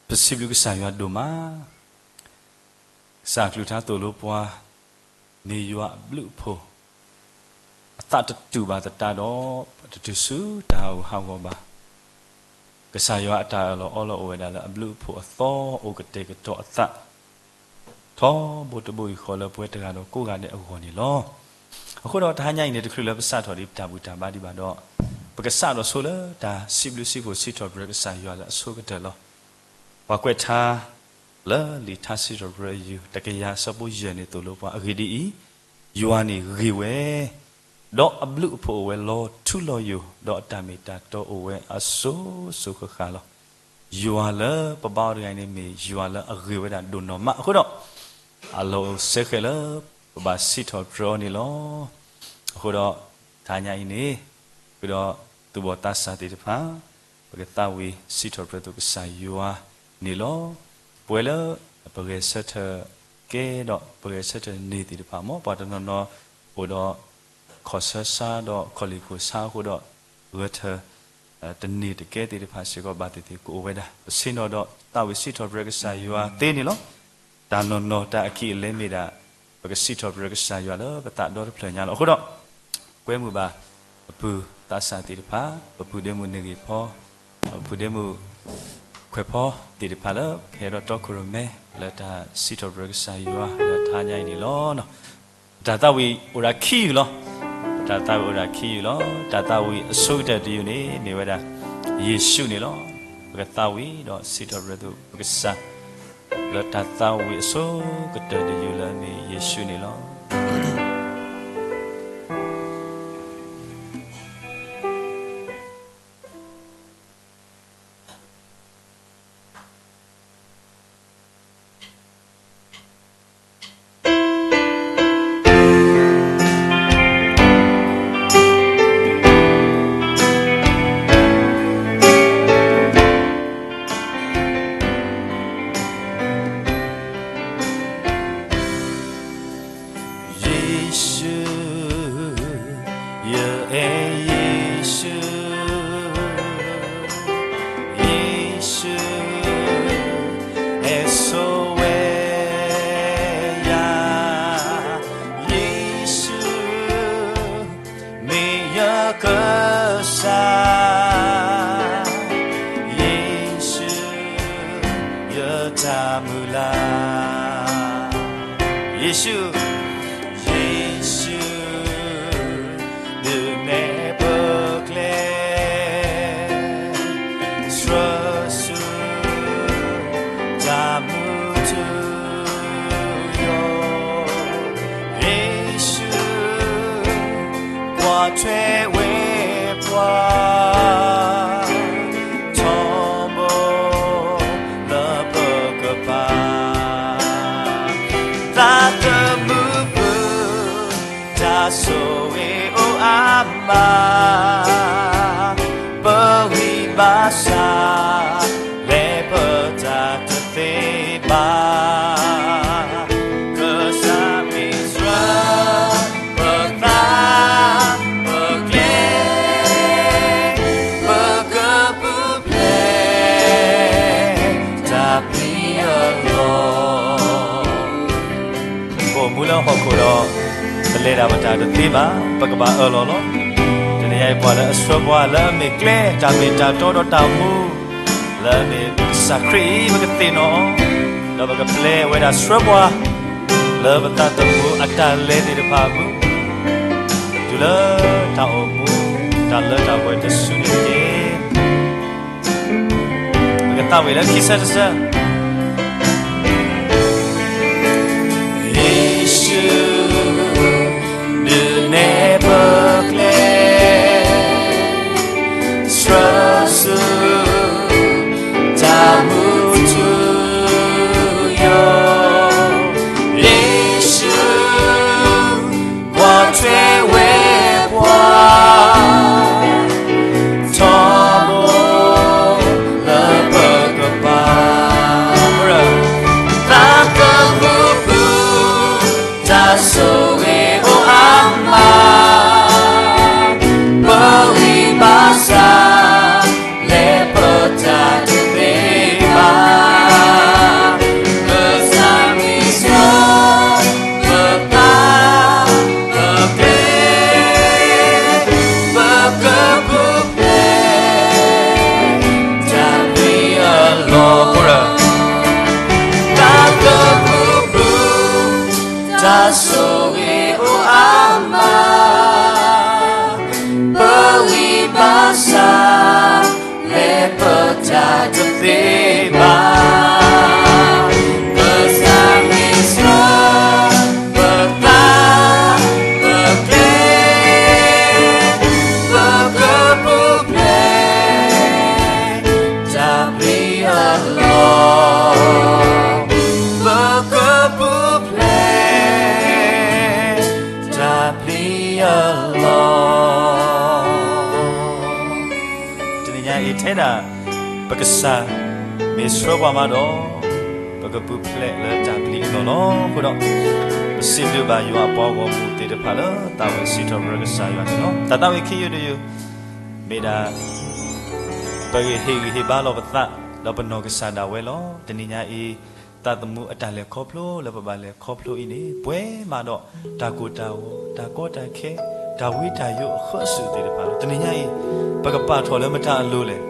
ပစံးဘျုးကစၢ်ယွၤဒိၣ်မး, ကစၢ်အကလုၢ်ကထါသိၣ်လိပှၤ, မ့ၢ်ယွၤအဘျုးအဖှိၣ်, အသးတတူာ်ဘၣ်သတးဒီး တတုၤဆူတၢ်ဟးဂူာ်ဟးဂီၤဘၣ်. ကစၢ်ယွၤအတၢ်အၢၣ်လီၤအီလီၤအိၣ်ဝဲဒၣ်လၢအဘျုးအဖှိၣ်အသီ အိၣ်ကတဲာ်ကတီၤအသး ထီဘိတဘိယူၢ်ဃီလၢပဝဲတဂၤဒီးကိးဂၤဒဲးအဂီၢ်န့ၣ်လီၤ. အဃိဒီးတဟါညါအံၤန့ၣ် တချုးလၢပစးထီၣ်ဒံးပတၢ်ဘူၣ်တၢ်ဘါဒံးဘၣ်ဒီး, ပကစးထီၣ်ဆိလၢတၢ်စံးဘျုးစံးဖှိၣ်စံးထီၣ်ပတြၢၤကစၢ်ယွၤလၢအဆိကတၢၢ်လီၤ. ပှၤကွဲးထါလၢလံာ်ထါစံးထီၣ်ပတြၢၤအယုၢ် တကယၤအဆၢဖိယဲၢ်န့ၣ်သိၣ်လိပှၤအဂ့ၢ်ဒ်အံၤ, ယွၤန့ၣ်ဂ့ၤဝဲ ဒီးအဘျုးအဖှိၣ်အိၣ်ဝဲလီၤထူလီၤယိာ်, ဒီးအတၢ်မ့ၢ်တၢ်တီအိၣ်ဝဲအစိၤစိၤဃၣ်ဃၣ်လီၤ. ယွၤလၢပဘါအီၤတဂၤအံၤန့ၣ်မ့ၢ်ယွၤလၢအဂ့ၤဝဲဒၣ်ဒိၣ်နီၢ်မးအဃိဒီး, အလီၢ်အိၣ်စဲဃဲးလၢပဘၣ်စံးထီၣ်ပတြၢၤအီၤန့ၣ်လီၤ. အဃိဒီး, တဟါညါအံၤန့ၣ်, ဃုာ်ဒီးသူၣ်ဘီၣ်သးစၢ်သ့ၣ်တဖၣ်, ပကသးဝံၣ်စံးထီၣ်ပတြၢၤသူၣ်ကစၢ်ယွၤန့ၣ်လီၤ. ပဝဲလၢပဂဲၤဆၢထၢၣ်ကဲဒီးပဂဲၤဆၢထၢၣ်န့ၢ်သ့ၣ်တဖၣ် မ်ပှၤတနီၤနီၤအိၣ်ဒီး ခီၣ်ဆၢဆါဒီးခီၣ်လ့ၣ်ခိၣ်ဆါအဃိဒီး, ဂဲၤဆၢထၢၣ်တန့ၢ်တကဲသ့ၣ်တဖၣ်စ့ၢ်ကီးဘၣ်သ့ၣ်သ့ၣ်ကအိၣ်ဝဲဒၣ်. ပဆ့ၣ်နီၤဒီးသးဝံၣ်စံးထီၣ်ပတြၢၤကစၢ်ယွၤသ့န့ၣ်လီၤ. တၢ်နီၢ်နီၢ်တၢ်အခံးအလဲမ့ၢ်ဒၣ်, ပကစံးထီၣ်ပတြၢၤကစၢ်ယွၤလၢပသးဒီတဖျၢၣ်ညါလီၤ. အဃိဒီး, ကွဲမုာ်ဘၣ်ပပုၢ်သးစၢ်သ့ၣ်တဖၣ်, ပပုၢ်ဒ့မုၣ်န့ၢ်ဂ့ၤဖီ, ပပုၢ်ဒ့မုၣ်ခွဲးဖီသ့ၣ်တဖၣ်လၢကဟဲဒီးတီခိၣ်ရိၣ်မဲ လၢတၢ်စံးထီၣ်ပတြၢၤကစၢ်ယွၤလၢတဟါညါအံၤန့ၣ်လီၤ. ပတၢ်သးဝံၣ်အိၣ်ဒၣ်ခံယုၢ်လီၤ. ပတၢ်သးဝံၣ်အိၣ်ဒၣ်ခံယုၢ်လီၤ. တၢ်သးဝံၣ်အဆိကတၢၢ်တယုၢ်န့ၣ် မ့ၢ်ဝဲဒၣ်ယ့ၣ်ၡူးန့ၣ်လီၤ. ပကသးဝံၣ်ဒီးစံးထီၣ်ပတြၢၤသူၣ်ပကစၢ် လၢတၢ်သးဝံၣ်အဆိကတၢၢ်တယုၢ်လၢအမ့ၢ်ယ့ၣ်ၡူးန့ၣ်လီၤ. ယ့ၣ်ၡူး, ယအဲၣ်ယ့ၣ်ၡူး, ယ့ၣ်ၡူး, အဲၣ်ဆိဝဲယၤ, ယ့ၣ်ၡူး, မ့ၢ်ယကစၢ်, ယ့ၣ်ၡူး, ယတၢ်မုၢ်လၢ်, ယ့ၣ်ၡူး, ယ့ၣ်ၡူး, ဒုးနဲၣ်ပကျဲ ဆှၢဆူ တၢ်မူထူယိာ်, ယ့ၣ်ၡူး, ကွၢ်ထွဲဝဲပှၤ ထီဘိ လၢပကပာ် သးသမူပူၤ တၢ်ဆိၣ်ဂ့ၤအိၣ်အါမး, ပဂံၢ်ဘါစၢ် လဲၤပတၢ်တသ့ဘၣ်, ကစၢ်မ့ၢ်ဆှၢ ပသးပကျဲ ပကပူၤဖျဲး တၢ်ပျံၤအလီၢ် ပအိၣ်မူလၢဟီၣ်ခိၣ်ဒီး ပလဲၤဒၣ်ပတၢ်တသ့ဘၣ်, ပကဘၣ်အၢၣ်လီၤလီၤ. တနံၤအံၤပှၤလၢအဆှၢပှၤလၢအမ့ၢ်ကျဲ တၢ်မ့ၢ်တၢ်တီဒီးတၢ်မူ လၢအမ့ၢ်ကစၢ်ခရံာ်အံၤ ပကသ့ၣ်နီၣ်အီၤ, ဒီးပကပျဲဝဲဒၣ်ဆှၢပှၤ လၢပသးသမူအတၢ်လဲၤသ့ၣ်တဖၣ်အပူၤ, တုၤလၢတၢ်အိၣ်မူ တၢ်လၢတၢ်ပှဲၤတစုန့ၣ်တက့ၢ်. ပကသးဝံၣ်လၢခံဆၢတဆၢ ယ့ၣ်ၡူး ဒုးနဲၣ်ပကျဲ ဆှၢဆူ တၢ်မူထူယိာ်, ယ့ၣ်ၡူး ကွၢ်ထွဲဝဲပှၤ ထီဘိ လၢပကပာ် ဆိၣ်ဂ့ၤအိၣ်အါမး, ပဂံၢ်ဘါစၢ် လဲၤပတၢ်တသ့ဘၣ်, ပသးမ့ၢ်ဆှၢ, ပသး, ပကျဲ, ပကပူၤဖျဲး တၢ်ပျံၤအလီၢ်, ပကပူၤဖျဲး တၢ်ပျံၤအလီၢ်. တနံၤညါအံၤထဲဒၣ် ပကစၢ် မ့ၢ်ဆှၢပှၤမးဒီး ပကပူၤဖျဲးလၢတၢ်ပျံၤအလီၢ်လီၤ. အဃိဒီး ပစံးဘျုးဘၣ်ယွၤအပှၤဂီၢ်မုၢ်သ့ၣ်တဖၣ်လၢ သးဝဲစံးထီၣ်ပတြၢၤကစၢ်ယွၤန့ၣ်လီၤ. တၢ်သးဝံၣ်ခံယုၢ်တယုၢ် မ့ၢ်ဒၣ် ပဂ့ၢ်ဟ့ၣ်ဂံၢ်ဟ့ၣ်ဘါလီၤပသး ဒီးပနီၢ်ကစၢ်ဒၣ်ဝဲလီၤ. တနံၤညါအံၤ သးသမူအတၢ်လဲၤခီဖျိလၢပဘၣ်လဲၤခီဖျိအံၤန့ၣ် ပှဲၤမးဒီး တၢ်ကိၢ်တၢ်ဂီၤ, တၢ်ကီတၢ်ခဲ, တၢ်ဝံတၢ်ယိးအဃၢအစုၣ်သ့ၣ်တဖၣ်လီၤ. တနံၤညါအံၤ ပကပာ်ထီၣ်လၢမတၤအလိၤလဲၣ်.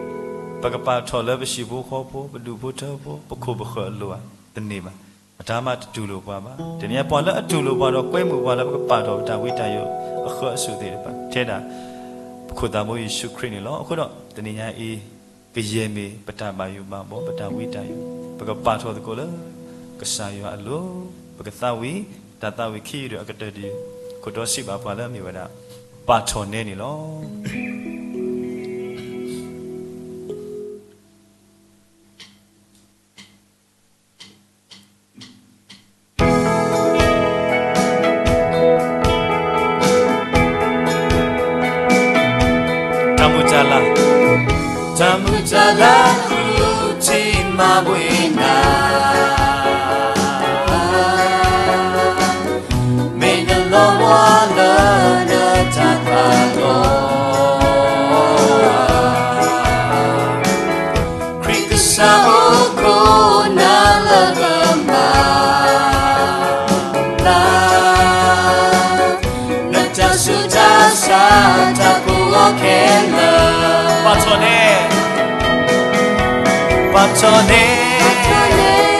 ပကပာ်ထီၣ်လၢပဟံၣ်ဖိဃီဖိ, ပဒူၣ်ဖိထၢဖိ, ပခိၣ်ပဃၢၤအလိၤဧါ. တန့ၢ်ဘၣ်. မတၤမးတတူၢ်လိာ်ပှၤဘၣ်. တနံၤညါပှၤလၢအတူၢ်လိာ်ပှၤဒီးကွဲမုာ်ပှၤလၢပကပာ်ထီၣ်ပတၢ်ဝံတၢ်ယိးအဃၢအစုၣ်သ့ၣ်တဖၣ် ထဲဒၣ် ပခိၣ်သးဘိယ့ၣ်ၡူးခရံာ်န့ၣ်လီၤ. အဃိဒီး တနံၤညါအံၤ ကယဲၢ်မ့ၢ်ပတၢ်ဘၣ်ယိၣ်ဘၣ်ဘီ ပတၢ်ဝံတၢ်ယိး ပကပာ်ထီၣ်သကိးလၢ ကစၢ်ယွၤအလိၤ ပကသးဝံၣ် တၢ်သးဝံၣ်ခံယုၢ်ဒီးအကတၢၢ်တယုၢ် ခိၣ်တီစံးဘၣ်ပှၤလၢအမ့ၢ်ဝဲဒၣ် ပာ်ထီၣ်နဲန့ၣ်လီၤ. တၢ်မုၢ်တၢ်လၤ, တၢ်မုၢ်တၢ်လၤဃုထံၣ်မၤဘှံးနၤ မ့ၢ်နလီၤဘှါလၢနတၢ်သးလီၤ. ခရံာ်ကစၢ်အိၣ်ခိးနၤလၢကမၤလၤ နတၢ်ဆူးတၢ်ဆါတၢ်ကိးဂီၤခဲလၢာ် ပာ်ထီၣ်န့ၣ် ပာ်ထီၣ်န့ၣ်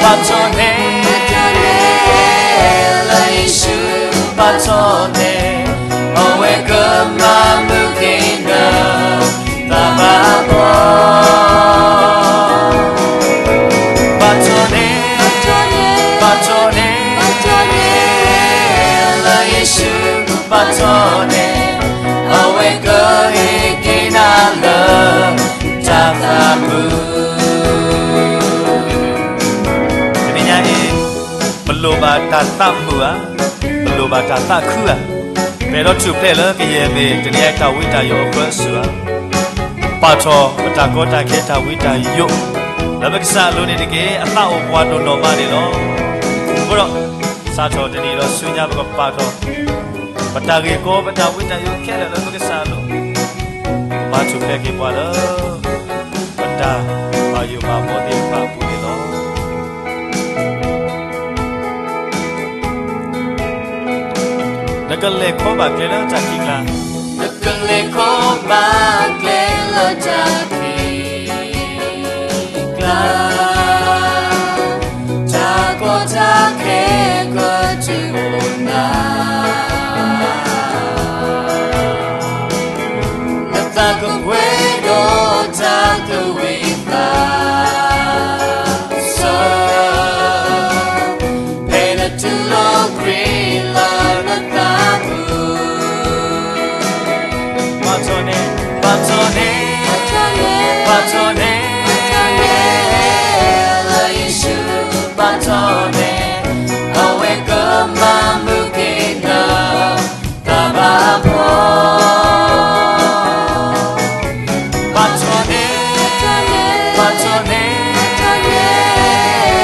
ပာ်ထီၣ်န့ၣ် လၢယ့ၣ်ၡူးပာ်ထီၣ်န့ၣ် အဝဲကမၤမုာ်က့ၤနသးဘၣ်ဘီ ပာ်ထီၣ်န့ၣ် ပာ်ထီၣ်န့ၣ် လၢယ့ၣ်ၡူးပာ်ထီၣ်န့ၣ် အဝဲကဟ့ၣ်က့ၤနၤလၢတၢ်သးမုာ် တနံၤညါအံၤ ပလိၣ်ဘၣ်တၢ်သးမုာ်ဧါ, ပလိၣ်ဘၣ်တၢ်သးခုဧါ, ပအဲၣ်ဒိးထူၣ်ဖျဲးလၢကယဲၢ်မ့ၢ် တနံၤညါအံၤတၢ်ဝံတၢ်ယိးအဃၢအစုၣ်ဧါ, ပာ်ထီၣ်ပတၢ်ကီတၢ်ခဲတၢ်ဝံတၢ်ယိး လၢပကစၢ်အလိၤန့ၣ်တက့ၢ်. အသးအိၣ်ပှၤဒိၣ်နီၢ်မးန့ၣ်လီၤ. အဃိဒီး စးထီၣ်တနံၤဒီးဆူညါပကပာ်ထီၣ် ပတၢ်ဂ့ၢ်ကီ ပတၢ်ဝံတၢ်ယိးခဲလၢာ်လၢပကစၢ်အလိၤ မၤထူၣ်ဖျဲးက့ၤပှၤလၢ ပတၢ်ဘၣ်ယိၣ်ဘၣ်ဘီသ့ၣ်တဖၣ်အပူၤန့ၣ်လီၤ. နကလဲၤခီဘၣ်ကျဲလၢတၢ်ခံးကျါ, နကလဲၤခီဘၣ်ကျဲလၢတၢ်ခံးကျါ, တၢ်ကီတၢ်ခဲကတုၤအိၣ်နၤ နသးကပှဲၤဒီးတၢ်ကဝံၣ်သးဆၢ, ဖဲနတူၢ်လိာ်ခရံာ်လၢနသးပူၤ, ပာ်ထီၣ်န့ၣ်, ပာ်ထီၣ်န့ၣ်, ပာ်ထီၣ်န့ၣ်, လၢယ့ၣ်ၡူးပာ်ထီၣ်န့ၣ်, အဝဲကမၤမုာ်က့ၤန သးဘၣ်ဖှီၣ်, ပာ်ထီၣ်န့ၣ်, ပာ်ထီၣ်န့ၣ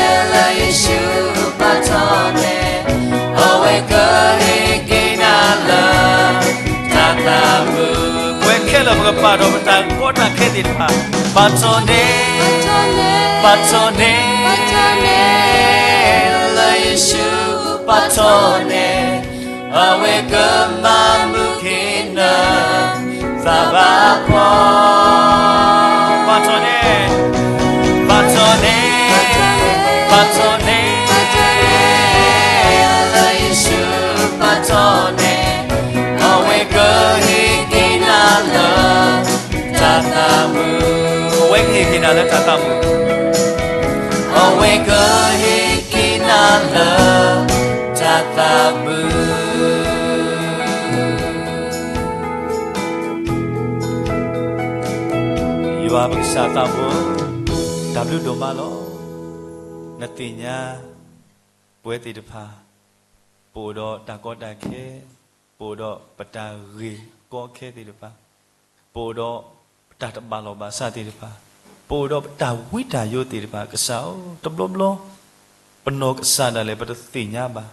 ်, လၢယ့ၣ်ၡူးပာ်ထီၣ်န့ၣ်, အဝဲကဟ့ၣ်က့ၤနၤလၢတၢ်သးမုာ်, ပဝဲခဲလၢာ်ပကပာ်ထီၣ်ပတၢ်ကီတၢ်ခဲသ့ၣ်တဖၣ်, ပာ်ထီၣ်န့ၣ်, ပာ်ထီၣ်န့ၣ်, လၢယ့ၣ်ၡူးပာ်ထီၣ်န့ၣ် အဝဲကမၤမုာ်က့ၤန သးဘၣ်ဖှီၣ်, ပာ်ထီၣ်န့ၣ်, ပာ်ထီၣ်န့ၣ်, ပာ်ထီၣ်န့ၣ်, လၢယ့ၣ်ၡူး ဟ့ၣ်က့ၤနၤလၢတၢ်သးမုာ်, အဝဲကဟ့ၣ်က့ၤနၤလၢတၢ်သးမုာ်. ယွၤပကစၢ်သးဘိ, တၢ်ဘျုးဒိၣ်မးလီၤ. နသ့ၣ်ညါ ပဝဲသ့ၣ်တဖၣ်, ပအိၣ်ဒီးတၢ်ကီတၢ်ခဲ, ပအိၣ်ဒီးပတၢ်ဂ့ၢ်ကီခဲသ့ၣ်တဖၣ်, ပအိၣ်ဒီးပတၢ်တဘၣ်လီၢ်ဘၣ်စးသ့ၣ်တဖၣ်, ပအိၣ်ဒီးပတၢ်ဝံတၢ်ယိးသ့ၣ်တဖၣ်, ကစၢ်ဧၢ, တဘျီဘျီ ပနီၢ်ကစၢ်ဒၣ်လဲာ် ပတသ့ၣ်ညါဘၣ်.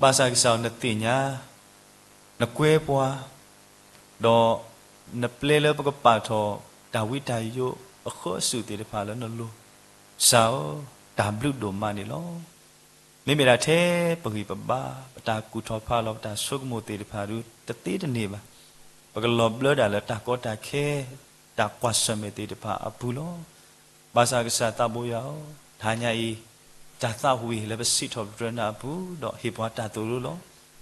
ဘၣ်ဆၣ်ကစၢ်ဧၢ နသ့ၣ်ညါ, နကွဲပှၤ, ဒီးနပျဲလၢပကပာ်ထီၣ်တၢ်ဝံတၢ်ယိးအဃၢအစူၢ်သ့ၣ်တဖၣ်လၢနလိၤ, ကစၢ်ဧၢ, တၢ်ဘျုးဒိၣ်မးန့ၣ်လီၤ. မ့မ့ၢ်ဒၣ်ထဲပဂံၢ်ပဘါ, ပတၢ်ကူၣ်ထီၣ်ဖးလီၤ, ပတၢ်ဆိကမိၣ်သ့ၣ်တဖၣ်ဒုး တသ့တန့ၢ်ဘၣ်. ပကလီၤဘျၢဒၣ်လၢတၢ်ကီတၢ်ခဲ, တၢ်ကွၢ်ဆၢၣ်မဲာ်သ့ၣ်တဖၣ်အပူၤလီၤ. ဘၣ်ဆၣ်ကစၢ်သးဘိယွၤဧၢ, တဟါညါအံၤ, တၢ်သးဝံၣ်လၢပစံးထီၣ်ပတြၢၤနၤအပူၤ, ဒီးဟ့ၣ်ပှၤတၢ်သိၣ်လိလီၤ.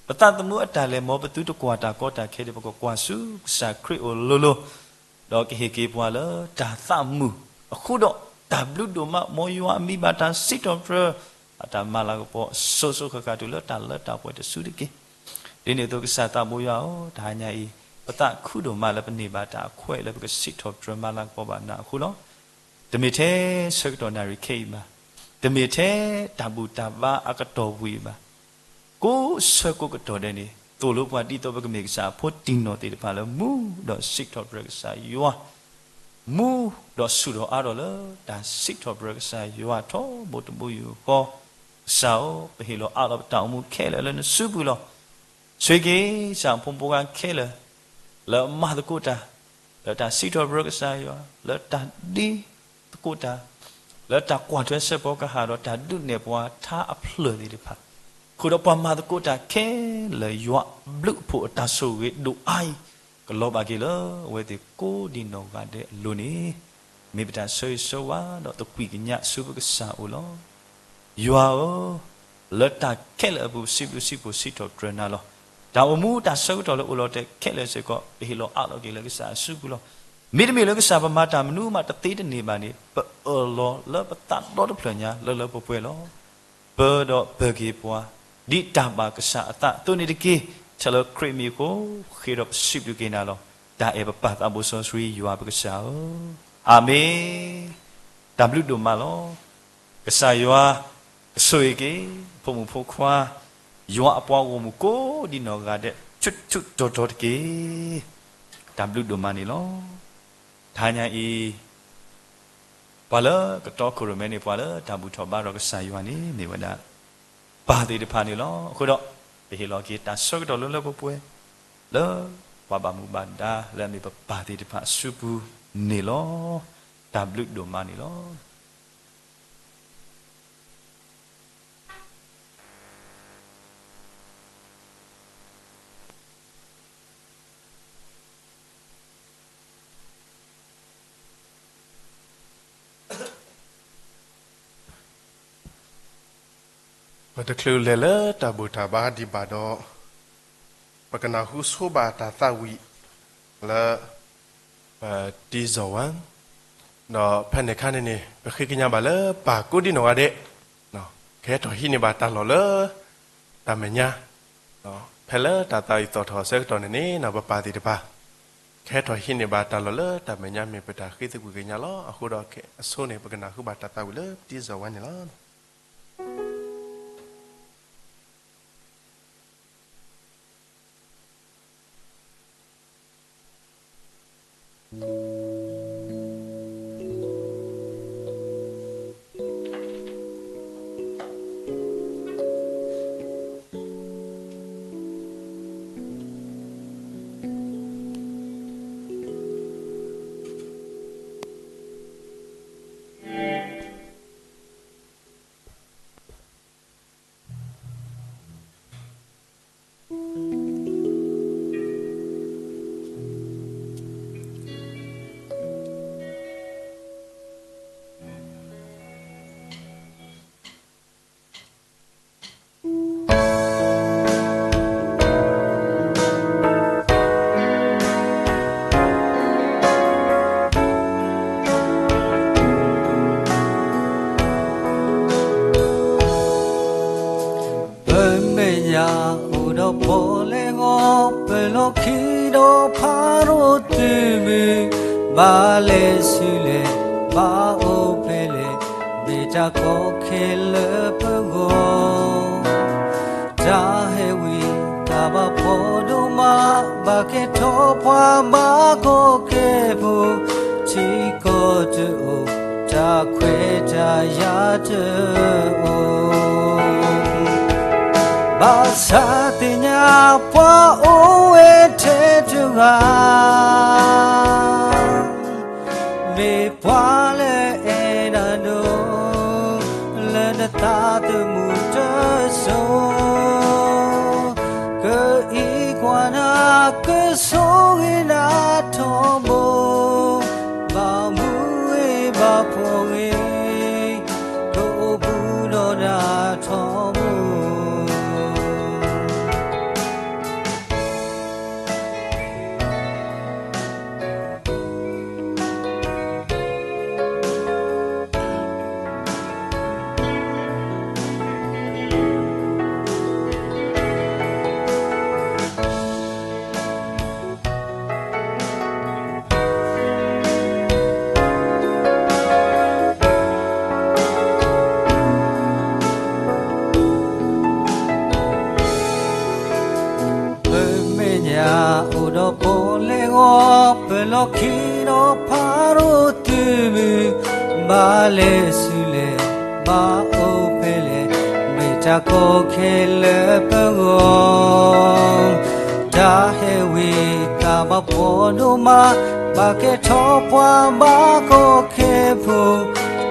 ပသးသမူအတၢ်လဲၤ မ်ပသုတကွၢ်တၢ်ကီတၢ်ခဲဒီး ပကကွၢ်ဆူကစၢ်ခရံာ်အအိၣ်လိၤလိၤ, ဒီးကဟ့ၣ်က့ၤပှၤလၢတၢ်သးမုာ်အဃိဒီး, တၢ်ဘျုးဒိၣ်မး မ်ယွၤအမံၤဘၣ်တၢ်စံးထီၣ်ပတြၢၤ, ဘၣ်တၢ်မၤလၤကပီၤစိၤစိၤဃၣ်ဃၣ်တုၤလၢတၢ်လၢတၢ်ပှဲၤတစုတက့ၢ်. ဒ်န့ၣ်အသိးကစၢ်သးဘိယွၤဧၢ, တဟါညါအံၤ, ပသးခုဒိၣ်မးလၢပန့ၢ်ဘၣ်တၢ်အခွဲးလၢပကစံးထီၣ်ပတြၢၤမၤလၤကပီၤဘၣ်နၤအဃိလီၤ. တမ့ၢ်ထဲဆၢကတီၢ်နၣ်ရံၣ်ခဲအံၤဘၣ်, တမ့ၢ်ထဲတၢ်ဘူၣ်တၢ်ဘါအကတီၢ်ဝံၤဘၣ်, ကိးဆၢကိးကတီၢ်ဒဲးန့ၣ် သိၣ်လိပှၤဒ်သိးပကမ့ၢ်ကစၢ်အဖိတံၢ်နီၢ်သ့ၣ်တဖၣ်လၢမူဒီးစံးထီၣ်ပတြၢၤကစၢ်ယွၤ, မူဒီးဆူၣ်ထီၣ်အါထီၣ်လၢတၢ်စံးထီၣ်ပတြၢၤကစၢ်ယွၤထီဘိတဘိယူၢ်ဃီ, ကစၢ်ဧၢ, ပဟ့ၣ်လီၤအါထီၣ်ပတၢ်အိၣ်မူခဲလၢာ်လၢနစုပူၤလီၤ. ဆိၣ်ဂ့ၤက့ၤ ကစၢ်ဖိမုၣ်ဖိခွါခဲလၢာ်, လၢအမၤသကိးတၢ်, လၢတၢ်စံးထီၣ်ပတြၢၤကစၢ်ယွၤ, လၢတၢ်ဒ်သကိးတၢ်, လၢတၢ်ကွၢ်ထွဲစဲးဖီကဟၣ်ဒီးတၢ်ဒုးနဲၣ်ပှၤထါအဖျၢၣ်သ့ၣ်တဖၣ်, ဃုာ်ဒီးပှၤမၤသကိးတၢ်ခဲလၢာ် ယွၤအဘျုးအဖှိၣ်အတၢ်ဆိၣ်ဂ့ၤဒိၣ်အါအံၤ, ကလီၤဘၣ်က့ၤလၢအဝဲသ့ၣ်ကိးဒံးနီၢ်ဂၤဒဲးအလိၤန့ၣ်, မ့ၢ်ပတၢ်ဆၢဂ့ၤဆၢဝါဒီးသကွံာ်ကညးဆူပကစၢ်အအိၣ်လီၤ. ယွၤဧၢ, လၢတၢ်ခဲလၢာ်အပူၤ ပစံးဘျုးစံးဖှိၣ်စံးထီၣ်ပတြၢၤနၤလီၤ. တၢ်အိၣ်မူတၢ်ဆၢကတီၢ်လၢအိၣ်လီၤတဲာ်ခဲလၢာ်စ့ၢ်ကီး ပဟ့ၣ်လီၤအးလီၤက့ၤလၢကစၢ်အစုပူၤလီၤ. မ့တမ့ၢ်လၢကစၢ်ပမၤတၢ်မနုၤမးတသ့တန့ၢ်ဘၣ်န့ၣ် ပအၢၣ်လီၤလၢပသးဒီတဖျၢၣ်ညါလၢလၢပှဲၤပှဲၤလီၤ. ပၢဒီးပၢၤက့ၤပှၤ ဒ်တၢ်ဘၣ်ကစၢ်အသးအသိးန့ၣ်တက့ၢ်. ထဲလၢခရံာ်မံၤအဃိ ဃ့ဒီးပစံးဘျုးက့ၤနၤလီၤ. တၢ်အဲၣ်ပပၢ်သးဘိစီဆှံယွၤပကစၢ်ဧၢ, အၤမ့ၣ်. တၢ်ဘျုးဒိၣ်မးလီၤ. ကစၢ်ယွၤကဆိၣ်ဂ့ၤက့ၤ ဖိမုၣ်ဖိခွါ ယွၤအပှၤဂီၢ်မုၢ်ကိးဒံးနီၢ်ဂၤဒဲး ဆူၣ်ဆူၣ်တီၤတီၤတက့ၢ်. တၢ်ဘျုးဒိၣ်မးန့ၣ်လီၤ. တဟါညါအံၤ ပှၤလၢကတီခိၣ်ရိၣ်မဲန့ၣ် ပှၤလၢတၢ်ဘူၣ်ထီၣ်ဘါထီၣ်ကစၢ်ယွၤန့ၣ် မ့ၢ်ဝဲဒၣ် ပၢ်သ့ၣ်တဖၣ်န့ၣ်လီၤ. အဃိဒီး ပဟ့ၣ်လီၤက့ၤတၢ်ဆၢကတီၢ်လၢလၢပှဲၤပှဲၤ လၢပှၤဘၣ်မူဘၣ်ဒါလၢအမ့ၢ်ပပၢ်သ့ၣ်တဖၣ်အစုပူၤန့ၣ်လီၤ. တၢ်ဘျုးဒိၣ်မးန့ၣ်လီၤ. ပတချုးလဲၤလၢတၢ်ဘူၣ်တၢ်ဘါဒံးဘၣ်ဒီး ပကနၢ်ဟူဆိဘၣ်တၢ်သးဝံၣ်လၢ ပတံၤစီၤဝါ, ဒီးဖဲန့ၣ်အခါန့ၣ်န့ၣ် ပဃ့ကညးဘၣ်လၢပၢ်ကိးဒံးနီၢ်ဂၤဒဲး ကဟဲထီၣ်ဟံးန့ၢ်ဘၣ်တၢ်လီၢ်လၢတၢ်မဲာ်ညါ, ဖဲလၢတၢ်သးဝံၣ်သီၣ်ထီၣ်အဆၢကတီၢ်န့ၣ်န့ၣ် ပပၢ်သ့ၣ်တဖၣ် ကဟဲထီၣ်ဟံးန့ၢ်ဘၣ်တၢ်လီၢ်လၢတၢ်မဲာ်ညါ မ့ၢ်ပတၢ်ဃ့သကွံာ်ကညးလီၤ. အဃိဒီးခဲအံၤအဆိန့ၣ် ပကနၢ်ဟူဘၣ်တၢ်သးဝံၣ်လၢပတံၤစီၤဝါန့ၣ်လီၤ. ပီၣ်လဲၣ်ဂီၤ ပလီၢ်ခံဒီးဖးဒိၣ်သုးမုၢ်, ဘၣ်လဲၤဆူလဲၣ် ဘၣ်အိၣ်ဖဲလဲၣ်, မ့ၢ်တၢ်ကီခဲလၢပဂီၢ်, တၢ်ဟဲဝံတၢ်ဘၣ်ဖှီၣ်ဒိၣ်မး, ဘၣ်ကဲထီၣ်ပှၤဘၣ်ကီခဲဖိ, ထံကီၢ်တအိၣ်, တၢ်ခွဲးတၢ်ယာ်တအိၣ်, ဘၣ်ဆၣ်သ့ၣ်ညါပှၤအိၣ်ဝဲထဲတဂၤ, မ့ၢ်ပှၤလၢအဲၣ်နၤဒိၣ်, လၢနသးသမူတစိၤ, ကအံးကွၢ်နၤ ကဆိၣ်ဂ့ၤနၤထီဘိ, ဘၣ်မူဂ့ၤဘၣ်ဖှီၣ်ဂ့ၤ, ကအိၣ်ဘူးဒီးနၤထီဘိ. ပမဲာ်ညါအိၣ်ဒီးပီၣ်လဲၣ်ဂီၤ, ပလီၢ်ခံဒီးဖးဒိၣ်သုးမုၢ်, ဘၣ်လဲၤဆူလဲၣ် ဘၣ်အိၣ်ဖဲလဲၣ်, မ့ၢ်တၢ်ကီခဲလၢပဂီၢ်, တၢ်ဟဲဝံတၢ်ဘၣ်ဖှီၣ်ဒိၣ်မး, ဘၣ်ကဲထီၣ်ပှၤဘၣ်ကီခဲဖိ,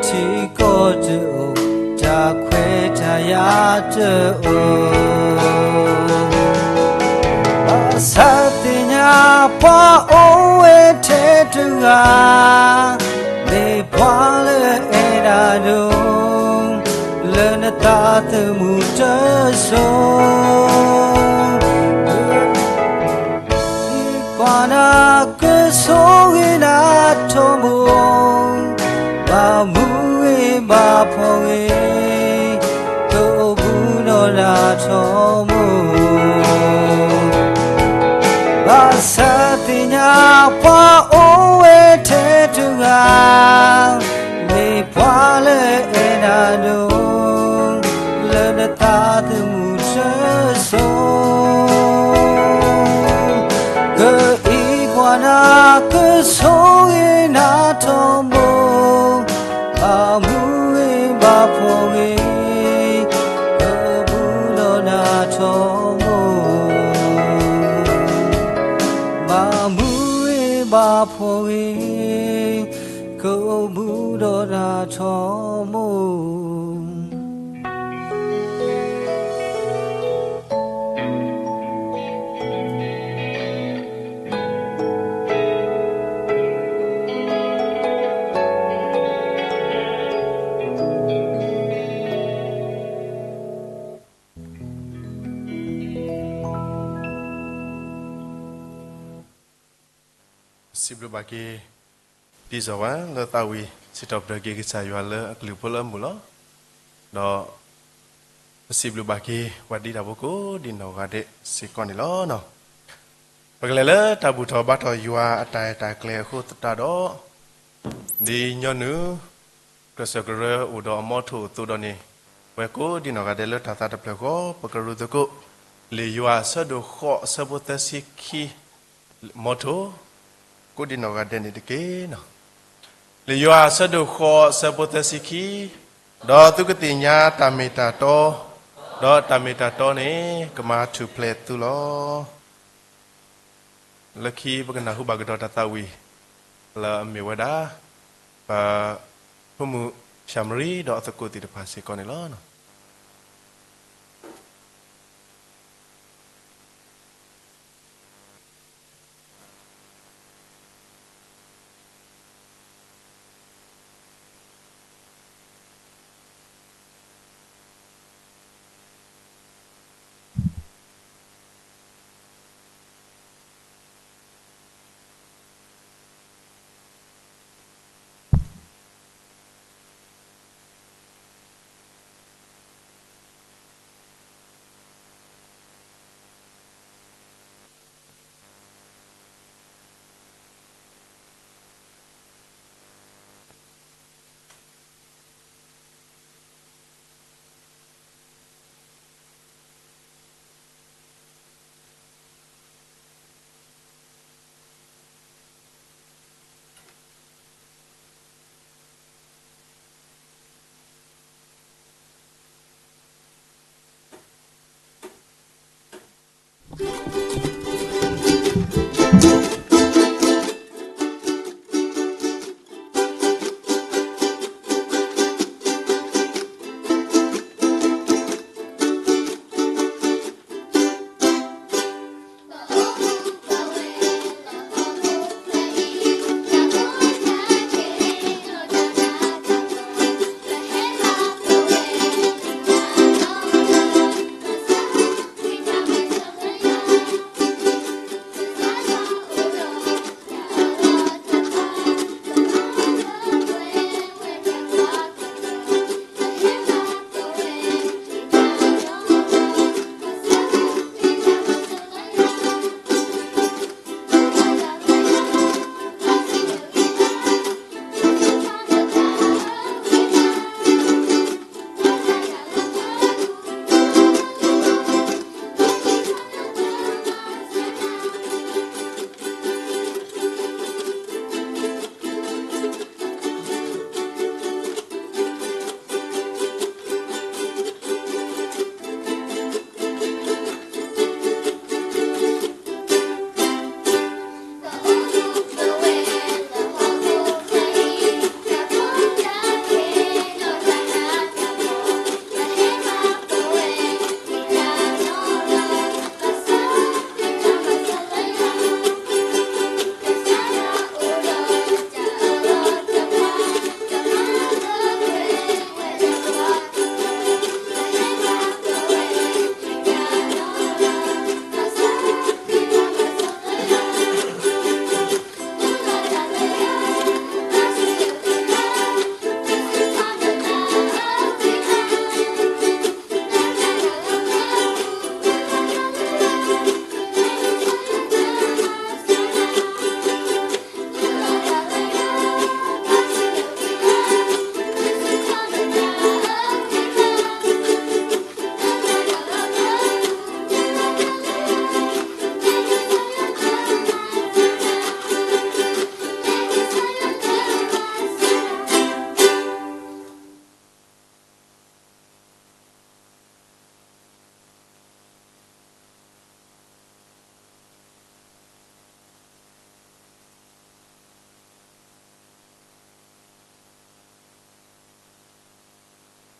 ထံကီၢ်တအိၣ်, တၢ်ခွဲးတၢ်ယာ်တအိၣ်, ဘၣ်ဆၣ်သ့ၣ်ညါပှၤအိၣ်ဝဲထဲတဂၤ, မ့ၢ်ပှၤလၢအဲၣ်နၤဒိၣ်, လၢနသးသမူတစိၤ, ကွၢ်နၤ ကဆိၣ်ဂ့ၤနၤထီဘိ, ဘၣ်မူဂ့ၤဘၣ်ဖှီၣ်ဂ့ၤ, ကအိၣ်ဘူးဒီးနၤထီဘိ. ဘၣ်ဆၣ်သ့ၣ်ညါပှၤအိၣ်ဝဲထဲတဂၤ, မ့ၢ်ပှၤလၢအဲၣ်နၤဒိၣ်, လၢနသးသမူတစိၤ, ကအံးကွၢ်နၤ ကဆိၣ်ဂ့ၤနၤထီဘိ, ဘၣ်မူဂ့ၤဘၣ်ဖှီၣ်ဂ့ၤ, ကအိၣ်ဘူးဒီးနၤထီဘိ, ဘၣ်မူဂ့ၤဘၣ်ဖှီၣ်ဂ့ၤ, ကအိၣ်ဘူးဒီးနၤထီဘိ. ပစံးဘျုးဘၣ်က့ၤ ဒ်သိးပှၤလၢသးဝံၤ စံးထီၣ်ပတြၢၤက့ၤကစၢ်ယွၤလၢအကလုၢ်ဖိလၢအမုာ်လီၤ. ဒီး ပစံးဘျုးဘၣ်က့ၤ ပှၤဒ်တၢ်ဖိကိးဒံးနီၢ်ဂၤဒဲးစ့ၢ်ကီးန့ၣ်လီၤ. ပကလဲၤလၢတၢ်ဘူၣ်ထီၣ်ဘါထီၣ်ယွၤအတၢ်အဲၣ်တၢ်ကျဲၤအဃိသတးဒီး ဒ်ညီနုၢ် ကစၢၢ်ကရၢအိၣ်ဒီးအမီထိၣ်အသိးဒီးန့ၣ်, ပဝဲကိးဒံးနီၢ်ဂၤဒဲးလၢတၢ်သးတဖျၢၣ်ဃီ ပကရူၢ်သကိး လံာ်ယိၤဟၣ်အဆၢဒိၣ်ဃိးအဆၢဖိသၢဆံခံ မီထိၣ် ကိးဒံးနီၢ်ဂၤဒဲးန့ၣ်တက့ၢ်. လံာ်ယိၤဟၣ်အဆၢဒိၣ်ဃိးအဆၢဖိသၢဆံခံ, ဒီးသုကသ့ၣ်ညါတၢ်မ့ၢ်တၢ်တီ, ဒီးတၢ်မ့ၢ်တၢ်တီန့ၣ် ကမၤထူၣ်ဖျဲးသုလီၤ. လၢခံပကနၢ်ဟူဘၣ်ကဒီးတၢ်သးဝံၣ် လၢအမ့ၢ်ဝဲဒၣ် ပဖိမုၣ်ၡၤမရံဒီးအသကိးသ့ၣ်တဖၣ်စ့ၢ်ကီးန့ၣ်လီၤ.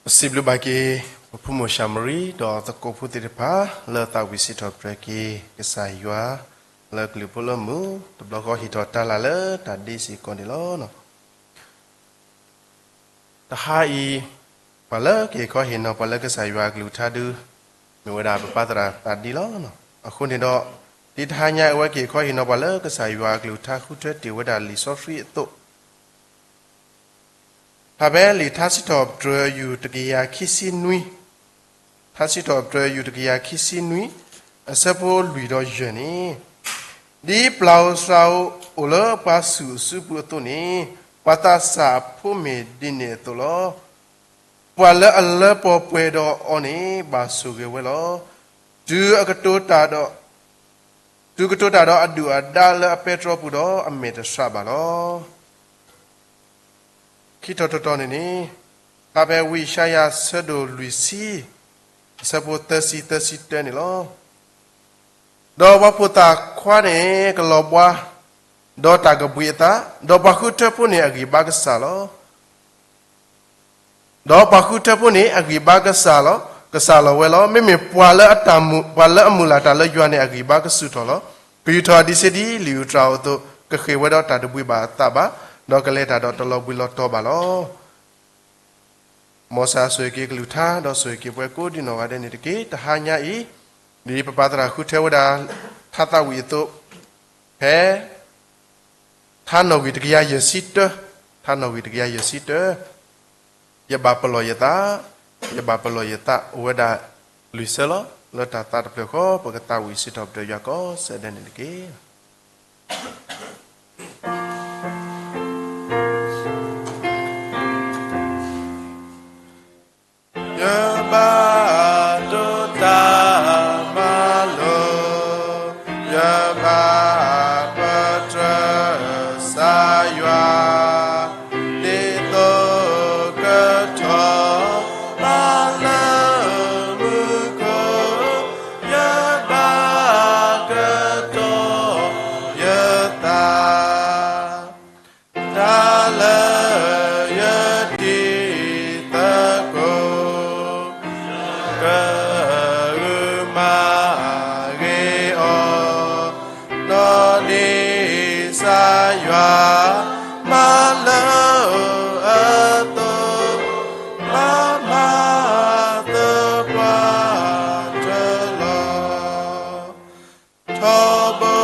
ပစံးဘျုးဘၣ်က့ၤ ပဖိမုၣ်ၡၤမရံ ဒီးသကိးဖိသ့ၣ်တဖၣ် လၢသးဝံၣ်စံးထီၣ်ပတြၢၤက့ၤ ကစၢ်ယွၤ လၢကလုၢ်ဖိလၢမုၢ် တဘျီဃီဟ့ၣ်ထီၣ်တၢ်လၢ်လၢတၢ်ဒ့စ့ၢ်ကီးန့ၣ်လီၤ. တဟါအံၤ ပှၤလၢကဟ့ၣ်ခီဟ့ၣ်နီၤပှၤလၢကစၢ်ယွၤအကလုၢ်ကထါဒု မ့ၢ်ဝဲဒၣ်ပပၢ်သရၣ်သးဒံလီၤ. အဃိန့ၣ်ဒီး ဒ်တဟါညါအဝဲကဟ့ၣ်ခီဟ့ၣ်နီၤပှၤလၢကစၢ်ယွၤအကလုၢ်ကထါ ဃုထၢတ့ၢ်ဝဲဒၣ်လံာ်စီဆှံအသိး ဖဲလံာ်ထါစံးထီၣ်ပတြၢၤယူၢ်တကယၤခံဆံနွံ, ထါစံးထီၣ်ပတြၢၤယူၢ်တကယၤခံဆံနွံ, အဆၢဖိလွံၢ်ဒီးယဲၢ်န့ၣ်, ဒ်ပျၢ်ဧိၤစှၤဧိၤအိၣ်လၢပှၤဆူၣ်အစုပူၤအသိးန့ၣ်, ပှၤသးစၢ်အဖိမ့ၢ်ဒ်န့ၣ်အသိးလီၤ. ပှၤလၢအလၢပှဲၤဒီးအီၤန့ၣ် ဘၣ်ဆိၣ်ဂ့ၤဝဲလီၤ. တုၤအကတိၤတၢ်ဒီး တုၤကတိၤတၢ်ဒီးအဒုၣ်အဒါလၢအပဲတြီပူၤဒီး အမဲာ်တဆှးဘၣ်လီၤ. ခံထီၣ်တတီၤန့ၣ်န့ၣ်, ဖဲဝံယၡါယၤဆၢဒိၣ်လွံၢ်ဆံ, အဆၢဖိသၢဆံ သၢဆံတၢန့ၣ်လီၤ. ဒီးပှၤဖိသၣ်ခွါန့ၣ်ကလီၤဘှါ, ဒီးတၢ်ကဘှံးအသး, ဒီးပှၤဃုထၢဖိန့ၣ်အဂံၢ်ဘါကစၢ်လီၤ. ဒီးပှၤဃုထၢဖိန့ၣ်အဂံၢ်ဘါကစၢ်လီၤ, ကစၢ်လီၤဝဲလီၤ. မ့မ့ၢ်ပှၤလၢအမုၢ်, ပှၤလၢအမုၢ်လၢ်တၢ်လၢယွၤန့ၣ်အဂံၢ်ဘါကဆူၣ်ထီၣ်လီၤ. ကယူၢ်ထီၣ်အဒံးဆှံဒ်လံာ်အုၣ်တြၢ်အသိး, ကဃ့ၢ်ဝဲဒီးတၢ်တဘှံးဘၣ်အသးဘၣ်, ဒီးကလဲၤတၢ်ဒီးတလီၤဘှံးလီၤတီၤဘၣ်လီၤ. မ်ကစၢ်ဆိၣ်ဂ့ၤက့ၤကလုၢ်ကထါ ဒီးဆိၣ်ဂ့ၤက့ၤပှၤကိးဒံနီၢ်ဂၤဒဲးန့ၣ်တက့ၢ်. တဟါညါအံၤ, ဒ်ပပၢ်သရၣ်ဃုထၢဝဲဒၣ် ထါသးဝံၣ်အသိး, ဖဲ ထါနီၣ်ဂံၢ်တကယၤယဲၢ်ဆံတၢ, ထါနီၣ်ဂံၢ်တကယၤယဲၢ်ဆံတၢ, ယဘၣ်ပလီၢ်ယသး, ယဘၣ်ပလီၢ်ယသးအိၣ်ဝဲဒၣ်လွံၢ်ဆၢလီၤ. လၢတၢ်သးတဖျၢၣ်ဃီ ပကသးဝံၣ်စံးထီၣ်ပတြၢၤယွၤကိးဆၢဒဲးန့ၣ်တက့ၢ်. ယဘၣ်တိၢ်တၢ်မၤလိ, ယဘၣ်ပတြၢၤကစၢ်ယွၤ, ဒ်သိးကထီၣ်ဘးလၢမူခိၣ်, ယဘၣ်ကတီၤယသး တၢ်လၢယတံၤသကိး, ကဂုာ်မၤဂ့ၤအီၤ, ဒီးဒ်ကစၢ်ယွၤမၤလၢအသိး, မၤမၤသပှၢ်တၢၢ်လီၤ. ထီဘိ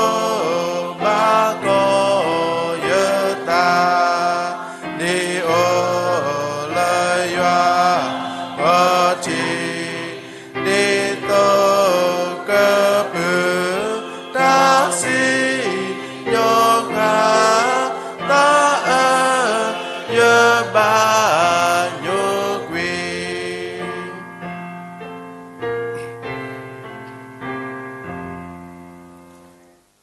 ဘၣ်ကီၢ်ယသး, ဒ်အိၣ်လၢယွၤအထံ, ဒ်သိးကပုၢ်တၢ်စံၣ်ညီၣ်ဃာ်, သးအၢယဘၣ်ညိကွံ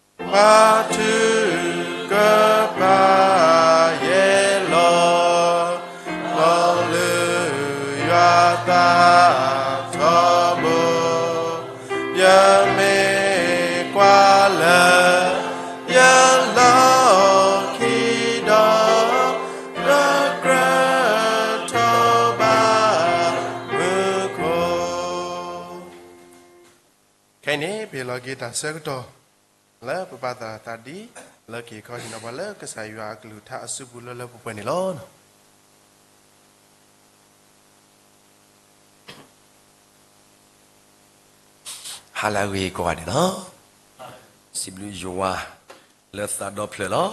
ာ် မၤထုကဖၣ်ယဲလီၤ, လီၤလုၢ်ယွၤသးထီဘိ, ယမ့ၢ်ကွၢ်လၢ ယလီၢ်ခံဒီး, တကြၢးထီၣ်ဘးမူခိၣ် ခဲအံၤန့ၣ် ပဟ့ၣ်လီၤက့ၤတၢ်ဆၢကတီၢ် လၢပပၢ်သရၣ်သးဒံ လၢကဟ့ၣ်ခီဟ့ၣ်နီၤပှၤလၢကစၢ်ယွၤအကလုၢ်ကထါအစုပူၤလၢလၢပှဲၤပှဲၤန့ၣ်လီၤ. ဟါလၢအဂ့ၤကိးဂၤဒဲးလီၤ. စံးဘျုးယွၤလၢသးဒီဖျၢၣ်လီၤ.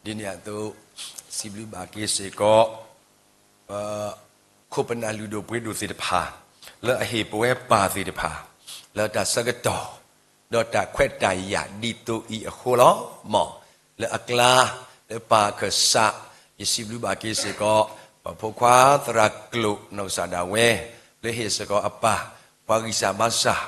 ဒ်န့ၣ်အသိး စံးဘျုးဘၣ်က့ၤစ့ၢ်ကီး ပခိၣ်ပနၢ်လုၢ်ဒိၣ်ပှ့ၤဒိၣ်သ့ၣ်တဖၣ် လၢအဟ့ၣ်ပဝဲပၢ်သ့ၣ်တဖၣ် လၢတၢ်ဆၢကတီၢ် ဒီးတၢ်ခွဲးတၢ်ယာ်ဒ်သိးအံၤအဃိလီၤ. မ်လၢအကျါ လၢပၢ်ခၢၣ်စး ယစံးဘျုးဘၣ်က့ၤစ့ၢ်ကီး ပှၤဖိခွါသရၣ်ကျိာ် နီၢ်ကစၢ်ဒၣ်ဝဲ လၢဟ့ၣ်စ့ၢ်ကီးအပၢ် ပှၤဂံၢ်စၢ်ဘါစၢ်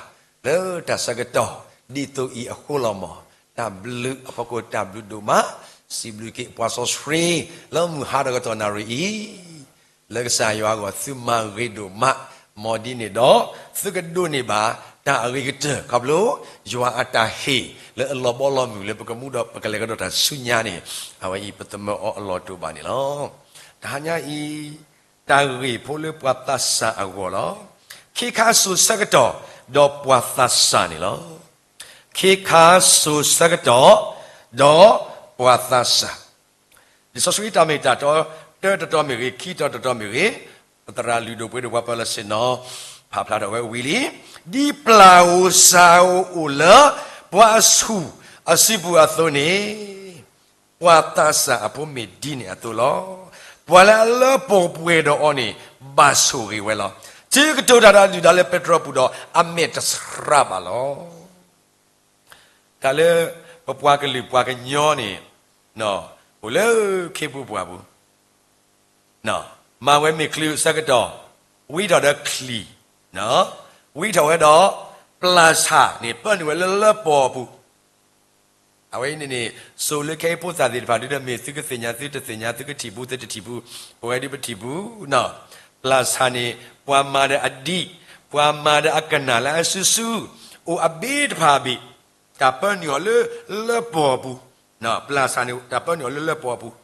လၢတၢ်ဆၢကတီၢ် ဒ်သိးအံၤအဃိလီၤ. မ်တၢ်ဘျုးအဖီခိၣ်တၢ်ဘျုးဒိၣ်မး စံးဘျုးက့ၤပှၤစီဆှံ လၢမုၢ်ဟါတကတီၢ်နၣ်ရံၣ်အံၤ လၢကစၢ်ယွၤအဂီၢ်သုမၤဂ့ၤဒိၣ်မး. မ်ဒ်န့ၣ်ဒီး သုကဒိးန့ၢ်ဘၣ် တၢ်အဂ့ၤကတၢၢ် ခီဖျိ ယွၤအတၢ်ဟ့ၣ် လၢအလီၤဘီလီၤမုၢ်လၢပကမူဒီးပကလဲၤကဒီးတၢ်ဆူညါန့ၣ် အဝဲအံၤပသမၢအီၤအလီၢ်တအိၣ်ဘၣ်န့ၣ်လီၤ. တဟါညါအံၤ တၢ်ဂ့ၢ်ဖိလၢပှၤသးစၢ်အဂီၢ်လီၤ. ခ့ခါစိၤဆၢကတီၢ် ဒီးပှၤသးစၢ်န့ၣ်လီၤ. ခ့ခါစိၤဆၢကတီၢ် ဒီးပှၤသးစၢ် လံာ်စီဆှံတၢ်မ့ၢ်တၢ်တီ တၢတတီၤမ့ၢ်ဂ့ၤ, ခံတီၤတတီၤမ့ၢ်ဂ့ၤ, ပသရၣ်လုၢ်ဒိၣ်ပှ့ၤဒိၣ်ပှၤပၢလၢဆ့ၣ်နီၤ ဖးဖျါထီၣ်ဝဲဝံၤလံ, ဒ်ပျၢ်ဧိၤစၤဧိၤအိၣ်လၢ ပှၤအဆူၣ်အစုပူၤအသိးန့ၣ်, ပှၤသးစၢ်အဖိမ့ၢ်ဒ်န့ၣ်အသိးလီၤ. ပှၤလၢအလၢပှဲၤပှဲၤဒီးအီၤန့ၣ် ဘၣ်ဆိၣ်ဂ့ၤဝဲလီၤ. တုၤကတိၤတၢ်ဒီးဒုၣ်ဒါလၢပဲတြီပူၤဒီး အမဲာ်တဆှးဘၣ်လီၤ. တၢ်လၢ ပပှၤကလုာ်ပှၤကညီန့ၣ် အိၣ်လၢခ့ပူၤပှၢ်ပူၤ, မၤဝဲမ့ၢ်ချုးအဆၢကတီၢ်, ဝံထီၣ်ဒီးချံၣ်, ဝံထီၣ်ဝဲဒီး ပျၢ်ဆၣ်န့ၣ် ပၢနုာ်ဝဲလၢလၢပှဲၤပူၤ. အဝဲအံၤန့ၣ်န့ၣ် စိၤလၢခဲအံၤဖိသၣ်သ့ၣ်တဖၣ်ဒုဒီးမ့ၢ်သုကသ့ၣ်ညါသုတသ့ၣ်ညါ သုကထံၣ်ပူၤသုတထံၣ်ပူၤ, ပဝဲဒုပထံၣ်ပူၤ, ပျၢ်ဆၣ်န့ၣ် ပှၤမၤဒီးအဒံၣ်, ပှၤမၤဒီးအကနၣ်လၢအစုစု, အိၣ်အဘ့တဖၣ်အဘ့ၣ်, တၢ်ပၢနုာ်အီၤလၢလၢပှဲၤပူၤ, ပျၢ်ဆၣ်န့ၣ် တၢ်ပၢနုာ်အီၤလၢလၢပှဲၤပူၤ,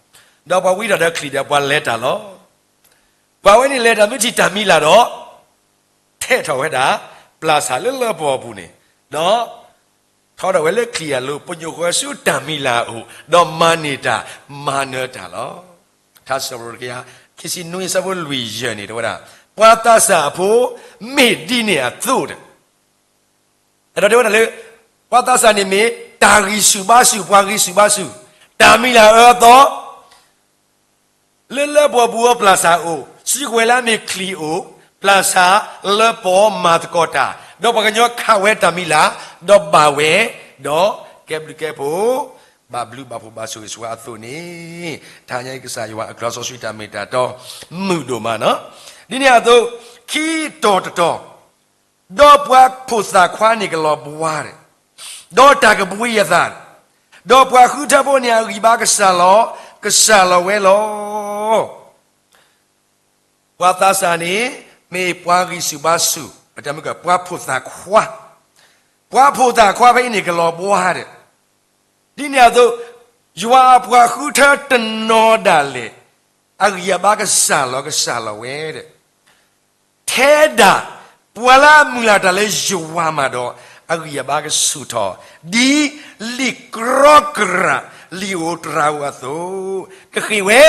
ဒီးပှၤဝံထီၣ်ဒီးချံၣ်ဒီးပှၤလဲၤတၢ်လီၤ. ပှၤဝဲန့ၣ်လဲၤတၢ်မ့ၢ်ထံၣ်တၢ်မံၤလၢ်ဒီး ထဲးထီၣ်ဝဲဒၣ် ပျၢ်ဆၣ်လၢလၢပှဲၤပူၤန့ၣ်, ဒီး ထီထီၣ်ဝဲလၢချံၣ်အလိၤ ပညိၣ်ဃီဆူတၢ်မံၤလၢ်အအိၣ် ဒီးမၤန့ၢ်တၢ်မၤနၢၤတၢ်လီၤ. ထါစံးပတြၢၤတကယၤ ခံဆံနွံအဆၢဖိလွံၢ်ယဲၢ်န့ၣ် တဲဝဲဒၣ် ပှၤသးစၢ်အဖိ မ့ၢ်ဒ်န့ၣ်အသိးဒီး အဲၣ်ဒိးတဲဝဲဒၣ်လၢ ပှၤသးစၢ်န့ၣ်မ့ၢ် တၢ်ဂံၢ်ဆူၣ်ဘါဆူၣ် ပှၤဂံၢ်ဆူၣ်ဘါဆူၣ်, တၢ်မံၤလၢ်အၢအသီ လၢလၢပှဲၤပူၤအပျၢ်ဆၣ်အိၣ်, စုကဝဲၤလၢအမ့ၢ်ချံၣ်အိၣ်, ပျၢ်ဆၣ်လၢပှဲၤမၤသကိးတၢ်, ဒီးပှၤကညီခးဝဲတၢ်မံၤလၢ်, ဒီးဘၣ်ဝဲ, ဒီးကဲဘျုးကဲဖှိၣ်, ဘၣ်ဘျုးဘၣ်ဖှိၣ်ဘၣ်ဆိၣ်ဂ့ၤဆိၣ်ဝါအသိးန့ၣ်, တဟါညါအံၤကစၢ်ယွၤအကလုၢ်စီဆှံတၢ်မ့ၢ်တၢ်တီ မုာ်ဒိၣ်မးနီၤ. ဒ်န့ၣ်အသိး, ခံတီၤတတီၤ ဒီးပှၤဖိၣ်သၣ်ခွါန့ၣ်ကလီၤဘှါဒီး, ဒီးတၢ်ကဘှံးအသး, ဒီးပှၤဃုထၢဖိန့ၣ်အဂံၢ်ဘါကစၢ်လီၤ, ကစၢ်လီၤဝဲလီၤ. ပှၤသးစၢ်န့ၣ် မ့ၢ်ပှၤဂံၢ်ဆူၣ်ဘါဆူၣ်, ပှၤဖိၣ်သၣ်ခွါ, ပှၤဖိၣ်သၣ်ခွါဖဲအံၤန့ၣ်ကလီၤဘှါဒီး ဒ်န့ၣ်အသိး, ယွၤအပှၤဃုထၢတနီၤဒၣ်လဲာ် အဂံၢ်အဘါကစၢ်လီၤကစၢ်လီၤဝဲဒီး, ထဲဒၣ် ပှၤလၢအမုၢ်လၢ်တၢ်လၢယွၤမးဒီး အဂံၢ်အဘါကဆူၣ်ထီၣ်, ဒ်လံာ်ကြီကြၢ် လံာ်ဧိၤတြၤဧိၤအသိး, ကဃ့ၢ်ဝဲ,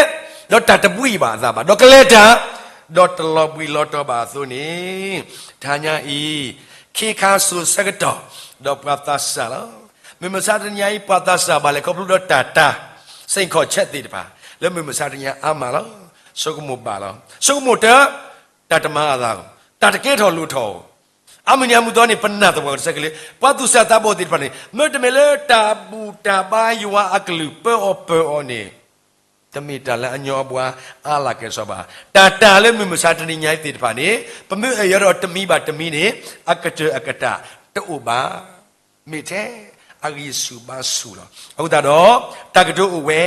ဒီးတၢ်တဘှံးဘၣ်အသးဘၣ်, ဒီးကလဲၤတၢ်, ဒီးတလီၤဘှံးလီၤတီၤဘၣ်အသိးန့ၣ်, တဟါညါအံၤ, ခ့ခါစိၤဆၢကတီၢ်, ဒီးပှၤသးစၢ်လီၤ. မုၢ်မဆါတနံၤညါအံၤ ပှၤသးစၢ်ဘၣ်လဲၤခီဖျိဒီးတၢ်တၢ် စိန်ခေါ်ချက်သ့ၣ်တဖၣ်, လၢမုၢ်မဆါတနံၤညါအါမးလီၤ. ဆိကမိၣ်ဘၣ်လီၤ. ဆိကမိၣ်တၢ်, တၢ်တမၤအသး, တၢ်တကဲထီၣ်လိၣ်ထီၣ်, အမုၢ်နံၤအမုၢ်သီန့ၣ် ပနာ်သပှၢ်ကတၢၢ်က့ၤလံ. ပှၤသူၣ်စၢ်သးဘီၣ်သ့ၣ်တဖၣ်န့ၣ် မ့တမ့ၢ်လၢတၢ်ဘူၣ်တၢ်ဘါယွၤအကလုၢ်ပၢအီၤပၢအီၤန့ၣ် တမ့ၢ်တၢ်လၢအညီအဘှါအါလၢ်ကဲထီၣ်ဘၣ်. တၢ်တၢ်လၢမုၢ်မဆါတနံၤညါအံၤသ့ၣ်တဖၣ်န့ၣ် ပမ့ၢ်အဲၣ်ယီၤဒီးတမံၤဘၣ်တမံၤန့ၣ် အကတၢၢ်အကတၢၢ်တအိၣ်ဘၣ်. မ့ၢ်ထဲအဂံၢ်ဆူၣ်ဘါဆူၣ်လီၤ. အဃိသတးဒီး တၢ်ကတိၤအိၣ်ဝဲ,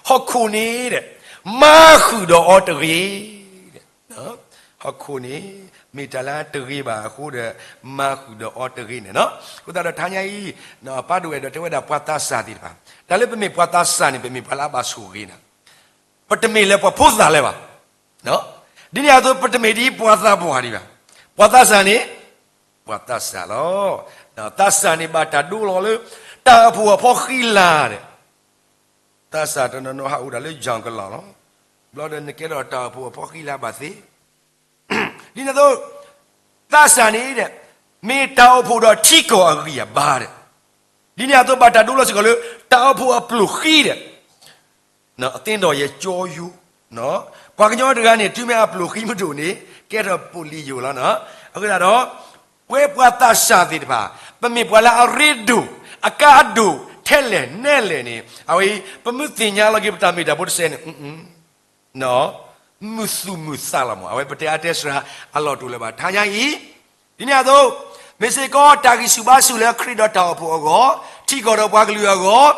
ဟီၣ်ခိၣ်န့ၣ်ဒီး မၤဃုာ်ဒီးအီၤတဂ့ၤ. ဟီၣ်ခိၣ်န့ၣ် မ့ၢ်တၢ်လၢတဂ့ၤဘၣ်အဃိဒီး မၤဃုာ်ဒီးအီၤတဂ့ၤန့ၣ်လီၤ. အဃိသတးဒီးတဟါညါအံၤ ပၢ်ဒိၣ်ဝဲဒီးတဲဝဲဒၣ်ပှၤသးစၢ်သ့ၣ်တဖၣ်, တၢ်လၢပမ့ၢ်ပှၤသးစၢ်န့ၣ် ပမ့ၢ်ပှၤလၢအဘၣ်ဆိၣ်ဂ့ၤန့ၣ်, ပတမ့ၢ်လၢပှၤဖိသၣ်လၢၤဘၣ်. ဒ်န့ၣ်အသိး ပတမ့ၢ်ဒ်ပှၤသးပှၢ်ဒံးဘၣ်. ပှၤသးစၢ်န့ၣ် ပှၤသးစၢ်လီၤ. သးစၢ်န့ၣ်ဘၣ်တၢ်ဒိလီၤလၢ တၢ်အိၣ်ဖှိၣ်အဖီဃံလၤဒီး သးစၢ်တနီၤနီၤဟးအိၣ်ဒၣ်လၢယီၢ်ကလီၢ်လီၤ. ဘျီဒီးနကဲထီၣ်တၢ်အိၣ်ဖှိၣ်အဖီဃံလၤဘၣ်သ့. ဒ်န့ၣ်အသိး သးစၢ်န့ၣ်ဒီး မ့ၢ်တၢ်အိၣ်ဖှိၣ်ဒီးထံကီၢ်အဂံၢ်အဘါဒီး ဒ်န့ၣ်အသိးဘၣ်တၢ်ဒိလီၤစ့ၢ်ကီးလၢ တၢ်အိၣ်ဖှိၣ်အပျိၢ်ဃံဒီး အသ့ဒီးယဲကၠီယိ, ပှၤကညီတဂၤန့ၣ် တုၤမ့ၢ်အပျိၢ်ဃံမုၢ်ဒိၣ်န့ၣ် ကဲထီၣ်ပိာ်လံယိာ်လီၤ. အဃိသတးဒီး ပဝဲပှၤသးစၢ်သ့ၣ်တဖၣ် ပမ့ၢ်ပှၤလၢအရ့ဒိၣ် အကါဒိၣ် ထဲလဲၣ်နဲလဲၣ်န့ၣ် အဝဲအံၤ ပမ့ၢ်သ့ၣ်ညါလီၤက့ၤပတၢ်မ့ၢ်တၢ်ဖိတစဲးန့ၣ် မုာ်သူၣ်မုာ်သးလီၤမး. အဝဲပတဲအါတဲစှၤအလီၢ်တအိၣ်လၢၤဘၣ်. တဟါညါအံၤ ဒ်န့ၣ်အသိး မ့ၢ်စ့ၢ်ကီးတၢ်ဂံၢ်ဆူၣ်ဘါဆူၣ်လၢခရံာ်ဒီးတၢ်အိၣ်ဖှိၣ်အဂီၢ်, ထံကီၢ်ဒီးပှၤကလုာ်အဂီၢ်,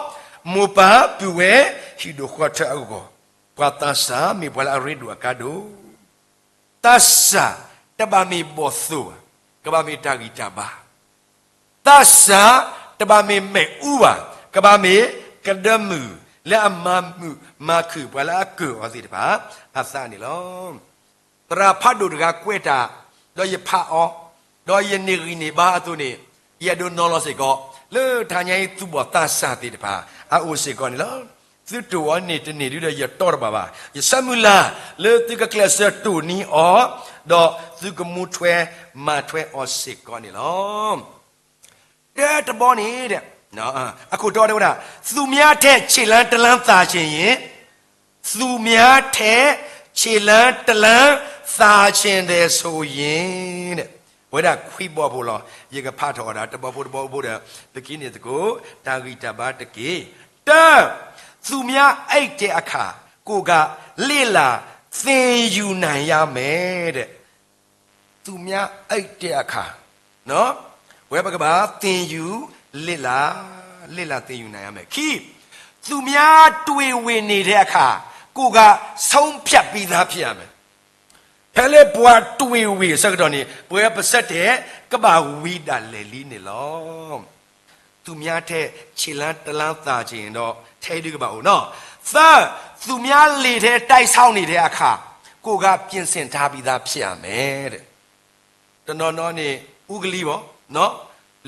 မိၢ်ပၢ်ပုၢ်ဝဲၢ် ဟံၣ်ဒိၣ်ဃီထၢအဂီၢ်, ပှၤသးစၢ်မ့ၢ်ပှၤလၢအရ့ဒိၣ်အကါဒိၣ် သးစၢ်တဘၣ်မ့ၢ်ဘီၣ်သိၣ်ဘၣ်, ကဘၣ်မ့ၢ်တၢ်ဂံၢ်တၢ်ဘါ. သးစၢ်တဘၣ်မ့ၢ်မဲာ်အူဘၣ်, ကဘၣ်မ့ၢ်ကဒၢမုၢ်လၢအမၤမုာ်မၤခုၣ်ပှၤလၢအကၢၢ်အီၤသ့ၣ်တဖၣ်အသးန့ၣ်လီၤ. သရၣ်ဖးဒိၣ်တဂၤကွဲးတၢ်, ဒီးယဖးအီၤ, ဒီးယန့ၢ်ဂံၢ်န့ၢ်ဘါအသိးန့ၣ်, ယအဲၣ်ဒိးနီၤလီၤစ့ၢ်ကီး, လၢတဟါညါအံၤ သူၣ်ဘီၣ်သးစၢ်သ့ၣ်တဖၣ် အအိၣ်စ့ၢ်ကီးန့ၣ်လီၤ. သုတိၢ်အီၤန့ၣ်တန့ၢ်ဒုဒီးယတီတဘၣ်ဘၣ်. ယဆၢမုၢ်လၢ်လၢသုကကျဲးစၢးတိၢ်နီၣ်အီၤ, ဒီးသုကမူထွဲမၤထွဲအီၤစ့ၢ်ကီးန့ၣ်လီၤ. တၢတဘီန့ၣ်, အခိၣ်တီတဲဝဲဒၣ်, သူများထက်ခြေလှမ်းတလှမ်းသာချင်ရင်, သူများထက်ခြေလှမ်းတလှမ်းသာချင်တယ်ဆိုရင်, အဝဲဒၣ်ခွံဘီဖိလီၤ. ယကဖးထီၣ်အီၤဒၣ် တဘီဖိတဘီဖိဒီး ပကဟံးန့ၢ်သကိး တၢ်ဂံၢ်တၢ်ဘါတက့ၢ်. တၢ, သူများအိပ်တဲ့အခါ ကိုယ်ကလေ့လာသင်ယူနိုင်ရမယ်တဲ့. သူများအိပ်တဲ့အခါ, ဝဲပကဘၣ်သင်ယူ, လေ့လာ, လေ့လာသင်ယူနိုင်ရမယ်. ခံ, သူများတွေ့ဝေနေတဲ့အချိန် ကိုယ်ကဆုံးဖြတ်ပြီးသားဖြစ်ရမယ်. ဖဲလၢပှၤတွေ့ဝေအဆၢကတီၢ်န့ၣ် ပဝဲပစၢၤတဲာ် ကဘၣ်ဝံၤဒၣ်လဲာ်လံန့ၣ်လီၤ. သူများထက်ခြေလှမ်းတလှမ်းသာချင်ရင်တော့ ထဲဒုကဘၣ်အိၣ်နီၤ. သၢ, သူများလေထဲတိုက်ဆောက်နေတဲ့အချိန် ကိုယ်ကပြင်ဆင်ထားပြီးသားဖြစ်ရမယ်တဲ့. တနီၤနီၤန့ၣ် အူကလံၤဘၣ်,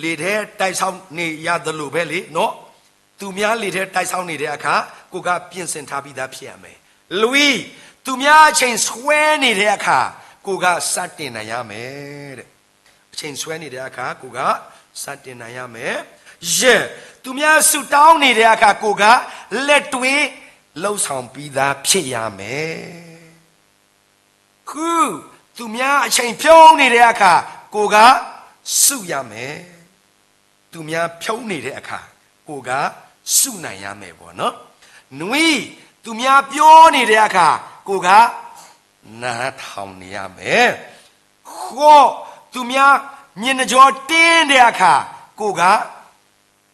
လေထဲတိုက်ဆောက်နေရသလိုပဲလေ, သူများလေထဲတိုက်ဆောက်နေတဲ့အချိန် ကိုယ်ကပြင်ဆင်ထားပြီးသားဖြစ်ရမယ်. လွံၢ်, သူများအချိန်ဆွဲနေတဲ့အချိန် ကိုယ်ကစတင်နိုင်ရမယ်တဲ့. အချိန်ဆွဲနေတဲ့အချိန် ကိုယ်ကစတင်နိုင်ရမယ်. ယဲၢ်, သူများဆုတောင်းနေတဲ့အချိန် ကိုယ်ကလက်တွေ့လုပ်ဆောင်ပြီးသားဖြစ်ရမယ်. ဃု, သူများအချိန်ဖြုန်းနေတဲ့အခါ ကိုယ်ကစုရမယ်. သူများဖြုန်းနေတဲ့အခါ ကိုယ်ကစုနိုင်ရမယ်ပေါ့နော်. နွံ, သူများပြောနေတဲ့အခါ ကိုယ်ကနားထောင်နေရမယ်. ဃိး, သူများမျက်နှာကြောတင်းတဲ့အခါ ကိုယ်က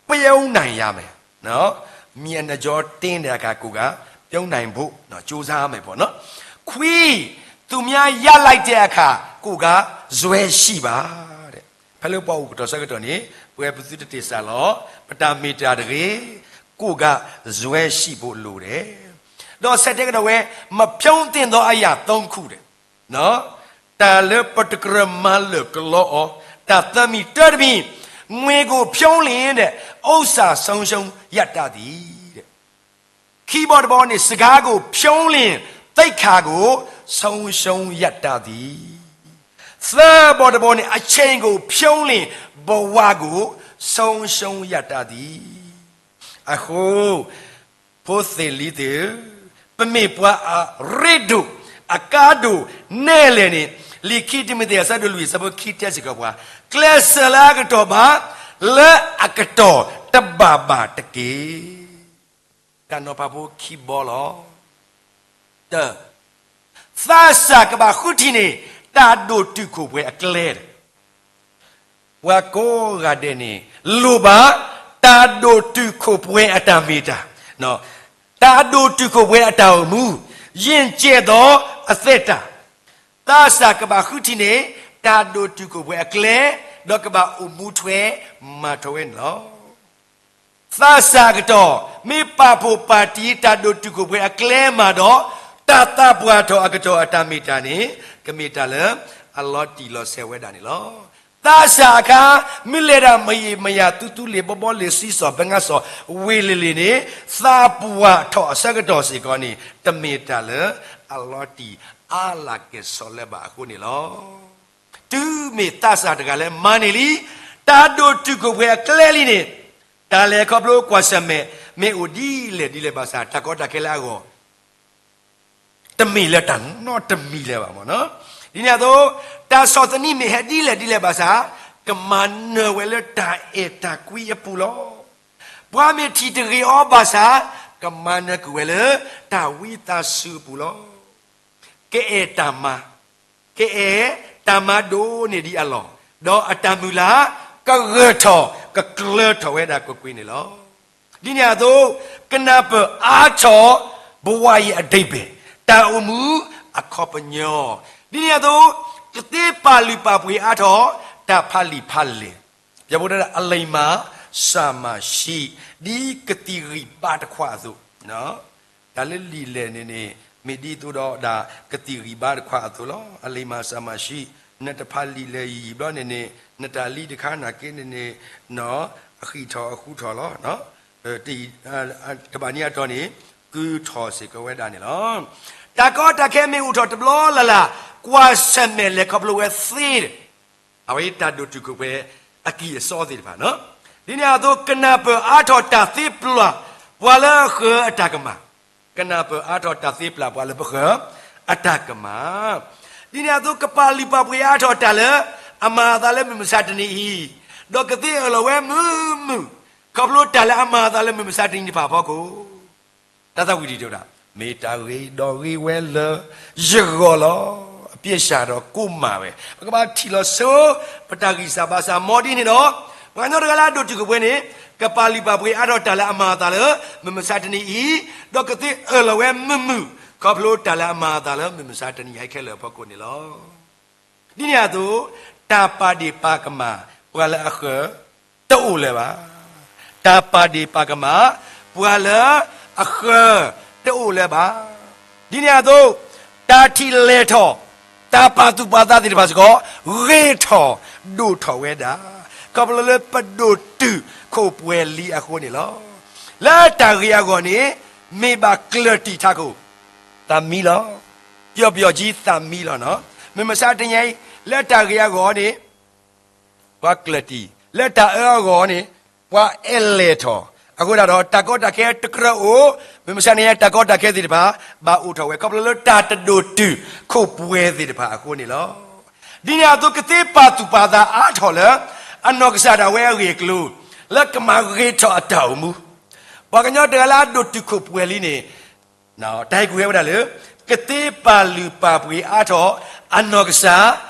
ပြုံးနိုင်ရမယ်နော်. မျက်နှာကြောတင်းတဲ့အခါ ကိုယ်ကပြုံးနိုင်ဖို့နော် ကြိုးစားရမယ်ပေါ့နော်. ခွံ, သူများရပ်လိုက်တဲ့အခါ ကိုယ်ကဇွဲရှိပါတဲ့. ဖဲလၢပှၤအိၣ်ကတီၢ်ဆၢကတီၢ်န့ၣ် ပဝဲပသုတတ့ၢ်စၢ်လီၤ. ပတၢ်မ့ၢ်တၢ်တဂ့ၤ, ကိုယ်ကဇွဲရှိဖို့လိုတယ်. ဒီးဆဲးတဲကဒီးဝဲ မပြုံးသင့်သောအရာသုံးခုတဲ့. တၢ်လၢပတကြၢးမၤလၢာ်ကလီအီၤ, တၢ်သၢမံၤ, တၢတမံၤ, ငွေကိုဖြုန်းလျှင်တဲ့ ဥစ္စာဆုံးရှုံးရတတ်သည်တဲ့. ခံဘီတဘီန့ၣ် စကားကိုဖြုန်းလျှင် သိက္ခာကိုဆုံးရှုံးရတတ်သည်. သၢဘီတဘီန့ၣ် အချိန်ကိုဖြုန်းလျှင် ဘဝကိုဆုံးရှုံးရတတ်သည်. အဃိ ဖိသ့ၣ်လံၤသ့ၣ်ဧၢ, ပမ့ၢ်ပှၤအရ့ဒိၣ် အကါဒိၣ်နဲၣ်လဲၣ်န့ၣ်, လံာ်ခံတံၤမသ့း အဆၢဒိၣ်လွံၢ် အဆၢဖိခံတဲစ့ၢ်ကီးပှၤ, ကျဲးစၢးလၢအကတီၢ်ဘၣ်, လၢအကတီၢ်တဘၣ်ဘၣ်တက့ၢ်. တၢ်နီၤဖးဖိခံဘီလီၤ. တၢ, သးစၢ်ကဘၣ်ဃုထံၣ်န့ၢ် တၢ်ဒိၣ်တုာ်ခိၣ်ပှဲၤအကျဲ ပှၤကိးဂၤဒဲးန့ၣ် လိၣ်ဘၣ် တၢ်ဒိၣ်တုာ်ခိၣ်ပှဲၤအတၢ်မ့ၢ်တၢ်, တၢ်ဒိၣ်တုာ်ခိၣ်ပှဲၤအတၢ်အိၣ်မူ, ယဉ်ကျေးသောအသက်တာ, သးစၢ်ကဘၣ်ဃုထံၣ်န့ၢ် တၢ်ဒိၣ်တုာ်ခိၣ်ပှဲၤအကျဲ, ဒီးကဘၣ်အိၣ်မူထွဲမၤထွဲဝဲန့ၣ်လီၤ. သးစၢ်အကတီၢ် မ့ၢ်ပာ်ဖှိၣ်ပာ်တံၢ်တၢ်ဒိၣ်တုာ်ခိၣ်ပှဲၤအကျဲမးဒီး, တၢ်သးပှၢ်ထီၣ်အကတီၢ်အတၢ်မ့ၢ်တၢ်န့ၣ် ကမ့ၢ်တၢ်လၢအလီၤတံၢ်လီၤဆဲးဝဲဒၣ်န့ၣ်လီၤ. သးစၢ်အခါ မ့ၢ်လဲၤဒၣ်မယံာ်မယၤ သူသူလ့ၤဘီဘီလ့ၤ စံစီၣ်ဘၣ်ငါစီၣ် ဝ့ၢ်လ့ၢ်လ့ၢ်န့ၣ်, သးပှၢ်ထီၣ်အဆၢကတီၢ်စ့ၢ်ကီးန့ၣ် တမ့ၢ်တၢ်လၢအလီၤတံၢ်အါလၢ်ကဲၣ်ဆိးလၢၤဘၣ်အဃိန့ၣ်လီၤ. တုၤမ့ၢ်သးစၢ်တဂၤလၢမၤန့ၢ်လံ တၢ်ဒိၣ်တုာ်ခိၣ်ပှဲၤအကျဲလံန့ၣ်, တၢ်လဲၤခီဖျိကွၢ်ဆၢၣ်မဲာ် မ့ၢ်အိၣ်ဒ်လဲၣ်ဒ်လဲၣ်ဘၣ်ဆၣ် တၢ်ကီတၢ်ခဲလၢအဂီၢ် တမ့ၢ်လၢတၢ်နီတမံၤလၢၤဘၣ်မ့ၢ်နီၤ. ဒ်န့ၣ်အသိး တၢ်ဆီၣ်သနံးမ့ၢ်ဟဲဒ်လဲၣ်ဒ်လဲၣ်ဘၣ်ဆၣ်, ကမၤနၢၤဝဲလၢတၢ်အဲၣ်တၢ်ကွံအပူၤလီၤ. ပှၤမ့ၢ်ထံၣ်တဂ့ၤအီၤဘၣ်ဆၣ်, ကမၤနၢၤကွံာ်ဝဲလၢတၢ်ဝံသးစူၤအပူၤလီၤ. ကအဲၣ်တၢ်မၤ, ကအဲၣ်တၢ်မၤဒိၣ်န့ၢ်ဒံးအလီၢ်, ဒီးအတၢ်မုၢ်လၢ် ကဂၢၢ်ထီၣ် ကကျၢၤထီၣ်ဝဲဒၣ်ကွ့ၢ်ကွ့ၢ်န့ၣ်လီၤ. ဒ်န့ၣ်အသိး ကနၢ်ပၢၢ်အါထီၣ် ဘဝရဲ့အဓိပ္ပာယ်, တၢ်အိၣ်မူအခီပညီ, ဒ်န့ၣ်အသိး ကသ့ပာ်လုၢ်ပာ်ပှ့ၤအါထီၣ် တၢ်ဖးလံာ်ဖးလဲၢ်, ယဖိတဒၣ်အလံၤမၤစၢ်မၤရှံ, ဒ်ကသံၣ်ဂံၢ်ဘါတခွါအသိး, တၢ်လၢလံာ်လဲၢ်န့ၣ်န့ၣ် မ့ၢ်ဒ်သိးဒီးဒၣ်ကသံၣ်ဂံၢ်ဘါတခွါအသိးလီၤ. အလံာ်မၤစၢၤမၤဆှံ, နတဖးလံာ်လဲၤယံာ်ယံာ်ဘျီန့ၣ်န့ၣ် နတၢ်လံတခါနာ်က့န့ၣ်န့ၣ် အဃံးထီၣ်အဃူထီၣ်လီၤ. တဘၣ်န့ၣ်အတီၢ်န့ၣ် ကုထီၣ်စ့ၢ်ကီးဝဲဒၣ်န့ၣ်လီၤ. တၢ်ကီတၢ်ခဲမ့ၢ်အိၣ်ထီၣ်တဘျီလၢ်လၢ် ကွၢ်ဆၢၣ်မဲာ်လဲၤခီဖျိဝဲသ့ဒီး အဝဲတၢ်ဒိၣ်တုာ်ခိၣ်ပှဲၤအကံၢ်အစီသ့ၣ်တဖၣ်, ဒ်န့ၣ်အသိး ကနၢ်ပၢၢ်အါထီၣ်တၢ်သ့ပျၢ်ပှၤလၢအဃၢၤအတၢ်ကမၣ်, ကနၢ်ပၢၢ်အါထီၣ်တၢ်သ့ပျၢ်ပှၤလၢပဃၢၤအတၢ်ကမၣ်, ဒ်န့ၣ်အသိး ကပာ်လုၢ်ပာ်ပှ့ၤအါထီၣ်တၢ်လၢအမၤအသးလၢမုၢ်မဆါတနံၤအံၤ, ဒီးကသ့အၢၣ်လီၤဝဲမုာ်မုာ် ခီဖျိတၢ်လၢအမၤအသးလၢမုၢ်မဆါတနံၤတဖၣ်အဖီခိၣ် တၢ်သးဝံၣ်တံၢ်တဲဝဲဒၣ်, မ့ၢ်တၢ်ဂ့ၤဒီးဂ့ၤဝဲလၢယဂီၢ်လီၤ. အပြစ်ဒိၣ်ဒီးကိၢ်မးဝဲ, ပကဘၣ်ထံၣ်လီၤဆိ ပတၢ်ဂံၢ်စၢ်ဘါစၢ် မ်ဒ်န့ၣ်ဒီး ပှၤကညီတဂၤလၢအဒိၣ်တုာ်ခိၣ်ပှဲၤန့ၣ် ကပာ်လုၢ်ပာ်ပှ့ၤအါထီၣ်တၢ်လၢအမၤအသးလၢ မုၢ်မဆါတနံၤအံၤ, ဒီးကသ့အၢၣ်လီၤဝဲမုာ်မုာ် ခီဖျိတၢ်လၢအမၤအသးလၢ မုၢ်မဆါတနံၤအံၤခဲလၢာ်အဖီခိၣ်န့ၣ်လီၤ. ဒ်န့ၣ်အသိး တၢ်ပာ်ဒ့ၣ်ပာ်ကမၣ်ပှၤလၢအဃၢၤ တအိၣ်လၢၤဘၣ်. တၢ်ပာ်ဒ့ၣ်ပာ်ကမၣ်ပှၤလၢအဃၢၤ တအိၣ်လၢၤဘၣ်. ဒ်န့ၣ်အသိး တၢ်ထံၣ်လဲၢ်ထီၣ် တၢ်ပာ်သူၣ်ပာ်သးသ့ၣ်တဖၣ်စ့ၢ်ကီး ဂ့ၤထီၣ်ဒိၣ်ထီၣ်ဝဲဒၣ် ခီဖျိလၢပဒိၣ်တုာ်ခိၣ်ပှဲၤလံအဃိန့ၣ်လီၤ. လၢတၢ်ဂ့ၤအဂီၢ်န့ၣ် မ့ၢ်ဘၣ်ကျၢၢ်တံၢ်ထးခိၣ် သးမံလီၤ. ပျီၣ်ပျီၣ်ကံသးမံလီၤ. မုၢ်မဆါတနံၤအံၤ လၢတၢ်ဂ့ၤအဂီၢ်န့ၣ် ပှၤကျၢၢ်တံၢ်, လၢတၢ်အၢအဂီၢ်န့ၣ် ပှၤအဲၣ်လဲၣ်ထီၣ်, အဃိသတးဒီး တၢ်ကီတၢ်ခဲတကြၢးအိၣ်, မုၢ်မဆါတနံၤအံၤ တၢ်ကီတၢ်ခဲသ့ၣ်တဖၣ် ဘၣ်အိၣ်ထီၣ်ဝဲ ခီဖျိလၢတၢ်တဒိၣ်တုာ်ခိၣ်ပှဲၤသ့ၣ်တဖၣ်အဃိန့ၣ်လီၤ. ဒ်န့ၣ်အသိး ကသ့ပာ်သူၣ်ပာ်သးအါထီၣ်လၢ အနီၢ်ကစၢ်ဒၣ်ဝဲအဂ့ၢ်အကျိၤ လၢကမၤဂ့ၤထီၣ်အတၢ်အိၣ်မူ, ပှၤကညီတဂၤလၢအဒိၣ်တုာ်ခိၣ်ပှဲၤလံန့ၣ် တၢ်ဟဲကွံာ်ဝဲဒၣ်လၢ ကသ့ပာ်လုၢ်ပာ်ပှ့ၤအါထီၣ် အနီၢ်ကစၢ်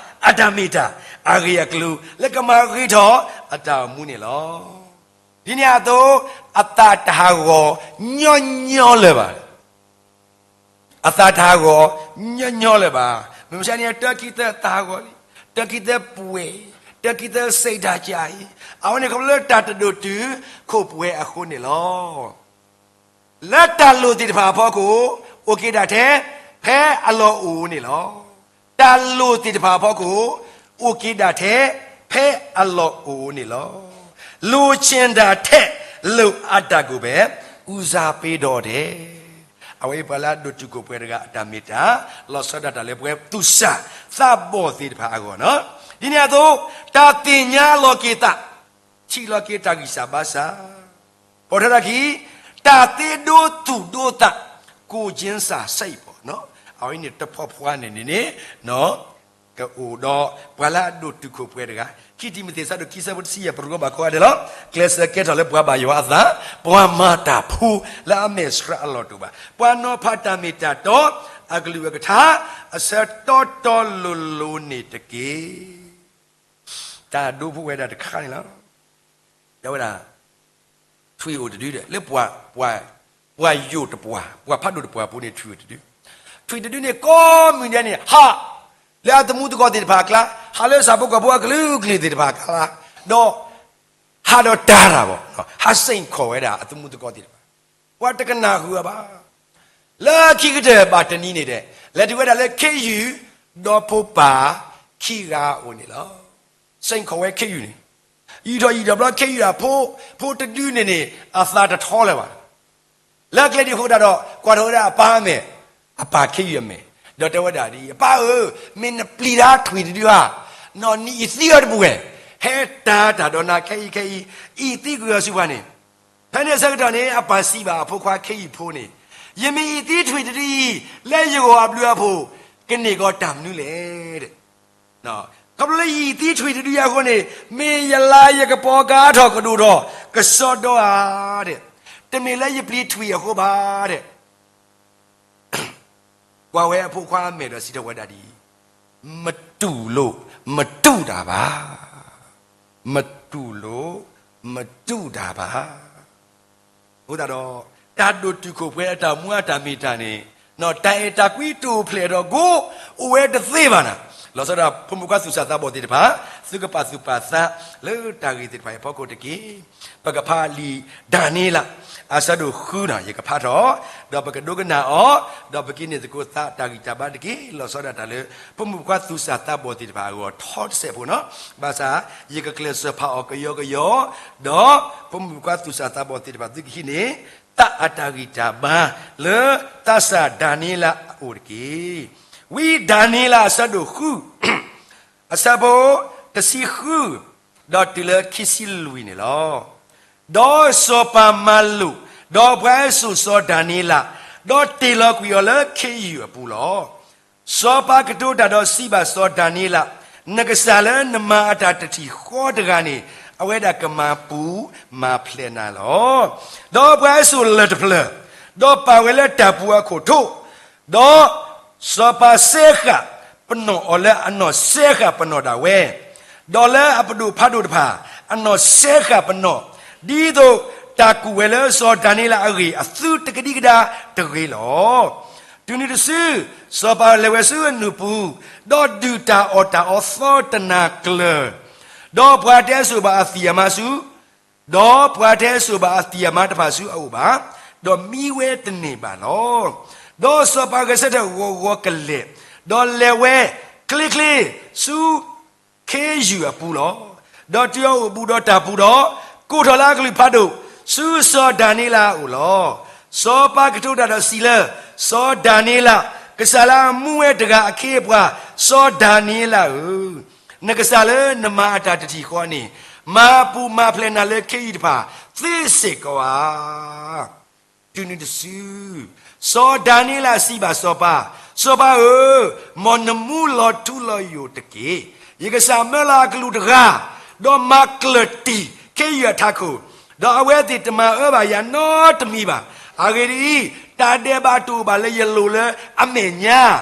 အတၢ်မ့ၢ်တၢ် အဂ့ၢ်အကျိၤ လၢကမၤဂ့ၤထီၣ်အတၢ်အိၣ်မူန့ၣ်လီၤ. ဒ်န့ၣ်အသိး အသးတဟးဂီၤညီညီလၢၤဘၣ်. အသးတဟးဂီၤညီညီလၢၤဘၣ်. မုၢ်မဆါန့ၣ် တၢခံသၢသးဟးဂီၤလံ, တၢခံသၢပှဲၤ, တၢခံသၢစံးတၢ်ကၢအံၤ, အဝဲန့ၣ်ခီဖျိလၢတၢ်တဒိၣ်တုာ်ခိၣ်ပှဲၤအဃိန့ၣ်လီၤ. လၢတၢ်လိၣ်သ့ၣ်တဖၣ်အဖီခိၣ် အိၣ်က့ၤဒၣ်ထဲ ဖဲအလီၢ်အိၣ်န့ၣ်လီၤ. တၢ်လိၣ်သ့ၣ်တဖၣ်အဖီခိၣ် အိၣ်က့ၤဒၣ်ထဲ ဖဲအလီၢ်အိၣ်န့ၣ်လီၤ. လိုချင်တာထက် လိုအပ်တာကိုပဲ ဦးစားပေးတော့တယ်. အဝဲအံၤပှၤလၢအဒိၣ်တုာ်ခိၣ်ပှဲၤတဂၤအတၢ်မ့ၢ်တၢ် လီၤဆီဒၣ်တၢ်လၢပှၤသူၣ်စၢ်သးဘီၣ်သ့ၣ်တဖၣ်အဂီၢ်န့ၣ်လီၤ. ဒ်န့ၣ်အသိး တၢ်သ့ၣ်ညါလီၤက့ၤသး ထံၣ်လီၤက့ၤတၢ်ဂံၢ်စၢ်ဘါစၢ်, ပိာ်ထွဲထီၣ်ခံ တၢ်သ့ဒိသူၣ်ဒိသး ကိုယ်ချင်းစာစိတ်ပေါ့နော်. အဝဲန့ၣ်တဖီဖီန့ၣ်န့ၣ်န့ၣ် ကအိၣ်ဒီးပှၤလၢအဒိၣ်တုာ်ခိၣ်ပှဲၤတဂၤ, ခံတံၤမသ့း ဆၢဒိၣ်ခံ ဆၢဖိတဆံယဲၢ် ပရိကဘၣ်ကိးဂၤဒဲးလီၤ. ကျဲးစၢးကဲထီၣ်လၢပှၤဘၣ်ယွၤအသး, ပှၤမၤတၢ်ဖိလၢအမဲာ်ဆှးအလီၢ်တအိၣ်ဘၣ်, ပှၤနီၤဖးတၢ်မ့ၢ်တၢ်တီ အကလုၢ်အကထါ အဆၢတီတီလိၤလိၤန့ၣ်တက့ၢ်. တၢ်ဒိဖိဝဲဒၣ်တခါန့ၣ်လီၤ. တဲဝဲဒၣ် ထွံၣ်အိၣ်တဒုဒီး လၢပှၤ ပှၤယိာ်တပှၢ် ပှၤဖးဒိၣ်တပှၢ်ဖိန့ၣ် ထွံၣ်အိၣ်တဒု, ထွံၣ်တဒုန့ၣ် ကိးမုၢ်နံၤဒဲးန့ၣ် ဟးလၢအသမူသကိးသ့ၣ်တဖၣ်အကျါ, ဟးလၢဆၣ်ဖိကီၢ်ဖိအကလုာ်ကလုာ်သ့ၣ်တဖၣ်အကျါ, ဒီး ဟးဒီးတၢ်တၢ်ဘၣ်, ဟးစ့ၣ်ခီၣ်ဝဲဒၣ်အသမူသကိးသ့ၣ်တဖၣ်, ပှၤတကနၣ်ဃုာ်အီၤဘၣ်. လၢခံကတၢၢ်ဘၣ်တနံၤန့ၣ်ဒီး လဲၤတုၤဝဲဒၣ်လၢခ့ယုၢ် ဒီဖိပၢ်ခံဂၤအိၣ်န့ၣ်လီၤ. စ့ၣ်ခီၣ်ဝဲခ့ယုၢ်န့ၣ်, ယံာ်ထီၣ်ယံာ်ထီၣ်ဘျီ ခ့ယုၢ်အဖိ ဖိတဒုန့ၣ်န့ၣ် အသးတထီလၢၤဘၣ်. လၢကျဲဒံးအဃိသတးဒီး ကွၢ်ထီၣ်ဝဲဒၣ်အပၢ်အမဲာ်, အပၢ်ခ့ယုၢ်အမဲာ်, ဒီးတဲဝဲဒၣ်ဒ်အံၤ, အပၢ်ဧၢ, မ့ၢ်နပျံၤတၢ်ထွံၣ်တဒုဧါ, နီၢ်နံၤအံၤသံအီၤတပူၤဝဲ, ဟဲတၢ်တၢ်ဒီးနၤခဲအံၤခဲအံၤ, အံၤသံကွံာ်အီၤဆူပှၤန့ၣ်, ဖဲန့ၣ်အဆၢကတီၢ်န့ၣ် အပၢ်စံးဘၣ်အဖိခွါခ့ယုၢ်ဖိန့ၣ်, ယမ့ၢ်အံၤသံထွံၣ်တဒုအံၤ လၢယဂီၢ်အဘျုးအဖှိၣ် ကန့ၢ်ကီးတၢ်မနုၤလဲၣ်. ခီဖျိလၢယအံၤသံထွံၣ်တဒုအံၤအဃိန့ၣ် မ့ၢ်ယလၤယကပီၤကအါထီၣ်ကဒိၣ်ထီၣ်ကစီဒီဧါဒီး, တမ့ၢ်လၢယပျံၤထွံၣ်အဃိဘၣ်ဒီး ကွၢ်ဝဲအဖိခွါအမဲာ်ဒီးစံးထီၣ်ဝဲဒၣ်ဒ်အံၤ, မတူလို့ မတူတာပါ, မတူလို့ မတူတာပါ. အဃိသတးဒီး တၢ်ဒိၣ်တုာ်ခိၣ်ပှဲၤအတၢ်မူအတၢ်မ့ၢ်တၢ်န့ၣ် တၢ်အဲၣ်တၢ်ကွံတိာ်ဖျဲးဒီးကိး အိၣ်ဝဲတသ့ဘၣ်နၤ, လီၤဆီဒၣ်တၢ် ဖိမုၣ်ဖိခွါသူၣ်စၢ်သးဘီၣ်သ့ၣ်တဖၣ်, သုကပာ်သူၣ်ပာ်သးလၢတၢ်ဂ့ၢ်သ့ၣ်တဖၣ်အံၤအဖီခိၣ်တက့ၢ်. ပကဖးလံာ်ဒၤနံးယ့လး အဆၢဒိၣ်ဃုန့ၣ် ယကဖးထီၣ်, ဒီးပကဒိကနၣ်အီၤ, ဒီးပကန့ၢ်သကိးသးတၢ်ဂံၢ်တၢ်ဘါတက့ၢ်. လီၤဆီဒၣ်တၢ်လၢ ဖိမုၣ်ဖိခွါသူၣ်စၢ်သးဘီၣ်သ့ၣ်တဖၣ်အဂီၢ်ထီတစဲးဖိန့ၣ်, ဘၣ်ဆၣ် ယကကျဲးစၢးဖးအီၤကယီကယီ, ဒီးဖိမုၣ်ဖိခွါသူၣ်စၢ်သးဘီၣ်သ့ၣ်တဖၣ် သုကဟံးန့ၢ် သးအတၢ်ဂံၢ်တၢ်ဘါလၢသးစၢ်ဒၤနံးယ့လးအအိၣ်တက့ၢ်. ဝံဒၤနံးယ့လးအဆၢဒိၣ်ဃု, အဆၢဖိတဆံဃု ဒီးတုၤလၢခံဆံလွံၢ်န့ၣ်လီၤ. ဒီးစီၤပၤမၤလိာ်, ဒီးပှၤဟဲစိာ်စီၤဒၤနံးယ့လး, ဒီးတ့ၢ်လီၤကွံာ်အီၤလၢခ့ယုၢ်အပူၤလီၤ. စီၤပၤကတိၤတၢ်ဒီးစံးဘၣ်စီၤဒၤနံးယ့လး, နကစၢ်လၢနမၤအတၢ်တထံၣ်ဃီတဂၤန့ၣ်, အဝဲဒၣ်ကမၤပူၤမၤဖျဲးနၤလီၤ. ဒီးပှၤဟဲစိာ်လၢၢ်တဖျၢၣ်, ဒီးပာ်ဝဲလၢတၢ်ပူၤအခိၣ်ထိ, ဒီးစီၤပၤစဲဃာ်ပနီၣ်အီၤလၢအနီၢ်စဲဃာ်ပနီၣ်ဒၣ်ဝဲ, ဒီးလၢအပဒိၣ်ဖးဒိၣ်တဖၣ် အနီၢ်စဲဃာ်ပနီၣ်, ဒ်သိးတၢ်ကူၣ်ဝဲလၢစီၤဒၤနံးယ့လးအဂ့ၢ်အသုတကဒံကဒါတဂ့ၤလီၤ. တုၤနုၤတစု, စီၤပၤလဲၤဝဲဆူအနူၢ်ပူၤ, ဒီးဒုၣ်တၢ်အီၣ်တၢ်အီသီတနၤကျၢၤ, ဒီးပှၤတဟဲစိာ်ဘၣ်အသံၣ်အမါဆူ ဒီးပှၤတဟဲစိာ်ဘၣ်အသံၣ်အမါတဖၣ်ဆူအအိၣ်ဘၣ်, ဒီးမံဝဲတန့ၢ်ဘၣ်လီၤ. ဒီးစီၤပၤဂဲၤဆၢထၢၣ်ဂီၤဂီၤကလဲာ်, ဒီးလဲၤဝဲချ့ချ့ဆူခ့ယုၢ်အပူၤလီၤ. ဒီးတုၤအအိၣ်ဘူးဒီးတၢ်ပူၤဒီး, ကိးထီၣ်လၢအကလုၢ်ဖးဒိၣ် ဆူစီၤဒၤနံးယ့လးအအိၣ်လီၤ. စီၤပၤကတိၤတၢ်ဒီးစံးလၢ စီၤဒၤနံးယ့လး, ကစၢ်လၢအမူဝဲတဂၤအခ့အပှၤ, စီၤဒၤနံးယ့လးဧၢ, နကစၢ်လၢနမၤအတၢ်တထံၣ်ဃီန့ၣ်, မၤပူၤမၤဖျဲးနၤလၢခ့ယုၢ်တဖၣ်သ့စ့ၢ်ကီးဧါ. တုၤနုၤတစု, စီၤဒၤနံးယ့လးစံးဘၣ်စီၤပၤ, စီၤပၤဧၢ, မ်နမူလီၤထူလီၤယိာ်တက့ၢ်. ယကစၢ်မၢလီၤအကလူးတဂၤ, ဒီးမၤကျၢၢ်တံၢ်ခ့ယုၢ်အထးခိၣ်, ဒီးအဝဲသ့ၣ်တမၤအၢဘၣ်ယၤနီတမံၤဘၣ်. အဂ့ၢ်ဒ်အံၤ, တၢ်ဒဲးဘးတအိၣ်ဘၣ်လၢယလိၤလၢအမဲာ်ညါ,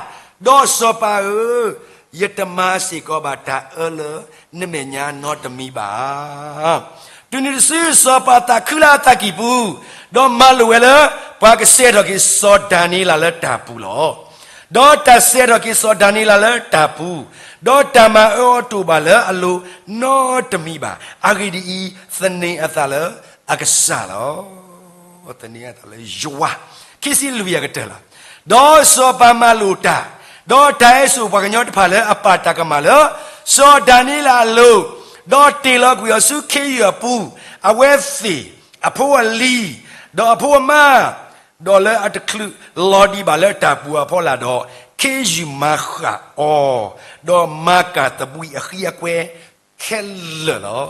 ဒီးစီၤပၤဧၢ, ယတမၤစ့ၢ်ကီးဘၣ်တၢ်အၢလၢနမဲာ်ညါနီတမံၤဘၣ်. တုၤနုၤတစု စီၤပၤသးခုလၢအသးကံၢ်ပူၤ, ဒီးမၤလိာ်ဝဲလၢ ပှၤကစဲးထီၣ်က့ၤစီၤဒၤနံးယ့လးလၢတၢ်ပူၤလီၤ. ဒီးတၢ်စဲးထီၣ်က့ၤစီၤဒၤနံးယ့လးလၢတၢ်ပူၤ, ဒီးတၢ်မၤအၢအီၤတအိၣ်ဘၣ်လၢအလိၤနီတမံၤဘၣ်. အဂ့ၢ်ဒ်အံၤ, သန့ၤအသးလၢအကစၢ်လီၤ. သန့ၤအသးလၢယွၤ. ခံဆံလွံၢ်အကတၢၢ်လီၤ. ဒီးစီၤပၤမၤလိာ်တၢ်, ဒီးတၢ်ဟဲစိာ်ပှၤကညီတဖၣ်လၢအပာ်တၢ်ကမၣ်လၢ စီၤဒၤနံးယ့လးအလိၤ, ဒီးတ့ၢ်လီၤကွံာ်အီၤဆူခ့ယုၢ်အပူၤ, အဝဲသ့ၣ်, အဖိအလံၤ, ဒီးအဖိအမါ, ဒီးလၢအတချုးလီၤဒံးဘၣ်လၢတၢ်ပူၤအဖီလာ်ဒီး, ခ့ယုၢ်မၤဃာ်အီၤ, ဒီးမၤကၢ်သဘှံးအဃံအကွဲခဲလၢာ်လီၤ.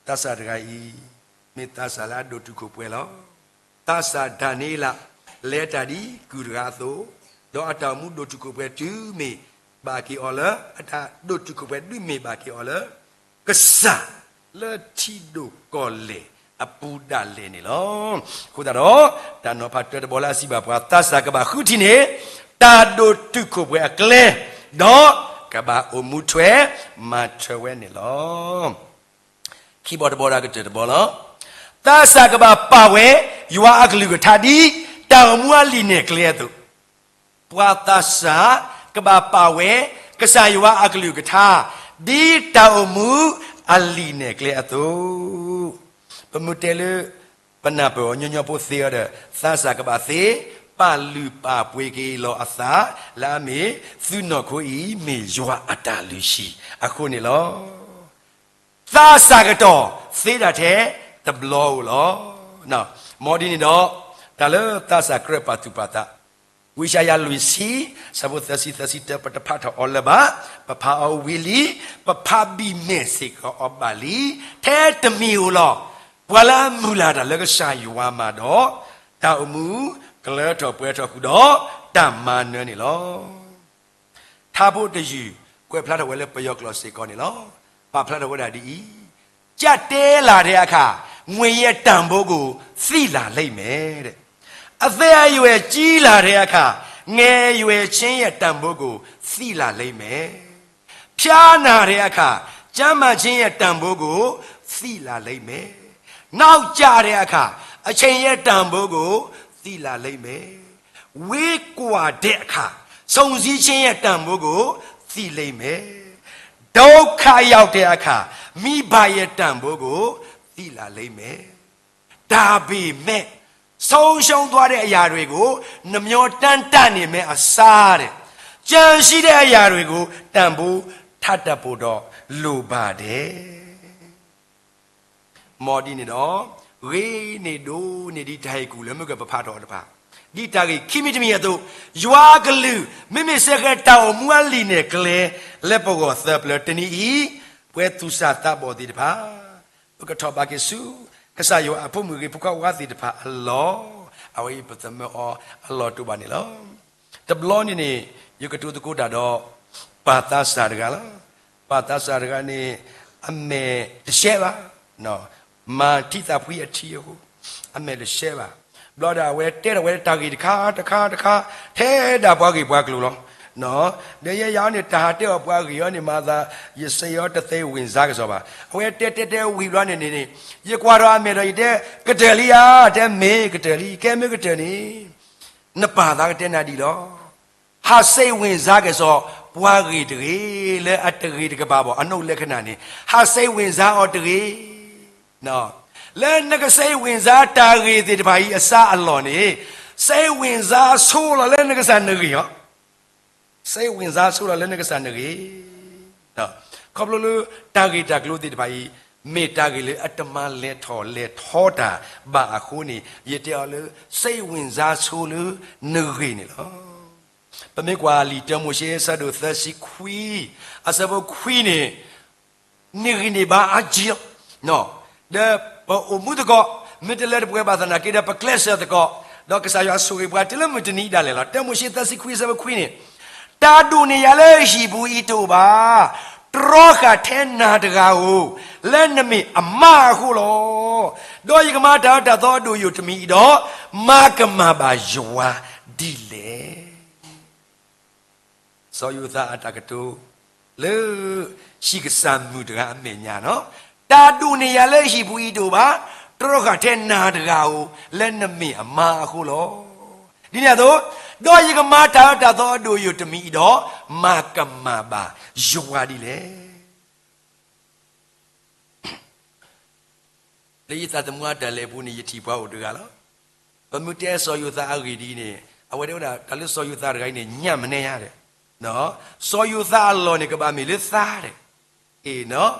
သးစၢ်တဂၤအံၤ, မ့ၢ်သးစၢ်လၢအဒိၣ်တုာ်ခိၣ်ပှဲၤလီၤ. သးစၢ်ဒၤနံးယ့လး လဲၤတၢ်ဒ်ကုၢ်တဂၤအသိး, ဒီးအတၢ်အိၣ်မူဒိၣ်တုာ်ခိၣ်ပှဲၤတုၤမ့ၢ်ဘၣ်က့ၤအီၤလၢ, အတၢ်ဒိၣ်တုာ်ခိၣ်ပှဲၤဒုးမ့ၢ်ဘၣ်က့ၤအီၤလၢ ကစၢ်လၢထံဒိၣ်ကီၢ်လဲၢ်အပူၤဒၣ်လဲာ်န့ၣ်လီၤ. အဃိသတးဒီး, တၢ်နီၤဖးတၢတဘီလၢအစံးဘၣ်ပှၤ သးစၢ်ကဘၣ်ဃုထံၣ်န့ၣ်, တၢ်ဒိၣ်တုာ်ခိၣ်ပှဲၤအကျဲ, ဒီးကဘၣ်အိၣ်မူထွဲမၤထွဲဝဲန့ၣ်လီၤ. ခံဘီတဘီဒီးကတၢၢ်တဘီလီၤ. သးစၢ်ကဘၣ်ပာ်ဝဲ ယွၤအကလုၢ်ကထါဒ်တၢ်အိၣ်မူအလံာ်နဲၣ်ကျဲအသိး, ပှၤသးစၢ်ကဘၣ်ပာ်ဝဲ ကစၢ်ယွၤအကလုၢ်ကထါ ဒ်တၢ်အိၣ်မူအလံာ်နဲၣ်ကျဲအသိး, ပမ့ၢ်တဲလၢ ပနၢ်ပၢၢ်အီၤညီညီဖိသ့အီၤဒီး သးစၢ်ကဘၣ်သ့, ပာ်လုၢ်ပာ်ပှ့ၤက့ၤလီၤအသး လၢအမ့ၢ်သုနီၢ်ခိအံၤ မ့ၢ်ယွၤအတၢ်လုၢ်ဟံၣ်အဃိန့ၣ်လီၤ. သးစၢ်ကတီၢ်သ့ဒၣ်ထဲတဘျီဧိၤလီၤ. မ်ဒ်န့ၣ်ဒီး, တၢ်လၢသးစၢ်ကြၢးပာ်သူၣ်ပာ်သး, ဝံယၡါယၤလွံၢ်ဆံ, ဆၢဖိသၢဆံသၢဆံတၢ ပတဖးထီၣ်အီၤလၢၤဘၣ်, ပဖးအီၤဝံၤလံ, ပဖးဘံၣ်မဲာ်စ့ၢ်ကီးအီၤဘၣ်လံ, ထဲတမံၤဧိၤလီၤ. ပှၤလၢအမုၢ်လၢ်တၢ်လၢကစၢ်ယွၤမးဒီး, တၢ်အိၣ်မူကလၢထီၣ်ပှဲၤထီၣ်ဃုာ်ဒီးတၢ်မၤနၢၤန့ၣ်လီၤ. ထါဖိတယုၢ် ကွဲးဖျါထီၣ်ဝဲလၢပယီၤကျိာ်စ့ၢ်ကီးန့ၣ်လီၤ. ပာ်ဖျါထီၣ်ဝဲဒၣ်ဒ်အံၤ, ကျားတဲလာတဲ့အခါ, ငွေရဲ့တန်ဖိုးကို သိလာလိမ့်မယ်တဲ့. အသက်အရွယ်ကြီးလာတဲ့အခါ, ငယ်ရွယ်ခြင်းရဲ့တန်ဖိုးကို သိလာလိမ့်မယ်. ဖျားနာတဲ့အခါ, ကျန်းမာခြင်းရဲ့တန်ဖိုးကို သိလာလိမ့်မယ်. နောက်ကျတဲ့အခါ, အချိန်ရဲ့တန်ဖိုးကို သိလာလိမ့်မယ်. ဝေးကွာတဲ့အခါ, စုံစည်းခြင်းရဲ့တန်ဖိုးကို သိလိမ့်မယ်။ ဒုက္ခရောက်တဲ့အခါ မိဘရဲ့တန်ဖိုးကို သိလာလိမ့်မယ်။ ဒါပေမဲ့ ဆုံးရှုံးသွားတဲ့အရာတွေကို နှမျောတမ်းတနေမယ့်အစားတဲ့ ကျန်ရှိတဲ့အရာတွေကို တန်ဖိုးထားတတ်ဖို့တော့ လိုပါတယ်. မ်ဒ်န့ၣ်ဒီး ဂ့ၤန့ၢ်ဒိၣ်န့ၢ်ဒံးတၢ်ဟ့ၣ်ကူၣ်လၢမုၢ်ကပဖးထီၣ်တဖၣ်, ဒ်တၢ်ဂ့ၢ်ခံမံၤတမံၤအသိး, ယွၤအကလုၢ် မ့မ့ၢ်စ့ၢ်ကီးတၢ်အိၣ်မူအလံာ်နဲၣ်ကျဲ လၢပဂီၢ်သၢပျၢၤတနံၤအံၤ, ပှၤသူၣ်စၢ်သးဘီၣ်သ့ၣ်တဖၣ် ပကထီၣ်ဘးက့ၤဆူ ကစၢ်ယွၤအဖိမုၣ်ဂ့ၤဖိခွါဝါသ့ၣ်တဖၣ်အလီၢ်, အဝဲအံၤပသမၢအီၤအလီၢ်တအိၣ်ဘၣ်န့ၣ်လီၤ. တဘျီန့ၣ်န့ၣ် ယကတိၤသကိးတၢ်ဒီး ပၢ်သးစၢ်တဂၤလီၤ. ပၢ်သးစၢ်တဂၤန့ၣ် အမဲာ်တရှဲဘၣ်, မၤထံသးဖှံအထံအဃိ အမဲာ်တရှဲဘၣ်. ဘျီဒီးအဝဲတဲထီၣ်ဝဲတၢ်ဂ့ၢ်တခါတခါတခါ ထဲဒၣ်ပှၤဂ့ၢ်ပှၤကျိၤလီၤ. ဒီးယဲယၤအီၤန့ၣ် တၢ်ဟးတဲအီၤပှၤဂ့ၢ်အီၤန့ၣ် မၤသး ယစ့အီၤတသ့ဝင်စားကစီၤဘၣ်. အဝဲတဲတဲတဲဝံၤဘျီန့ၣ်န့ၣ်န့ၣ် ယကွၢ်ထီၣ်အမဲာ်ဒီးယတဲ ကတၢၢ်လံဧါ, တဲမ့ၢ်ကတၢၢ်လံ, ကဲမ့ၢ်ကတၢၢ်န့ၣ် နပၢ်သးကတဲနၤဒ်လီၤ. ဟးစိတ်ဝင်စားကစီၤ ပှၤဂ့ၢ်တဂ့ၤ လၢအတဂ့ၤတကပၤဘၣ် အနုတ်လက္ခဏာန့ၣ် ဟးစိတ်ဝင်စားအီၤတဂ့ၤ. လၢနကစိတ်ဝင်စားတၢ်ဂ့ၢ်သ့ၣ်တဖၣ်အံၤအစါအလီၢ်န့ၣ် စိတ်ဝင်စားဆိလီၤလၢနကစၢ်နဂ့ၢ်လီၤ. စိတ်ဝင်စားဆိလီၤလၢနကစၢ်နဂ့ၢ် ခီဖျိလၢတၢ်ဂ့ၢ်တၢ်ကျိၤသ့ၣ်တဖၣ်အံၤ မ့ၢ်တၢ်ဂ့ၢ်လၢအတမၤလဲၤထီၣ်လဲၤထီတၢ်ဘၣ်အဃိန့ၣ် ယတဲအီၤလၢ စိတ်ဝင်စားဆိလၢနဂ့ၢ်န့ၣ်လီၤ. ပမ့ၢ်ကွၢ်လံာ်တၢမိၤၡ့အဆၢဒိၣ်သၢဆံခွံ အဆၢဖိခွံန့ၣ် န့ၢ်ဂံၢ်န့ၢ်ဘါအါကံလီၤ. ဒီးပအိၣ်မူသကိး မ့ၢ်တလၢတပှဲၤဘၣ်သနာ်က့ဒီး ပကျဲးစၢးသကိး ဒီးကစၢ်ယွၤဆိၣ်ဂ့ၤပှၤတုၤလၢမုၢ်တနံၤဒၣ်လဲာ်လီၤ. တၢမိၤၡ့သၢဆံခွံအဆၢဖိခွံန့ၣ် တၢ်ဒိၣ်န့ၢ်ယၤလၢဟံၣ်ပူၤအံၤတအိၣ်ဘၣ်, တြီဃာ်ထဲနၤတဂၤဧိၤ, လၢနမ့ၢ်အမါအဃိလီၤ. ဒီးယကမၤတၢ်အၢတၢ်သီအဒိၣ်ယိာ်တမံၤအံၤဒီး, မၤကမၣ်ဘၣ်ယွၤဒ်လဲၣ်. စီၤယိၤသးအတၢ်ကတိၤ လၢ ဟံၣ်ကစၢ်မုၣ်တဂၤအမဲာ်ညါနီၤ, တၢ်ဒိၣ်န့ၢ်ယၤလၢဟံၣ်ပူၤအံၤတအိၣ်ဘၣ်, တြီဃာ်ထဲနၤတဂၤဧိၤ, လၢနမ့ၢ်အမါအဃိလီၤ. ဒ်န့ၣ်အသိး, ဒီးယကမၤတၢ်အၢတၢ်သီအဒိၣ်ယိာ်တမံၤအံၤဒီး, မၤကမၣ်ဘၣ်ယွၤဒ်လဲၣ်. လၢယသးသမူအတၢ်လဲၤပူၤန့ၣ် ယထံၣ်ပှၤအိၣ်တဂၤလီၤ. ပမ့ၢ်တဲစီၤယိၤသးအဂ့ၢ်ဒ်အံၤန့ၣ် အဝဲတဲဝဲဒၣ် တၢ်လၢစီၤယိၤသးတဂၤအံၤန့ၣ် ညၣ်မနဲယါဒီး စီၤယိၤသးအလီၢ်န့ၣ် ကဘၣ်မ့ၢ်လၢသါဒီး အ့ၣ်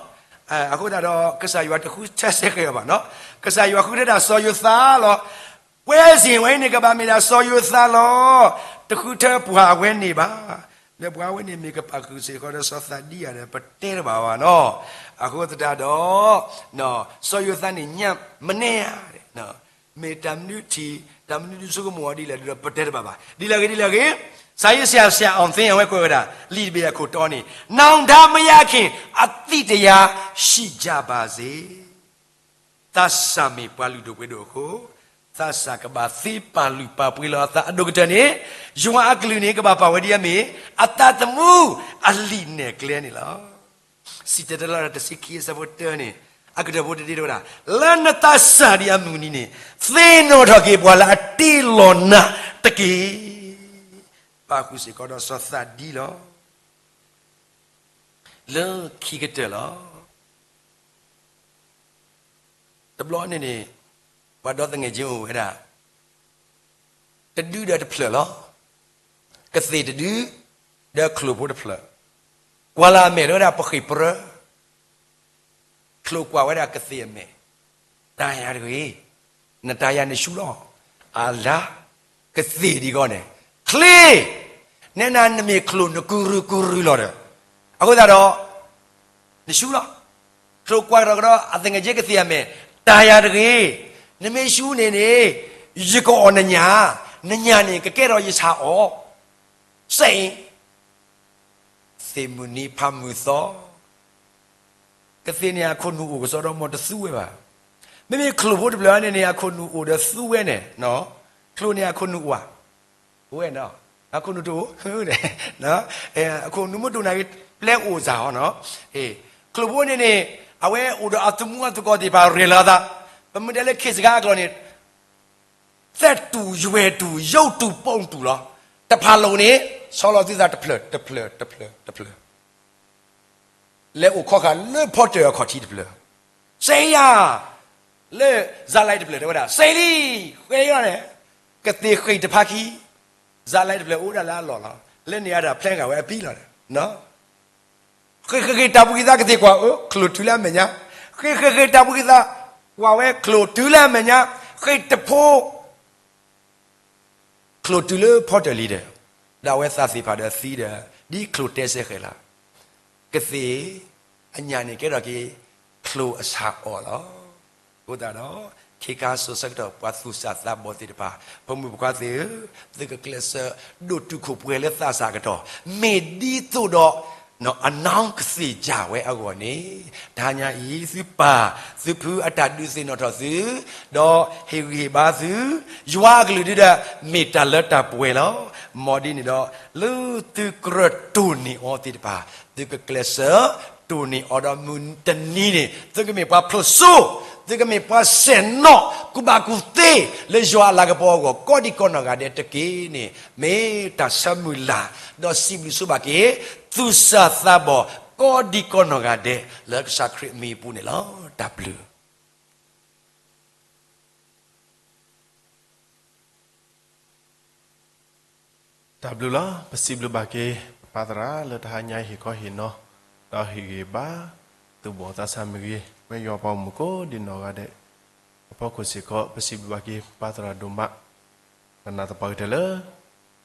အဃိသတးဒီး ကစၢ်ယွၤတဃုထၢစ့ၢ်ကီးဘၣ်နီၤ, ကစၢ်ယွၤဃုထၢဒၣ်စီၤယိၤသးလီၤ. ကွဲးစ့ၢ်ဝဲအံၤန့ၣ် ကဘၣ်မ့ၢ်ဒၣ်စီၤယိၤသးလီၤ. တဃုထၢပှၤအဝဲန့ၣ်ဘၣ်. ဒီးပှၤဝဲန့ၣ်မ့ၢ်ကပာ်ဃုာ်စ့ၢ်ကီးဒီးစီၤသးဒံဧါဒီး ပတဲတဘၣ်ဘၣ်နီၤ. အဃိသတးဒီး စီၤယိၤသးန့ၣ်ညၣ်မနဲဧါ မ့ၢ်တၢ်မနုၤထံၣ် တၢ်မနုၤဒုးဆိကမိၣ်အီၤဒ်လဲၣ်ဒီး ပတဲတဘၣ်ဘၣ်. ဒ်လဲၣ်ဂ့ၤ ဒ်လဲၣ်ဂ့ၤ, စာရေးဆရာ ဆရာအောင်သိန်း အဝဲကွဲးဝဲဒၣ် လံာ်တဘ့ၣ်အခိၣ်တီန့ၣ် နောင်တမရခင် အသည့်တရား ရှိကြပါစေ. သးစၢ်မ့ၢ်ပှၤလုၢ်ဒိၣ်ပှ့ၤဒိၣ်အဃိ, သးစၢ်ကဘၣ်သ့ပာ်လုၢ်ပာ်ပှ့ၤလီၤအသးအဒိၣ်ကတၢၢ်န့ၣ်, ယွၤအကလုၢ်န့ၣ် ကဘၣ်ပာ်ဝဲဒ်အမ့ၢ် အသးသမူအလံာ်နဲၣ်ကျဲန့ၣ်လီၤ. စံၣ်တဲၤတဲလီၤတဆံခံအဆၢဖိတၢန့ၣ်, အကတၢၢ်ဖိတဒ့တဲဝဲဒၣ်, လၢနသးစၢ်ဒံးအမုၢ်နံၤန့ၣ် သ့ၣ်နီၣ်ထီၣ်က့ၤပှၤလၢအတ့လီၤနၤတက့ၢ်. ပာ်ဃုာ်စ့ၢ်ကီးဒီးစီၤသးဒံလီၤ. လၢခံကတၢၢ်လီၤ. တဘျီန့ၣ်န့ၣ် ပှၤဒီသငဲၣ်ကၠ့အိၣ်ဝဲဒၣ် တဒုဒီးတဖျၢၣ်လီၤ. ကသ့ၣ်တဒု ဒီးချိၣ်ဖိတဖျၢၣ်, ကွၢ်လၢအမဲာ်တဲဝဲဒၣ်ပဃ့ၢ်ပြၢ, ချိၣ်ကွၢ်ဝဲဒၣ်ကသ့ၣ်အမဲာ်, တၢ်ယၤတဂ့ၤ, နတၢ်ယၤနရှူလီၤ. အလါ, ကသ့ၣ်ဒ်ဂီၢ်န့ၣ်, ချ့, နဲနၤနမ့ၢ်ချိၣ်နကုရုကုရုလီၤဒီး, အဃိသတးဒီး နရှူလီၤ. ချိၣ်ကွၢ်ကဒီးကဒီး အသငဲၣ်ကၠ့ကသ့ၣ်အမဲာ်, တၢ်ယၤတဂ့ၤ, နမ့ၢ်ရှူန့ၣ်န့ၣ် ယကအီၣ်နညၣ်, နညၣ်န့ၣ် ကကဲထီၣ်ယဆၣ်အီၣ်, စဲအ့ၣ် သ့ၣ်မုၢ်နံၤဖးမုၢ်သီ, ကသ့ၣ်န့ၣ်အခိၣ်နူာ်အိၣ်ကစီဒီမီၢ်တသူဝဲဘၣ်. မ့မ့ၢ်ချိၣ်ဖိတဖျၢၣ်န့ၣ်န့ၣ် အခိၣ်နူာ်အိၣ်ဒီးသူဝဲန့ၣ်, ချိၣ်န့ၣ်အခိၣ်နူာ်အိၣ်ဧါ, အိၣ်ဝဲနီၤ, အခိၣ်နူာ်တအိၣ်, အခိၣ်နူာ်မ့ၢ်တအိၣ်န့ၣ် ပျဲအိၣ်စၢ်ဟီနီၤ. ချိၣ်ဖိန့ၣ်န့ၣ် အဝဲအိၣ်ဒီးအသမူအသကိးသ့ၣ်တဖၣ်ရဲၣ်လီၤအသး, ပမ့ၢ်တဲလၢခ့ၣ်စကၤအကျိာ်န့ၣ် သက်တူၢ်ယွဲၢ်တူၢ် ယုတ်တူၢ်ပူၤတူၢ်လီၤ. တဖၣ်လိၣ်န့ၣ် ဆီလီၤသုသးတဖျၢၣ်တဖျၢၣ်တဖျၢၣ်တဖျၢၣ်, လဲၤအိၣ်ခီဃာ်လၢဖီတၢၣ်အခီၣ်ထံးတဖျၢၣ်, စဲယၤ, လၢ ဇာတ်လိုက် တဖျၢၣ်တဲဝဲဒၣ် စဲလံ, ဃ့လီၤန့ၣ်, ကသ့ၣ်ဃ့ၢ်တဖါခံ, ဇာတ်လိုက် တဖျၢၣ်အိၣ်ဒၣ်လၢအလီၢ်လီၤ, လၢန့ၣ်အတၢ်ဖျဲးဂၤဝဲအပံၤလီၤ. ဃ့ၢ်ဃ့ၢ်ဃ့ၢ်တၢ်ဘှံးသး ကသ့ၣ်ကွၢ်အၢချိၣ်တုၤလၢအမဲာ်ညါ, ဃ့ၢ်ဃ့ၢ်ဃ့ၢ်တၢ်ဘှံးသး ကွၢ်ဝဲချိၣ်တုၤလၢအမဲာ်ညါ, ဃ့ၢ်တဖိ ချိၣ်တုၤလၢဖီတၢၣ်လံဒီး, ဒီးအဝဲသးသ့ၣ်တဖၣ်ဒီးသံဒီး, ဒ်ချိၣ်တဲစဲဃဲၤလီၤ, ကသ့ၣ်အညၣ်န့ၣ်ကဲထီၣ်က့ၤ ချိၣ်အဆၣ်အီၣ်လီၤ. အဃိသတးဒီး, ခ့ခါစိၤဆၢကတီၢ်ပှၤသူၣ်စၢ်သးဘီၣ်သ့ၣ်တဖၣ်, ဖိမုၣ်ဖိခွါသ့ၣ်ဧၢ, သုကကျဲးစၢးဒိၣ်တုာ်ခိၣ်ပှဲၤလၢသးစၢ်အကတီၢ်, မ့ၢ်ဒ်သိးဒီး အနၢ်ကသ့ၣ်ယၢ်ဝဲအဂီၢ်န့ၣ်, တဟါညါအံၤ သုပၢ်သုဖုအတၢ်ဒုးသ့ၣ်နီၣ်ထီၣ်သု, ဒီးဟ့ၣ်ဂံၢ်ဟ့ၣ်ဘါသု, ယွၤအကလုၢ်ဒုဒီး မ့ၢ်တၢ်လၢတၢ်ပှဲၤလီၤ. မ်ဒ်န့ၣ်ဒီး, လၢသုကြၢးတိၢ်န့ၢ်အီၤသ့ၣ်တဖၣ်, သုကကျဲးစၢးတိၢ်န့ၢ်အီၤဒီးမုၢ်တနံၤန့ၣ် သုကမ့ၢ်ပှၤဖျိးစိ, သုကမ့ၢ်ပှၤဆဲးနီၣ် ကူၣ်ဘၣ်ကူၣ်သ့ လၢယွၤအလၤကပီၤအဂီၢ် ကိးဒံကိးနီၢ်ဂၤဒဲးတက့ၢ်န့ၣ်, မ့ၢ်တၢ်ဆၢမုၢ်လၢ်, ဒီးစံးဘျုးဆိဘၣ်က့ၤ သူၣ်စၢ်သးဘီၣ် ကိးဒံကိးနီၢ်ဂၤဒဲး လၢကစၢ်ခရံာ်အမံၤအပူၤန့ၣ်လီၤ. တၢ်ဘျုး တၢ်ဘျုးလီၤ. ပစံးဘျုးဘၣ်က့ၤ ပပၢ်သရၣ်လၢတဟါညါအံၤဟ့ၣ်ခီဟ့ၣ်နီၤ, ဒီးဟ့ၣ်ဂံၢ်ဘါ သူၣ်ဘီၣ်သးစၢ်မ့ၢ်ဂ့ၤ, ပဝဲယွၤပှၤဂီၢ်မုၢ်ကိးဒံနီၢ်ဂၤဒဲး အဖီခိၣ်စ့ၢ်ကီး ပစံးဘျုးဘၣ်က့ၤ ပပၢ်သရၣ်ဒိၣ်မး, ကနၣ်သပှၢ်ကတၢၢ်လၢ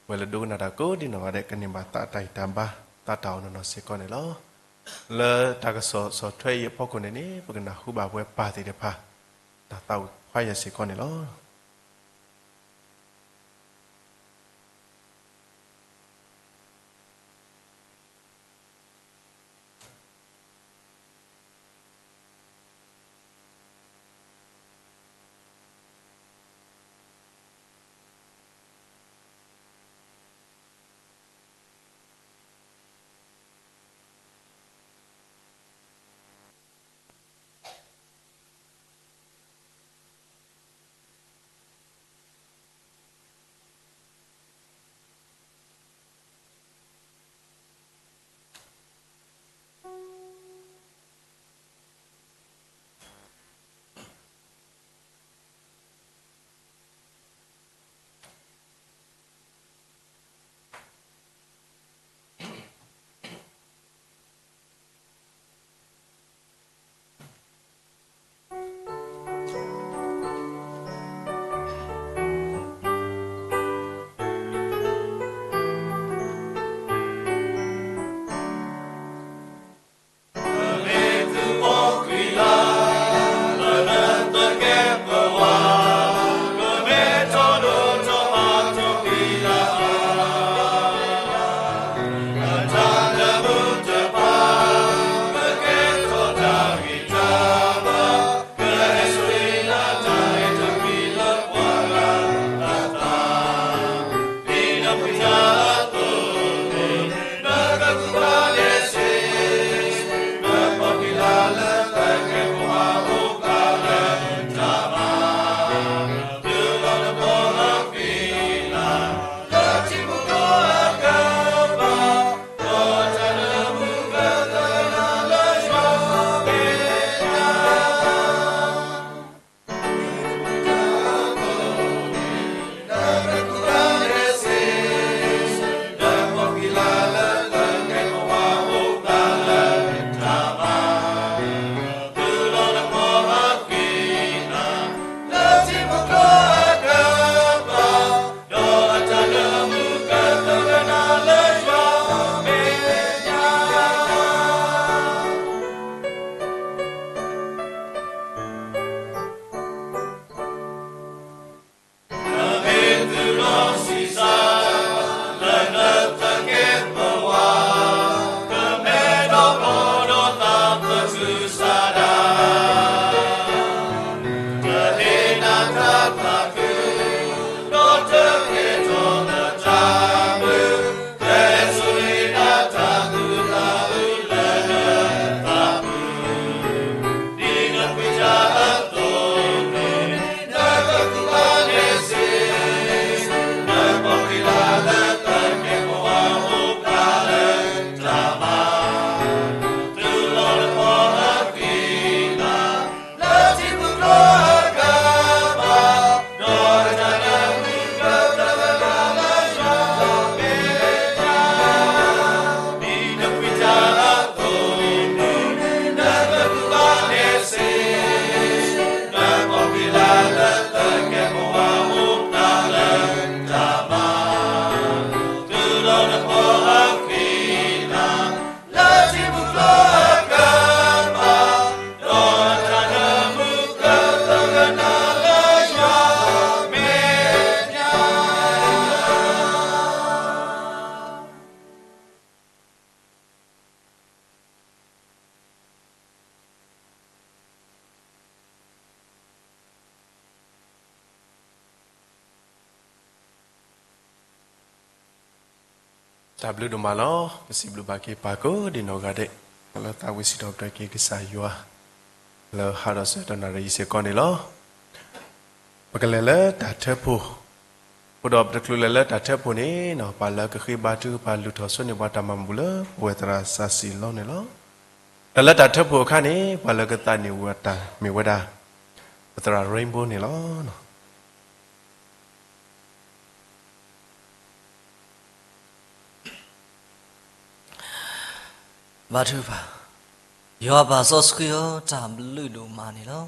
ပဝဲလၢဒိကနၣ်တၢ်ကိးဒံနီၢ်ဂၤဒဲး ကန့ၢ်ဘၣ်သးတၢ်ဟ့ၣ်တၢ်ဘါ သးတၢ်အီၣ်နီၢ်နီၢ်စ့ၢ်ကီးန့ၣ်လီၤ. လၢတၢ်ကစီၣ်ဆီၣ်ထွဲအံၤအဖီခိၣ်န့ၣ်န့ၣ် ပကနၢ်ဟူဘၣ်ပဝဲပၢ်သ့ၣ်တဖၣ် တၢ်သးဝံၣ်ခွါယဲၢ်စ့ၢ်ကီးန့ၣ်လီၤ. တၢ်ဘျုးဒိၣ်မးလီၤ. ပစံးဘျုးဘၣ်က့ၤပၢ်ကိးဒံးနီၢ်ဂၤဒဲး လၢသးဝံၣ်စံးထီၣ်ပတြၢၤက့ၤကစၢ်ယွၤ လၢဟးဒီးဆၢကတီၢ်နၣ်ရံၣ်အံၤစ့ၢ်ကီးန့ၣ်လီၤ. ပကလဲၤလၢတၢ်ထၢဖှိၣ်, အဃိဒီးပတချုးလဲၤလၢတၢ်ထၢဖှိၣ်န့ၣ် ပှၤလၢကဃ့ဘါထုကဖၣ် လုၢ်ထီၣ်ဆိန့ၢ်ပှၤတၢ်မၤဘူၣ်လၢပဝဲသရၣ်စီဆှံအလီၢ်န့ၣ်လီၤ. ဒီးလၢတၢ်ထၢဖှိၣ်အခါန့ၣ် ပှၤလၢကသးန့ၢ်ဝဲတၢ်မ့ၢ်ဝဲဒၣ် ပသရၣ် Rainbow န့ၣ်လီၤ. ဘါထုကဖၣ်, ယွၤပၢ်စီဆှံဧၢ, တၢ်ဘျုးဒိၣ်မးန့ၣ်လီၤ.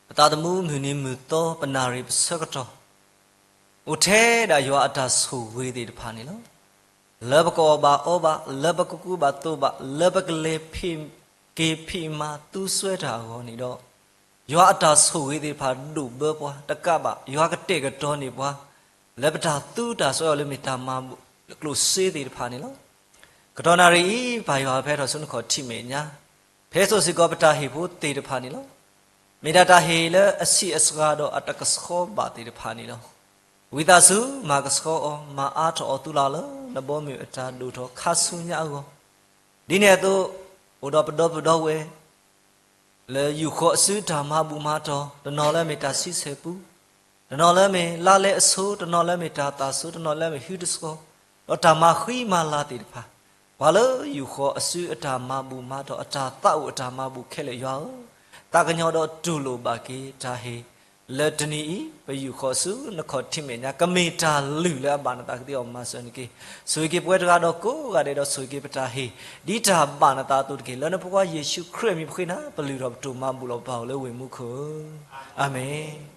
ပသးသမူမုၢ်နံၤမုၢ်သီ ပနၣ်ရံၣ်ပဆၢကတီၢ် အိၣ်ထဲဒၣ်ယွၤအတၢ်ဆိၣ်ဂ့ၤသ့ၣ်တဖၣ်န့ၣ်လီၤ. လၢပကအီၣ်ဘၣ်အီဘၣ်, လၢပကကူဘၣ်သိးဘၣ်, လၢပကလဲၤဖံးက့ၤဖံးမၤသူစွဲတၢ်အဂီၢ်န့ၣ်ဒီး ယွၤအတၢ်ဆိၣ်ဂ့ၤသ့ၣ်တဖၣ်ဒိၣ်ဘၢပှၤတကးဘၣ်, ယွၤကတဲာ်ကတီၤန့ၢ်ပှၤ လၢပတၢ်သူတၢ်စွဲအီၤလၢမ့ၢ်တၢ်မၤဘူၣ်ကျိၣ်စ့သ့ၣ်တဖၣ်န့ၣ်လီၤ. ကတီၢ်နၣ်ရံၣ်အံၤ ပၢ်ယွၤဖဲထီၣ်ဆူနခီၣ်ထံးမဲာ်ညါ, ဖဲစိာ်စ့ၢ်ကီးပတၢ်ဟ့ၣ်ဖိသ့ၣ်တဖၣ်န့ၣ်လီၤ. မ့ၢ်ဒၣ်တၢ်ဟ့ၣ်လၢအဆံးအစှၤဒီးအတကဆှီဘၣ်သ့ၣ်တဖၣ်န့ၣ်လီၤ. ဝံသးစူၤ မၤကဆှီအီၤ, မၤအါထီၣ်အီၤသုလၢ်လၢနဘီမုၢ်အတၢ်ဒိၣ်ထီၣ်ခါဆူညါအဂီၢ်, ဒ်န့ၣ်အသိး အိၣ်ဒီးပဒီပုၢ်ဒီဝဲၢ် လၢယူာ်ဃီၤအစုတၢ်မၤဘူၣ်မၤတီၢ်, တနီၤလၢမ့ၢ်တၢ်ဆံဆဲၣ်ပူ, တနီၤလၢမ့ၢ်လါလဲအဆိ, တနီၤလၢမ့ၢ်တၢ်သၣ်ဆိ, တနီၤလၢမ့ၢ်ဟုတစှီၤ, ဒီးတၢ်မၤဃံမၤလၤသ့ၣ်တဖၣ်, ပှၤလၢယူာ်ဃီၤအစုအတၢ်မၤဘူၣ်မၤတီၢ်, အတၢ်သးအိၣ်အတၢ်မၤဘူၣ်ခဲလၢာ်ယွၤဧၢ, သးကညီၤဒီးတူၢ်လိာ်ဘၣ်က့ၤတၢ်ဟ့ၣ်လၢတနံၤအံၤ, ပယူာ်ဃီၤအစုနခီၣ်ထံးမဲာ်ညါ, ကမ့ၢ်တၢ်လုၢ်လၢအဘၣ်နသးကသ့အီၤမၤစၢၤန့ၣ်တက့ၢ်. ဆိၣ်ဂ့ၤက့ၤပဝဲတဂၤဒီးကိးဂၤဒဲးဒီးဆိၣ်ဂ့ၤက့ၤပတၢ်ဟ့ၣ်, ဒ်တၢ်ဘၣ်နသးအသိးတက့ၢ်. လၢနဖိခွါယ့ၣ်ၡူးခရံာ်အမံၤပဃ့နၤ, ပလုၢ်ထီၣ်ပတိၢ်မၤဘူၣ်လီၤပပၢ်အိၣ်လၢဝ့ၢ်မူခိၣ်ဧၢ, အၤမ့ၣ်.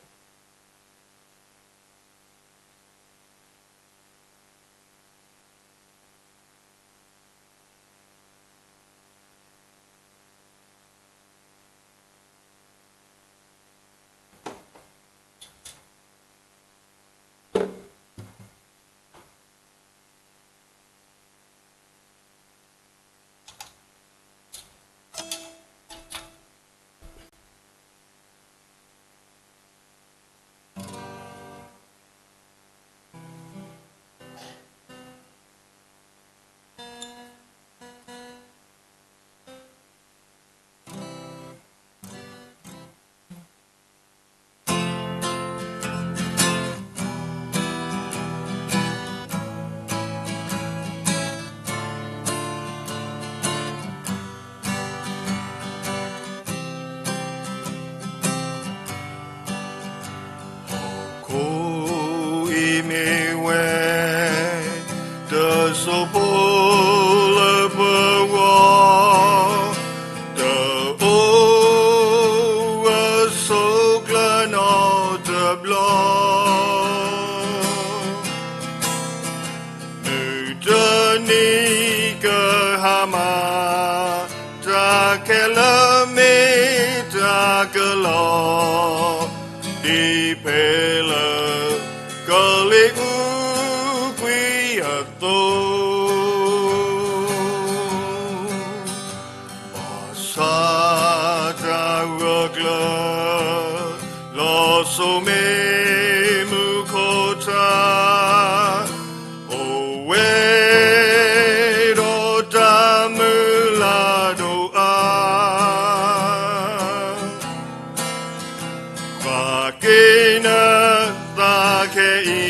Hkiaí mè:wè, tèsimpôl lv́ pvwọ, tèoh vsv́ klv́ nòtbloh, mùtá ní kà hà:mà, tà:khèlv́ mè:tà kà:lò̱, dipelø kà:lè úkwí ato, bà:sà:tà gø klø, lòsò mè:mù:khothà, owe dotà mù:là doà, kà kè:nø tà kè:í,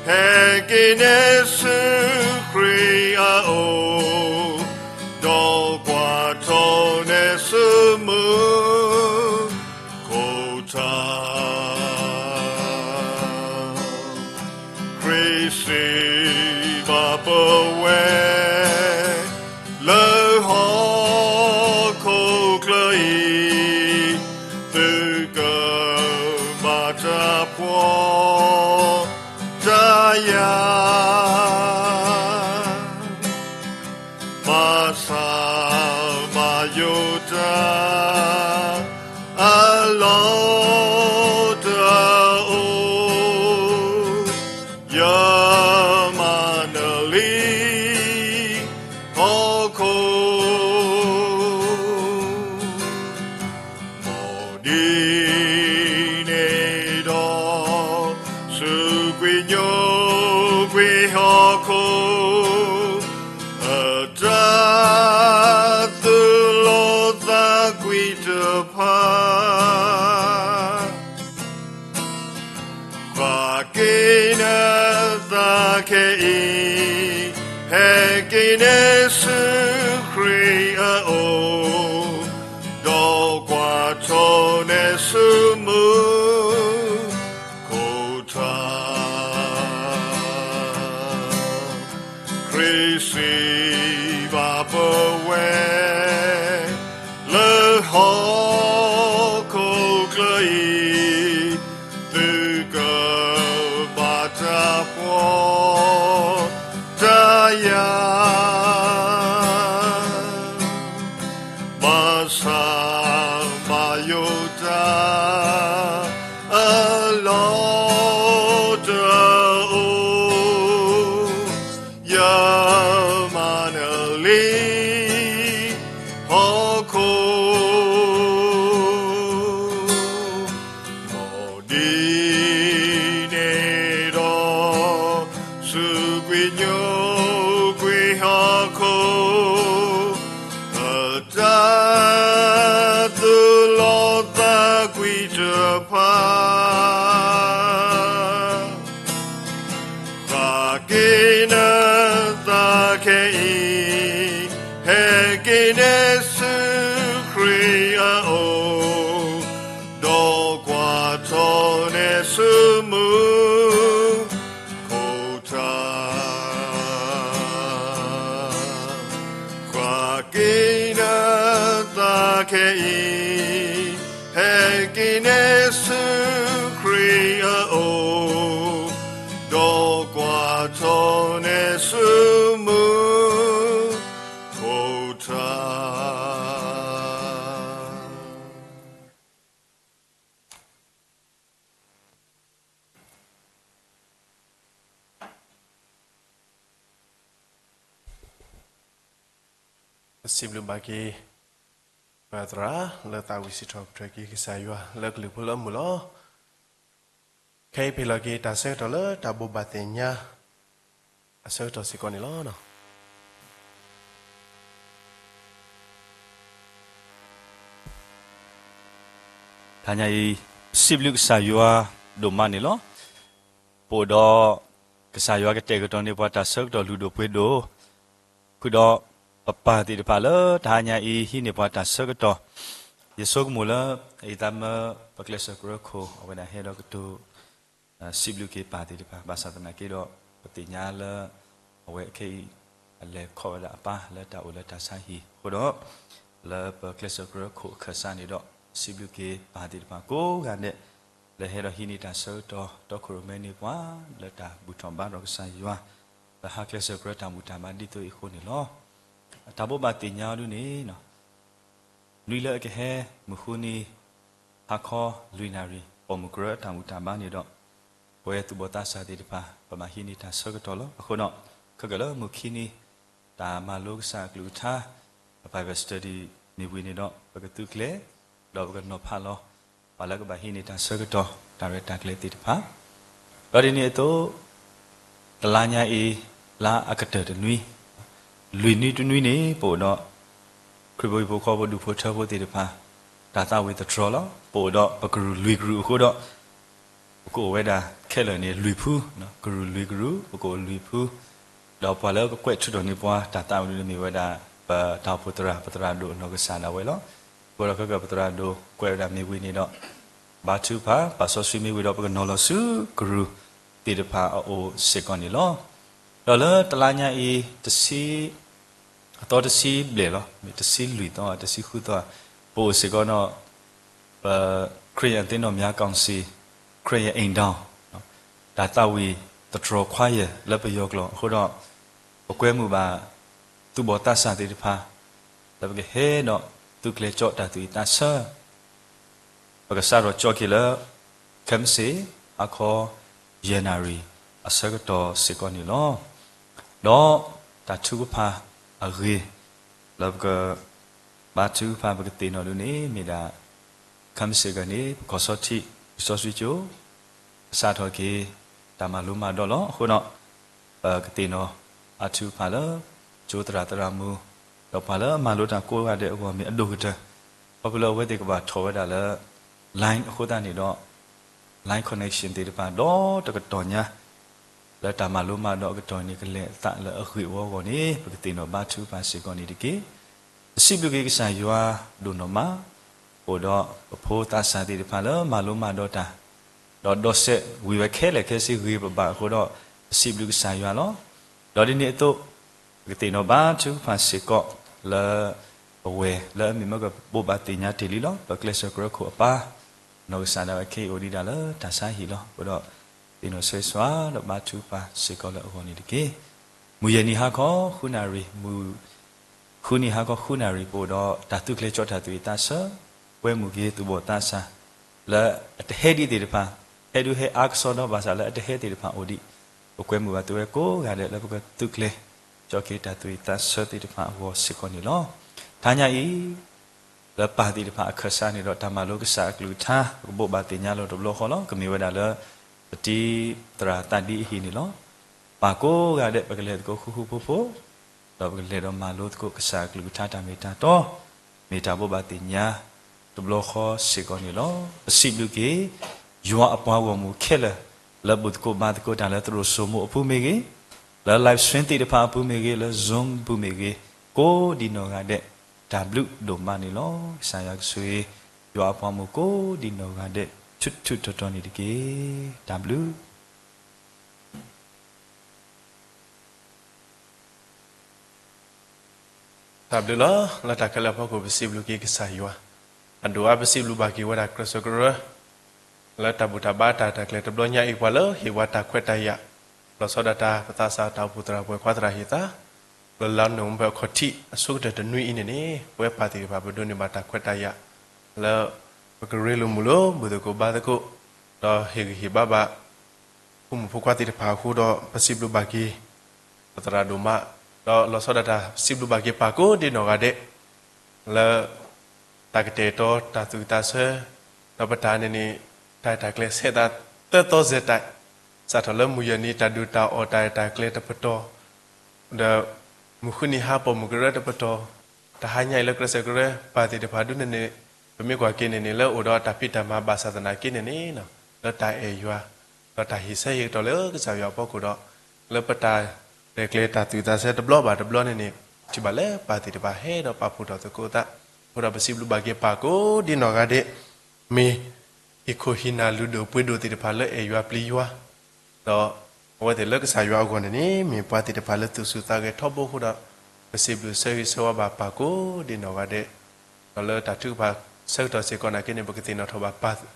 hèkè:né Sùkri aò, dò:kwà:tò:né Sùmù:khothà. Krisi bà:pvwè lv́ hò:khoklǿ í, tø kà bà:tà pwòtà yà, bà:sà bà:yò:tà alòtà ò, yamà:nà lí hò:kho, mòdí né dò, Sùkri nyó kwí hò:kho န့ၢ်ဆူခရံာ်အအိၣ်, ဒီးကွၢ်ထီၣ်န့ၢ်ဆူမူခိၣ်ထး, ခရံာ်စံးဘၣ်ပဝဲ လၢဟီၣ်ခိၣ်ချၢအံၤ, သုကဘၣ်တၢ်ပှီၢ်တၢ်ယာ်, ဘၣ်ဆၣ်ဘၣ်ယိၣ်တၢ်အၢၣ်လီၤတအိၣ်, ယမၤနၢၤလံ ဟီၣ်ခိၣ် မ်ဒ်န့ၣ်ဒီး, စူးကွံာ်ညိကွံာ်ဟီၣ်ခိၣ် အတၢ်သူၣ်လီသးကွံတဖၣ် သးက့ၤနသးခဲအံၤ, ဟဲက့ၤန့ၢ်ဆူခရံာ်အအိၣ်, ဒီးကွၢ်ထီၣ်န့ၢ်ဆူမူခိၣ်ထး, သးက့ၤနသးခဲအံၤ, ဟဲက့ၤန့ၢ်ဆူခရံာ်အအိၣ်, ဒီးကွၢ်ထီၣ်န့ၢ်ဆူမူခိၣ်ထး. ပစံးဘျုးဘၣ်က့ၤ ပသရၣ်လၢသးဝံၣ်စံးထီၣ်ပတြၢၤက့ၤကစၢ်ယွၤလၢကလုၢ်ဖိလၢအမုာ်လီၤ. ခဲအံၤပဟ့ၣ်လီၤက့ၤတၢ်ဆၢကတီၢ်လၢတၢ်ဘိးဘၣ်သ့ၣ်ညါ အဆၢကတီၢ်စ့ၢ်ကီးန့ၣ်လီၤ. တဟါညါအံၤ စံးဘျုးကစၢ်ယွၤဒိၣ်မးန့ၣ်လီၤ. ပအိၣ်ဒီး ကစၢ်ယွၤကတဲာ်ကတီၤန့ၢ်ပှၤတၢ်ဆၢကတီၢ်လုၢ်ဒိၣ်ပှ့ၤဒိၣ်, ဃုာ်ဒီးပပၢ်သ့ၣ်တဖၣ်လၢတဟါညါအံၤ ဟံးန့ၢ်ပှၤတၢ်ဆၢကတီၢ်, ယဆိကမိၣ်လၢ အံၤသးမၢပကျဲးစၢးကရၢခိၣ် အဝဲဒၣ်ဟဲဒီးကတိၤ စံးဘျုးက့ၤပၢ်သ့ၣ်တဖၣ် ဘၣ်ဆၣ်သနာ်က့ဒီး ပသ့ၣ်ညါလၢ အဝဲခဲအံၤ အလဲၤခီၣ်ဝဲဒၣ်အပၢ်လၢတၢ်အိၣ်လၢတၢ်ဆါဟံၣ်အဃိဒီး လၢပကျဲးစၢးကရၢခိၣ်အခၢၣ်စးန့ၣ်ဒီး စံးဘျုးက့ၤပၢ်သ့ၣ်တဖၣ်ကိးဂၤဒဲး လၢဟဲဒီးဟံးန့ၢ်တၢ်ဆၢကတီၢ် တီခိၣ်ရိၣ်မဲန့ၢ်ပှၤ လၢတၢ်ဘူၣ်ထီၣ်ဘါထီၣ်ကစၢ်ယွၤ လၢဟါကျဲးစၢးကရၢတၢ်ဘူၣ်တၢ်ဘါဒ်သိးအံၤအဃိန့ၣ်လီၤ. တၢ်ဘိးဘၣ်သ့ၣ်ညါအီၤဒ်န့ၣ် နွံလၢအကဟဲမုၢ်ဃုနံၤ ဟါခီလွံၢ်နၣ်ရံၣ် ပိာ်မုၣ်ကရၢတၢ်ဘူၣ်တၢ်ဘါန့ၣ်ဒီး ပဝဲသူၣ်ဘီၣ်သးစၢ်သ့ၣ်တဖၣ် ပဘၣ်ဟံးန့ၢ်တၢ်ဆၢကတီၢ်လီၤ. အဃိဒီး ခဲကလၢမုၢ်ခံနံၤ တၢ်မၤလိကစၢ်အကလုၢ်ကထါ Bible study မ့ၢ်ဝံၤန့ၣ်ဒီး ပကသုးကျဲၤ ဒီးပကနီၤဖးလီၤ ပှၤလၢကဘၣ်ဟံးန့ၢ်တၢ်ဆၢကတီၢ် တၢ်ရဲၣ်တၢ်ကျဲၤသ့ၣ်တဖၣ် ဒီးဒ်န့ၣ်အသိး တလါညါအံၤ လါအကတၢၢ်တနွံ လွံၢ်နွံတနွံန့ၣ် ပအိၣ်ဒီး ခရံာ်ဖိဟံၣ်ဖိဃီဖိဒူၣ်ဖိထၢဖိသ့ၣ်တဖၣ် တၢ်သးဝံၣ်သတြီၤလီၤ. ပအိၣ်ဒီးပကရူၢ်လွံၢ်ကရူၢ်အဃိဒီး ပကအိၣ်ဝဲဒၣ်ခဲလၢာ်န့ၣ်လွံၢ်ဖု, ကရူၢ်လွံၢ်ကရူၢ် ပကအိၣ်လွံၢ်ဖု, ဒီးပှၤလၢကကွဲးထုးထီၣ်န့ၢ်ပှၤတၢ်သးဝံၣ်န့ၣ်မ့ၢ်ဝဲဒၣ် ပတၢ်အိၣ်ဖှိၣ်သရၣ် ပသရၣ်ဒိၣ်အနီၢ်ကစၢ်ဒၣ်ဝဲလီၤ. အဃိဒီးခဲကပသရၣ်ဒိၣ်ကွဲးဝဲဒၣ်မ့ၢ်ဝံၤန့ၣ်ဒီး ဘါထုကဖၣ် ပာ်စီဆှံမ့ၢ်ဝံၤဒီး ပကနီၤလီၤဆူကရူၢ်သ့ၣ်တဖၣ်အအိၣ်စ့ၢ်ကီးန့ၣ်လီၤ. ဒီးလၢတလါညါအံၤ တဆံ အသီတဆံဘျဲၣ်လီၤ, မ့ၢ်တဆံလွံၢ်သီ တဆံဃုသီ ပအိၣ်စ့ၢ်ကီးဒီး ပ ခရစ်ယာန်အသင်းတော်များကောင်စီ ခရစ်ယာန်အိမ်ထောင် တၢ်သးဝံၣ်သတြီၤchoir လၢပယီၤကျိာ်အဃိဒီး ပကွဲမုာ်ဘၣ် သူၣ်ဘီၣ်သးစၢ်သ့ၣ်တဖၣ် လၢပကဟဲဒီးသုးကျဲၤကၠီၣ်တၢ်သူၣ်အုးသးဆၢ ပကစးထီၣ်ကၠီၣ်က့ၤလၢ ခဲမုၢ်ဆ့ၣ် ဟါခီ ယဲၢ်နၣ်ရံၣ်အဆၢကတီၢ်စ့ၢ်ကီးန့ၣ်လီၤ. ဒီးတၢ်ထုကဖၣ်အဂ့ၢ် လၢပက ဘါထုကဖၣ်ပကသ့ၣ်နီၣ်ဒ်န့ၣ် မ့ၢ်ဒၣ် ခဲမုၢ်ဆ့ၣ်အဂီၢ်န့ၣ် ပကီၢ်စီထံး လံာ်စီဆှံကၠိ ကစးထီၣ်က့ၤ တၢ်မၤလိမၤဒိးလီၤ. အဃိဒီး ပကသ့ၣ်နီၣ်အါထုကဖၣ်လၢ ကၠိသရၣ်သရၣ်မုၣ် ဒီးပှၤလၢအမၤလိတၢ်ကိးဂၤဒဲးအဂီၢ်မ့ၢ်အဒိၣ်ကတၢၢ် ခီဖျိလၢအဝဲသ့ၣ်ကဘၣ်ထီၣ်ဝဲဒၣ်လၢ line အဃိသတးန့ၣ်ဒီး line connection သ့ၣ်တဖၣ်ဒီးတကတီၢ်ညါ လၢတၢ်မၤလိမၤဒိးအကတီၢ်န့ၣ် ကလဲၤအသးလၢအဂ့ၢ်ဝီအဂီၢ်န့ၣ် ပကသ့ၣ်နီၣ်ဘါထုကဖၣ်စ့ၢ်ကီးန့ၣ်တက့ၢ်. ပစံးဘျုးက့ၤကစၢ်ယွၤဒိၣ်နီၢ်မး, အိၣ်ဒီးပဖိသးစၢ်သ့ၣ်တဖၣ်လၢမၤလိမၤဒိးတၢ်, ဒီးဒီးစဲးဝံၤဝဲခဲလၢာ်ခဲဆ့ဂ့ၤပဘၣ်အဃိဒီး ပစံးဘျုးကစၢ်ယွၤလီၤ. ဒီးဒ်န့ၣ်အသိး ပကသ့ၣ်နီၣ်ဘါထုကဖၣ်စ့ၢ်ကီးလၢ အဝဲၢ်လၢအမ့ၢ်မ့ၢ်ကဘိးဘၣ်သ့ၣ်ညါတ့ၢ်လံလီၤ. ပကျဲးစၢးကရၢခိၣ်အပၢ် နီၢ်ကစၢ်ဒၣ်ဝဲခဲအံၤအိၣ်ဒံးဒၣ်လၢတၢ်ဆါဟံၣ်လီၤ. အဃိဒီး သ့ၣ်နီၣ်ဆၢဂ့ၤဆၢဝါဒီးဘါထုကဖၣ်စ့ၢ်ကီးလၢအဂီၢ်န့ၣ်တက့ၢ်. မုၢ်ယဲၢ်နံၤဟါခီဃုနၣ်ရံၣ်, မုၢ် ဃုနံၤဟါခီဃုနၣ်ရံၣ် ပအိၣ်ဒီးတၢ်သူၣ်ကျဲၤကၠီတၢ်သူၣ်ဝံၣ်သးဆၢ, ကွဲမုာ်က့ၤသူၣ်ဘီၣ်သးစၢ် လၢအတဟဲဒံးသ့ၣ်တဖၣ်, ဟဲဒုးဟဲအါကစီဒီဘၣ်ဆၣ်လၢအတဟဲသ့ၣ်တဖၣ်အိၣ်ဒံး, ပကွဲမုာ်ဘၣ်သုဝဲကိးဂၤဒဲးလၢပကသူၣ်ကျဲၤကၠီက့ၤတၢ်သူၣ်ဝံၣ်သးဆၢသ့ၣ်တဖၣ်အဂီၢ်စ့ၢ်ကီးန့ၣ်လီၤ. တဟါညါအံၤ လၢပၢ်သ့ၣ်တဖၣ်အခၢၣ်စးန့ၣ်ဒီး တၢ်မၤလိကစၢ်အကလုၢ်ကထါ ပကဘိးဘၣ်သ့ၣ်ညါလီၤတဘျီဃီလီၤ. ကမ့ၢ်ဝဲဒၣ်လၢ ပတံၤသရၣ်သးဒ့အဟံၣ်န့ၣ်လီၤ. ပၢ်ကိးဂၤဒဲး ပကလဲၤသကိးဃူဃူဖိးဖိး, ဒီးပကလဲၤဒီးမၤလိသကိးကစၢ်အကလုၢ်ကထါတၢ်မ့ၢ်တၢ်တီ, မ့ၢ်တၢ်ဘိးဘၣ်သ့ၣ်ညါ တဘျီဃီစ့ၢ်ကီးန့ၣ်လီၤ. ပစံးဘျုးက့ၤ ယွၤအပှၤဂီၢ်မုၢ်ခဲလၢာ် လၢပူၤသကိးဘါသကိးတၢ်လၢသရိာ်စိမိၤအပူၤမ့ၢ်ဂ့ၤ, လၢ live stream သ့ၣ်တဖၣ်အပူၤမ့ၢ်ဂ့ၤ, လၢ Zoom ပူၤမ့ၢ်ဂ့ၤ, ကိးဒံးနီၢ်ဂၤဒဲး တၢ်ဘျုးဒိၣ်မးန့ၣ်လီၤ. ကစၢ်ယွၤကဆိၣ်ဂ့ၤ ယွၤအပှၤဂီၢ်မုၢ်ကိးဒံးနီၢ်ဂၤဒဲး ထူးထူးတီၤတီၤန့ၣ်တက့ၢ်. တၢ်ဘျုး တၢ်ဘျုးလီၤ. လၢတၢ်ခဲလၢာ်အဖီခိၣ် ပစံးဘျုးက့ၤကစၢ်ယွၤ အဒိၣ်အါ. ပစံးဘျုးဘၣ်က့ၤဝဲဒၣ်ကြၢးစၢးကရၢ လၢတၢ်ဘူၣ်တၢ်ဘါတၢ်ရဲၣ်တၢ်ကျဲၤတဘျီညါအံၤ ပှၤလၢဟ့ၣ်ဝဲတၢ်ခွဲးတၢ်ယာ် လီၤဆီဒၣ်တၢ် ပသးစၢ်တၢ်အိၣ်ဖှိၣ်သရၣ်ပှဲၤခွါသရၣ်ဟ့ၣ်သး လၢလါနိၣ်ဝ့ဘၢၣ်အခီၣ်ထံး အဆိကတၢၢ်တနွံအံၤန့ၣ်န့ၣ် ပဝဲပၢ်သ့ၣ်တဖၣ် ပဒိးန့ၢ်ဘၣ်တၢ်ခွဲးတၢ်ယာ် လၢပကရ့လိာ်မုာ်လိာ် ဘူၣ်သကိးဘါသကိး ဒီးဟ့ၣ်ဂံၢ်ဟ့ၣ်ဘါဘၣ် ဖိမုၣ်ဖိခွါသ့ၣ်တဖၣ်အဃိဒီး ပစံးဘျုးဘၣ်က့ၤ ပသရၣ်ဒိၣ်မး ဒီးလီၤဆီဒၣ်တၢ် ပစံးဘျုးဘၣ်က့ၤပၢ်ကိးဒံးနီၢ်ဂၤဒဲး လၢ တၢ်ကတဲာ်ကတီၤတၢ်သူၣ်ဝံၣ်သးဆၢ ဒီးပတၢ်န့ၣ်န့ၣ် တၢ်ရဲၣ်တၢ်ကျဲၤဆဲးသးသၢသီစဲးတၢ် စးထီၣ်လၢမုၢ်ယဲၢ်နံၤတၢ်ဒုးတၢ်အီၣ်တၢ်ရဲၣ်တၢ်ကျဲၤတပတီၢ် ဒီးမုၢ်ဃုနံၤဟါပိာ်မုၣ်ကရၢတပတီၢ် တဟါညါအံၤလၢကြၢးစၢးကရၢ ပၢ်သ့ၣ်တဖၣ်ဒုးန့ၣ်န့ၣ် ပမ့ၢ်ကွၢ်က့ၤန့ၣ်န့ၣ် လၢအိၣ်ဒီးတၢ်ဖံးတၢ်မၤဘၣ်ဆၣ်သနာ်က့န့ၣ်န့ၣ် လၢတၢ်အဲၣ်ယွၤ ဒီးတၢ်ဟ့ၣ်ဆၢဟ့ၣ်ကတီၢ်လၢကစၢ်ယွၤအဖီခိၣ်ဒီး လၢပတၢ်ရဲၣ်ကျဲၤတၢ်သူၣ်ဝံၣ်သးဆၢတဘျီဘၣ်တဘျီန့ၣ်န့ၣ် ထံၣ်ဘၣ်လၢပၢ်သ့ၣ်တဖၣ်ဟဲဒီးပာ်ဖှိၣ်ထီၣ်သကိးသး အဃိဒီးပစံးဘျုးဘၣ်က့ၤပၢ်ကိးဒံးနီၢ်ဂၤဒဲး မ့ၢ် ဟံၣ်ခိၣ်ဟံၣ်နၢ်လုၢ်ဒိၣ်ပှ့ၤဒိၣ်သ့ၣ်တဖၣ်လၢအဲၣ်ယွၤပျံၤယွၤ ဒီးအဝဲသ့ၣ်လၢကစၢ်ယွၤအဂီၢ်န့ၣ်န့ၣ် မ့ၢ်ပှၤသ့ၣ်တဖၣ်လၢသူၣ်ဆူၣ်သးဂဲၤထီဘိအဃိဒီး ပစံးဘျုးဆၢဂ့ၤဆၢဝါဘၣ်ပၢ်ကိးဒံးနီၢ်ဂၤဒဲး ဒီးလၢတၢ်ထုကဖၣ်ဆၢကတီၢ်စ့ၢ်ကီးနာ်က့န့ၣ် ပကသ့ၣ်နီၣ်ထီၣ်ဘၣ်ပၢ်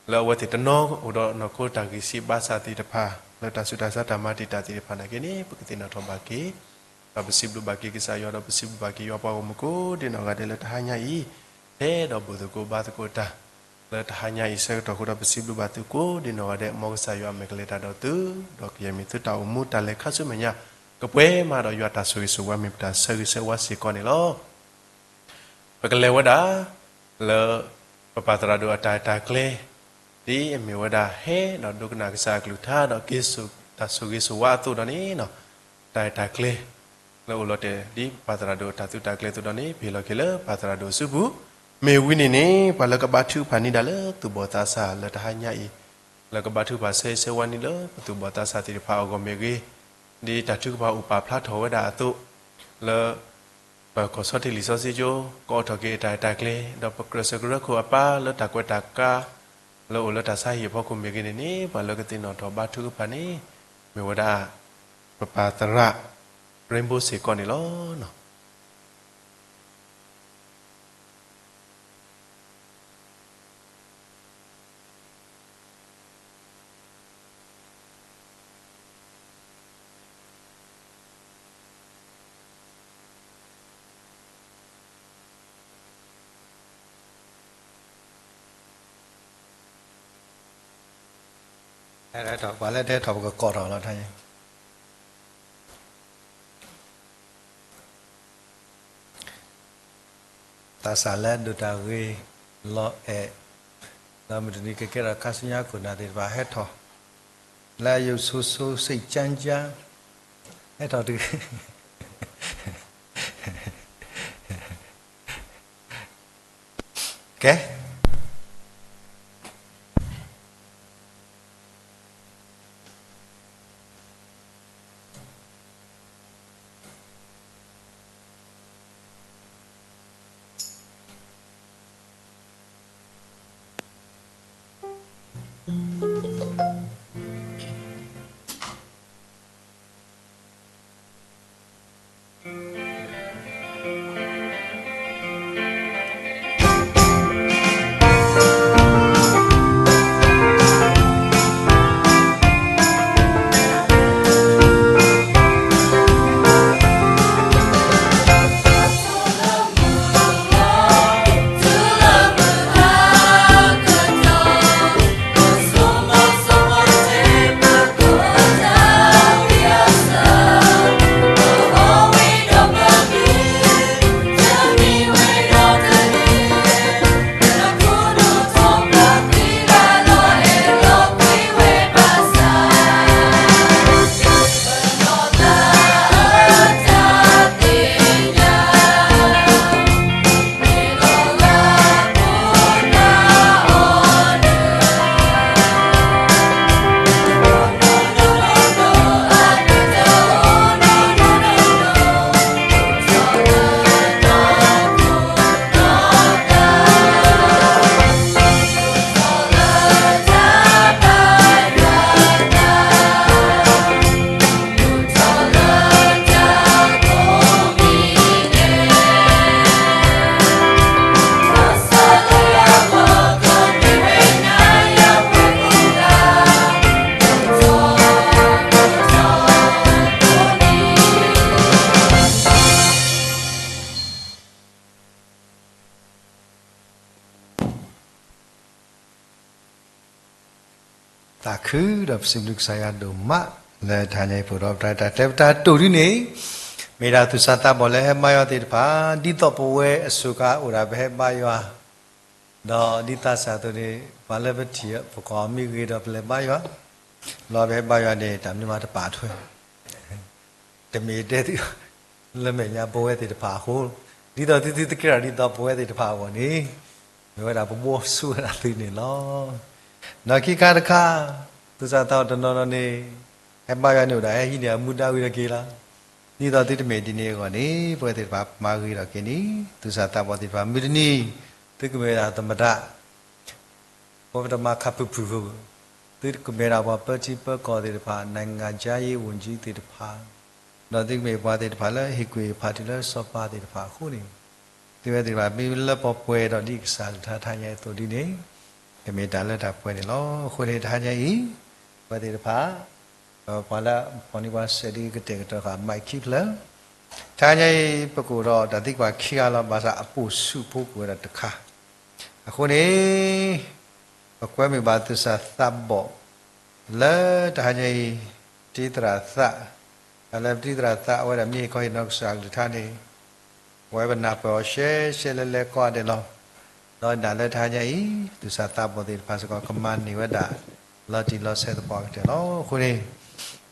လၢအဝဲသ့ၣ်တနီၤအိၣ်ဒီးနီၢ်ခိတၢ်ဂံၢ်စၢ်ဘါစၢ်သ့ၣ်တဖၣ် လၢတၢ်ဆူးတၢ်ဆါတၢ်မၤတံာ်တာ်သ့ၣ်တဖၣ်နာ်က့န့ၣ် ပကသ့ၣ်နီၣ်ထီၣ်ဘၣ်က့ၤ ဒီးပစံးဘျုးဘၣ်က့ၤကစၢ်ယွၤဒီးပစံးဘျုးဘၣ်က့ၤယွၤပှၤဂီၢ်မုၢ်ကိးဒံးနီၢ်ဂၤဒဲးလၢတဟါညါအံၤ ထဲဒီးဘူၣ်သကိးဘါသကိးတၢ် လၢတဟါညါအံၤဆၢကတီၢ်အဃိဒီးပစံးဘျုးဘၣ်သုကိးဒံးနီၢ်ဂၤဒဲး မ်ကစၢ်ယွၤအမဲာ်ကလဲၤတၢ်ဒီးသု ဒီးကယဲၢ်မ့ၢ်သုတၢ်အိၣ်မူတၢ်လဲၤခါဆူမဲာ်ညါ ကပှဲၤမးဒီးယွၤတၢ်ဆိၣ်ဂ့ၤဆိၣ်ဝါမ့ၢ်ပတၢ်ဆၢဂ့ၤဆၢဝါစ့ၢ်ကီးန့ၣ်လီၤ. ပကလဲၤဝဲဒၣ် လၢ ပပၢ်သရၣ်ဒိၣ်အတၢ်ရဲၣ်တၢ်ကျဲၤ ဒ်အမ့ၢ်ဝဲဒၣ်ဟဲဒီးဒိကနၣ်ကစၢ်အကလုၢ်ကထါဒီးက့ၤစိာ် တၢ်ဆိၣ်ဂ့ၤဆိၣ်ဝါအသိးဒီးန့ၣ် တၢ်ရဲၣ်တၢ်ကျဲၤ လၢအိၣ်လီၤတဲာ်ဒ်ပၢ်သရၣ်ဒိၣ်အတၢ်သုးတၢ်ကျဲၤအသိးဒီးန့ၣ် ပဟ့ၣ်လီၤက့ၤလၢပၢ်သရၣ်ဒိၣ်အစုပူၤ မ့ၢ်ဝံၤန့ၣ်န့ၣ် ပှၤလၢကဘါထုကဖၣ်န့ၢ်ဒၣ်လၢသူၣ်ဘီၣ်သးစၢ်လၢတဟါညါအံၤ လၢကဘါထုကဖၣ်ဆၢဂ့ၤဆၢဝါန့ၣ်လၢပသူၣ်ဘီၣ်သးစၢ်သ့ၣ်တဖၣ်အဂီၢ်မ့ၢ်ဂ့ၤ ဒ်တၢ်ထုကဖၣ်အိၣ်ပာ်ဖျါထီၣ်ဝဲဒၣ်အသိး လၢ ပကီၢ်ဆီတလဲၤစီဆှံကၠိ ကအိးထီၣ်က့ၤအတၢ်ရဲၣ်တၢ်ကျဲၤ ဒီးပကြၢးဆၢကရၢခိၣ်အပၢ်လၢတၢ်ကွဲးတၢ်ကါ လၢအိၣ်လၢတၢ်ဆါဟံၣ်အဖီခိၣ်မ့ၢ်ဂ့ၤန့ၣ်န့ၣ် ပှၤလၢကသ့ၣ်နီၣ်ထီၣ်ဘါထုကဖၣ်န့ၣ် မ့ၢ်ဝဲဒၣ် ပပၢ်သရၣ် Rainbow စ့ၢ်ကီးန့ၣ်လီၤ. ပှၤလၢတဲထီၣ်ပကကိးထီၣ်လီၤ. သးစၢ်လၢဒိၣ်တၢ်ဂ့ၤလီၤအဲၣ်, ဒီးမုၢ်တနံၤကကဲထီၣ်ခါဆူညါခိၣ်နၢ်သ့ၣ်တဖၣ်ဟဲထီၣ်, လၢယိၤဆိဆိ စိတ်ကြမ်းကြမ်း, ဟဲထီၣ်တဂ့ၤ, ကဲ သးခုဒီးပစံးဘျုးကစၢ်ယွၤဒိၣ်မး လၢတဟါညါအံၤ ပအိၣ်ဒီးပတၢ်တဲပတၢ်တိာ်ဒ်န့ၣ် မ့ၢ်ဒၣ်သူၣ်စၢ်သးဘီၣ်လၢဟဲဘါယွၤသ့ၣ်တဖၣ် ဒ်သိးပဝဲအစိၤကအိၣ်ဒၣ်ပဟဲဘါယွၤ ဒီးဒ်သးစၢ်အသိးန့ၣ် ပှၤလၢပထံၣ်ပကီၢ်မ့ၢ်ဂ့ၤဒီးပလဲၤဘါယွၤ လီၤပဟဲဘါယွၤန့ၣ် တၢ်မနုၤမးတပာ်ထွဲ တမ့ၢ်တဲသု လၢမဲာ်ညါပဝဲသ့ၣ်တဖၣ်အဃိ, ဒ်သိးသုသုတကဲထီၣ်ဒ်သိးပဝဲသ့ၣ်တဖၣ်အဂီၢ်န့ၣ်, မ့ၢ်ဝဲဒၣ်ပဘှီဆူၣ်ဝဲဒၣ်သုန့ၣ်လီၤ. ဒီးခံခါတခါ, သူၣ်စၢ်သးဘီၣ်တနီၤနီၤန့ၣ်, ဟဲဘါယွၤန့ၣ်အိၣ်ဒၣ်ဟဲဟံးန့ၢ်အမူဒါဝံၤဒီးက့ၤလီၤ. ဒ်သိးသုတမ့ၢ်ဒ်န့ၣ်အဂီၢ်န့ၣ်, ပဝဲသ့ၣ်တဖၣ်မၤဂ့ၤထီၣ်က့ၤန့ၣ်, သူၣ်စၢ်သးဘီၣ်သ့ၣ်တဖၣ်မုၢ်တနံၤ, သုကမ့ၢ်ဝဲဒၣ်သမ္မတ ပှၤပတမၤခးဖုၣ်ဖုၣ်ဖိ, သုကမ့ၢ်ဒၣ်ပှၤပၢထံပၢကီၢ်သ့ၣ်တဖၣ်, နိုင်ငံခြားရေးဝန်ကြီးသ့ၣ်တဖၣ်, ဒီးသုကမ့ၢ်ပှၤသ့ၣ်တဖၣ်လၢဟ့ၣ်ကူၣ်ဟ့ၣ်ဖးတုၤလၢစီၤပၤသ့ၣ်တဖၣ်အဃိန့ၣ်, သုဝဲသ့ၣ်တဖၣ်မ့ၢ်လၢပှဲၤဒီးဒ်ကစၢ်ကလုၢ်ကထါတဟါညါအံၤအသိးဒ်န့ၣ်, ကမ့ၢ်တၢ်လၢတၢ်ပှဲၤန့ၣ်လီၤ. အဃိန့ၣ်တဟါညါအံၤ, ပဝဲသ့ၣ်တဖၣ် ပှၤလၢအဖီၣ်န့ၢ်ပှၤစဲးဒ်ကတဲာ်ကတီၤဃာ် mic ခံဖျၢၣ်, တဟါညါအံၤ ပကအိၣ်ဒီးတၢ်သံကွၢ်ခံဂၤလီၤ. ဘၣ်ဆၣ်အပိာ်ဆူၣ်ဖိကအိၣ်ဝဲဒၣ်တခါ, အဃိန့ၣ်, ပကွဲမုာ်ဘၣ်သူၣ်စၢ်သးဘီၣ် လၢတဟါညါအံၤ တံၤသရၣ်သး, တၢ်လၢပတံၤသရၣ်သး အဝဲဒၣ်မ့ၢ်ဟ့ၣ်ခီဟ့ၣ်နီၤကစၢ်ကလုၢ်ကထါန့ၣ်, ပဝဲပနၢ်ပၢၢ်အီၤရှဲရှဲလဲလဲကိးဂၤဒဲးလီၤ. ဒီးဒၣ်လၢတဟါညါအံၤ သူၣ်စၢ်သးဘီၣ်သ့ၣ်တဖၣ်စ့ၢ်ကီး ကမၤန့ၢ်ဝဲဒၣ် လီၤတံၢ်လီၤဆဲးသပှၢ်ကတၢၢ်လီၤ. အဃိန့ၣ်,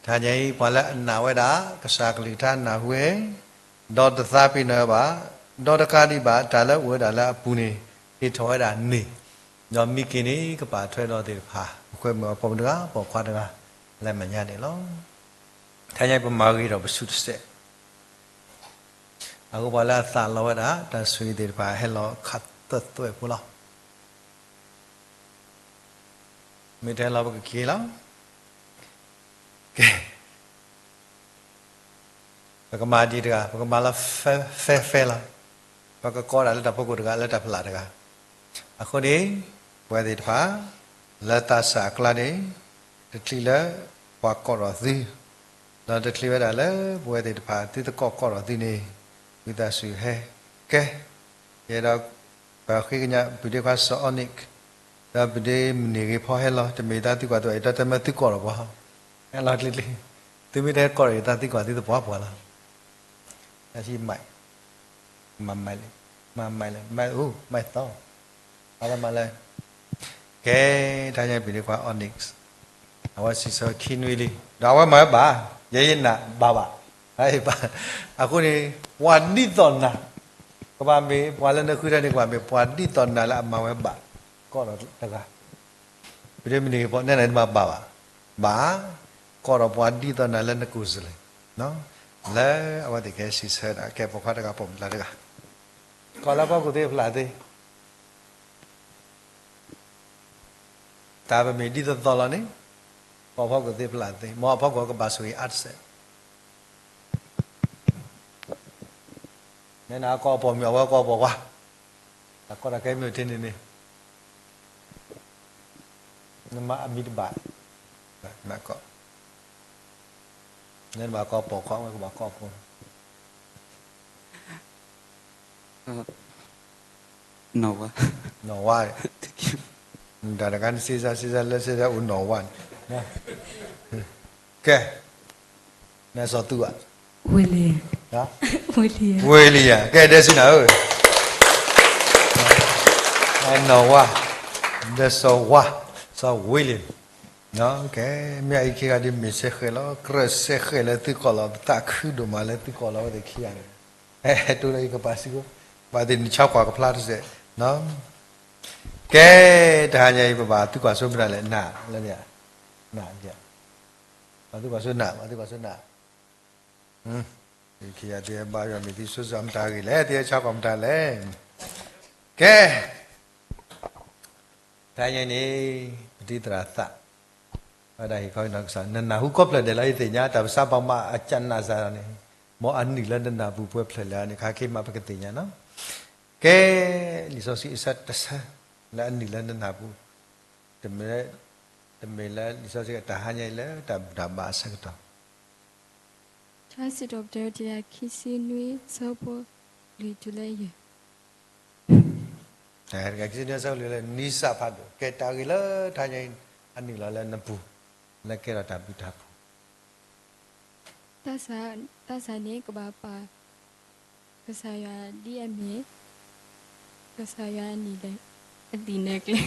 တဟါညါအံၤ ပှၤလၢအနာ်ဝဲဒၣ် ကစၢ်ကလုၢ်ကထါနၢ်ဟူဝဲ, ဒီးတသးပ့ၤနီၣ်ဝဲဘၣ်, ဒီးတကးဒံးဘၣ် တၢ်လၢအိၣ်ဝဲဒၣ်လၢအပူၤန့ၣ် ဟ့ၣ်ထီၣ်ဝဲဒၣ်န့ၣ်, ဒီးမံက့ၤန့ၣ် ကပာ်ထွဲဒီးသ့ၣ်တဖၣ် ပကွဲမုာ်အီၤပိာ်မုၣ်တဂၤ ပိာ်ခွါတဂၤ လၢမဲာ်ညါန့ၣ်လီၤ. တဟါညါအံၤ ပမၤဂ့ၤထီၣ်ပဆူၣ်တစဲး အဃိပှၤလၢအသးလီဝဲဒၣ် တၢ်ဆိၣ်ဂ့ၤသ့ၣ်တဖၣ် ဟဲလီၤခးသွဲၣ်သွဲၣ်ဖိလီၤ. မ့ၢ်တဟဲလီၤပကက့ၤလီၤ. ကဲ, ပကမၤဒံးတဂၤ, ပကမၤလီၤ fair fair လီၤ. ပကကိးဒၣ်လၢတၢ်ဖီခိၣ်တဂၤ လၢတၢ်ဖျးတဂၤ. အဃိန့ၣ်, ပဝဲသ့ၣ်တဖၣ် လၢသးစၢ်အကျါန့ၣ်, တချုးလၢပှၤကိးထီၣ်သု, ဒီးတချုးဝဲဒၣ်လၢပဝဲသ့ၣ်တဖၣ် သုသကိးကိးထီၣ်သုန့ၣ်, ဝံသးစူၤဟဲကဲ, ယဲဒီး ပဃ့ကညး ပုၢ်ဒ့ခွါစီၤအီနံး, ဒီးပုၢ်ဒ့မုၢ်နံၤဂ့ၤဖီဟဲလီၤ. တမ့ၢ်တၢ်သံကွၢ်တအိၣ် ယတၢ်တမၢသုကိးထီၣ်ပှၤ, ဟဲလီၤကျ့ကျ့, သုမ့ၢ်တဟဲကိးထီၣ်ယတၢ်သံကွၢ်သုသပှၢ်ပှၢ်လီၤ. အဟံၣ်မး, မၤမးလဲၣ်, မၤမးလဲၣ်, မၤအူ, မၤသီ, အဝဲမၤလဲၣ်. ကဲ, တဟါညါအံၤ ပုၢ်ဒ့ခွါအီနံး, အဝဲစံးဆၢခံနွံလံ, ဒီးအဝဲမၤဝဲဘၣ်, ယဲယနာ်ဘၣ်ဘၣ်, ဘၣ်, အဃိန့ၣ်, ပှၤဒ်သိးနၤ, ကဘၣ်မ့ၢ်ပှၤလၢနဃုထၢန့ၣ် ကဘၣ်မ့ၢ်ပှၤဒ်သိးနၤလၢအမၤဝဲဘၣ်, ကိးထီၣ်တဂၤ, ပုၢ်ဒ့မုၢ်နံၤဂ့ၤဖီ နဲနၤတဘၣ်ဘၣ်ဘၣ်, ဘၣ်, ကိးထီၣ်ပှၤဒ်သိးနၤလၢနကူၣ်စလဲၣ်, လၢအဝဲသ့ၣ်ကဟဲစံးဆၢဒၣ် ကဲပိာ်ခွါတဂၤ ပိာ်မုၣ်တဂၤ, ကိးလၢဖီခိၣ်သ့ၣ်ဖျးသ့ၣ် တၢ်ပမ့ၢ်ဒ်သိးသိးလီၤန့ၣ်, ပှၤဖီခိၣ်သ့ၣ်ဖျးသ့ၣ်, မ်အဖီခိၣ်ကဘၣ်ဆိၣ်ဂ့ၤအါတစဲး. နဲနၤအကိးအပိာ်မ့ၢ်အဝဲကိးအပိာ်ကွၢ်, တၢ်ကီတၢ်ခဲမ့ၢ်ထဲန့ၣ်န့ၣ်, နမၤအမံၤတဘၣ်, နကိး, နဲနဘၣ်ကိးအပိာ်ကွၢ် ဝဲကဘၣ်ကိးအပိာ် နီၢ်ဝါ, နီၢ်ဝါ, တၢ်တခါန့ၣ် စ့စါ စ့စါလၢစ့စါအိၣ်နီၢ်ဝါန့ၣ်, ကဲ, နစီၤသူဧါ, ဝ့ၢ်လံယၤ, ဝ့ၢ်လံယၤ, ကဲဒဲစံနၤဧၢ, နီၢ်ဝါ, ဒီးစီၤဝါ, စီၤဝ့ၢ်လံ, ကဲ, မ့ၢ်အံၤခံဂၤဒ်မ့ၢ်စဲဃဲးလီၤ ကြၢးစဲဃဲးလၢသုကိးလီၤ ပသးခုဒိၣ်မးလၢသုကိးလီၤဝဲသ့ၣ်ခံဂၤန့ၣ်, ဟဲတိၢ်လၢယကပၤစ့ၢ်ကီး, ဘၣ်သ့ၣ်နဆါကွၢ်ကဖျါတစဲး, ကဲ, တဟါညါအံၤ ပဘၣ်သုကွၢ်စိမတၤလဲၣ် နၤလၢန့ၣ်, နၤ, ဘၣ်သုကွၢ်စိနၤ ဘၣ်သုကွၢ်စိနၤ, သုခံဂၤသုဟဲဘါယွၤမ့ၢ်သုဆိၣ်ဂ့ၤမတၤဂ့ၤလဲၣ် သုဟဲဆါကွၢ်မတၤလဲၣ်, ကဲ တဟါညါအံၤန့ၣ်, ပတံၤသရၣ်သး, ဝဲဒၣ်ဟ့ၣ်ခီနီၢ်ကစၢ် နနၢ်ဟူကိးဖျၢၣ်ဒဲးလီၤ ယသ့ၣ်ညါ တၢ်ပစးပီမးအကနၣ်စၢ်န့ၣ်, မ်အနုာ်လၢနနၢ်ပူၤပှဲၤဖျၢၣ်လဲၣ်န့ၣ် ခါခ့မးပကသ့ၣ်ညါနီၤ, ကဲ, လံာ်စီဆှံအဆၢတဆၢ, လၢအနုာ်လၢနနၢ်ပူၤ, တမ့ၢ်လၢလံာ်စီဆှံတဟါညါအံၤလၢတၢ်ဘူၣ်တၢ်ဘါအဆၢကတီၢ် ထါစံးထီၣ်ပတြၢၤ တကယၤခံဆံနွံ ဆၢဖိလွံၢ်တုၤလၢယဲၢ်, တကယၤခံဆံနွံ ဆၢဖိလွံၢ်လၢ နံၣ်စၢ်ဖးဒိၣ် ကဲတၢ်ဂ့ၢ်လၢတဟါညါအံၤ အနုာ်လီၤလၢနပူၤ လၢကဲထီၣ်တၢ်ဘျုးတၢ်ဖှိၣ် သးစၢ်န့ၣ်ကဘၣ်ပာ်ကစၢ်ယွၤဒ်အမ့ၢ် ကစၢ်ယွၤအနံၣ်လၢ အသံၣ်နၢၤကျဲ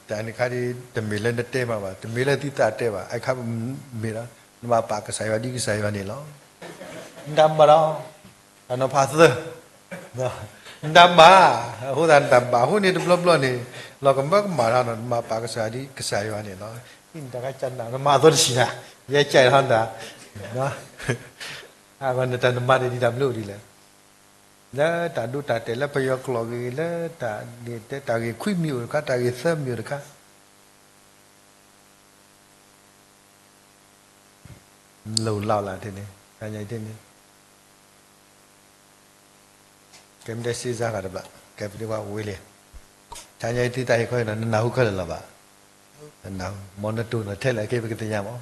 တၢ်န့ၣ်ခါဒ် တမ့ၢ်လၢနတဲမးဘၣ်, တမ့ၢ်လၢသုသးတဲဘၣ်, အခါမ့ၢ်ဒီး နဘၣ်ပာ်ကစၢ်ယွၤဒ်ကစၢ်ယွၤန့ၣ်လီၤ. နတၢ်မၤဒီး တၢ်နီၤဖးသၢ, နတၢ်ဘၣ်, အဃိသတးနတၢ်ဘၣ်အဃိန့ၣ်တဘျီဘျီန့ၣ် လီၤကမၢကမၣ်တၢ်နီၤ နဘၣ်ပာ်ကစၢ်ယွၤဒ်ကစၢ်ယွၤန့ၣ်လီၤ. နတၢ်ကစၢ်နၤ နမၤအသီတဆံးဧါ, ယဲကၢ်ထီၣ်နတၢ် အဂီၢ်နတၢ်နမၤန့ၣ်ဒ်တၢ်ဘျုးအိၣ်ဒ်လဲၣ်. လၢတၢ်ဒိတၢ်တဲာ်လၢပယီၤကျိာ်ဂ့ၤ လၢတၢ်ဂ့ၢ်ခွံမံၤအိၣ်တခါ တၢ်ဂ့ၢ်သၢမံၤအိၣ်တခါ လိၣ်လီၤလၢ်တန့ၣ် တၢ်ညါအံၤတန့ၣ် ကဲမ့ၢ်တဲစ့စါဂၤတဘျီ ကဲပဒိၣ်ဝဲဝ့ၢ်လံ တၢ်ညါအံၤသုတၢ်ဟ့ၣ်ခီအံၤနီၤ နနၢ်ဟူခဲလၢာ်လီၤဘၣ်. မ်နတိၢ်နီၣ်ထဲလဲၣ်က့ၤပကသ့ၣ်ညါမး.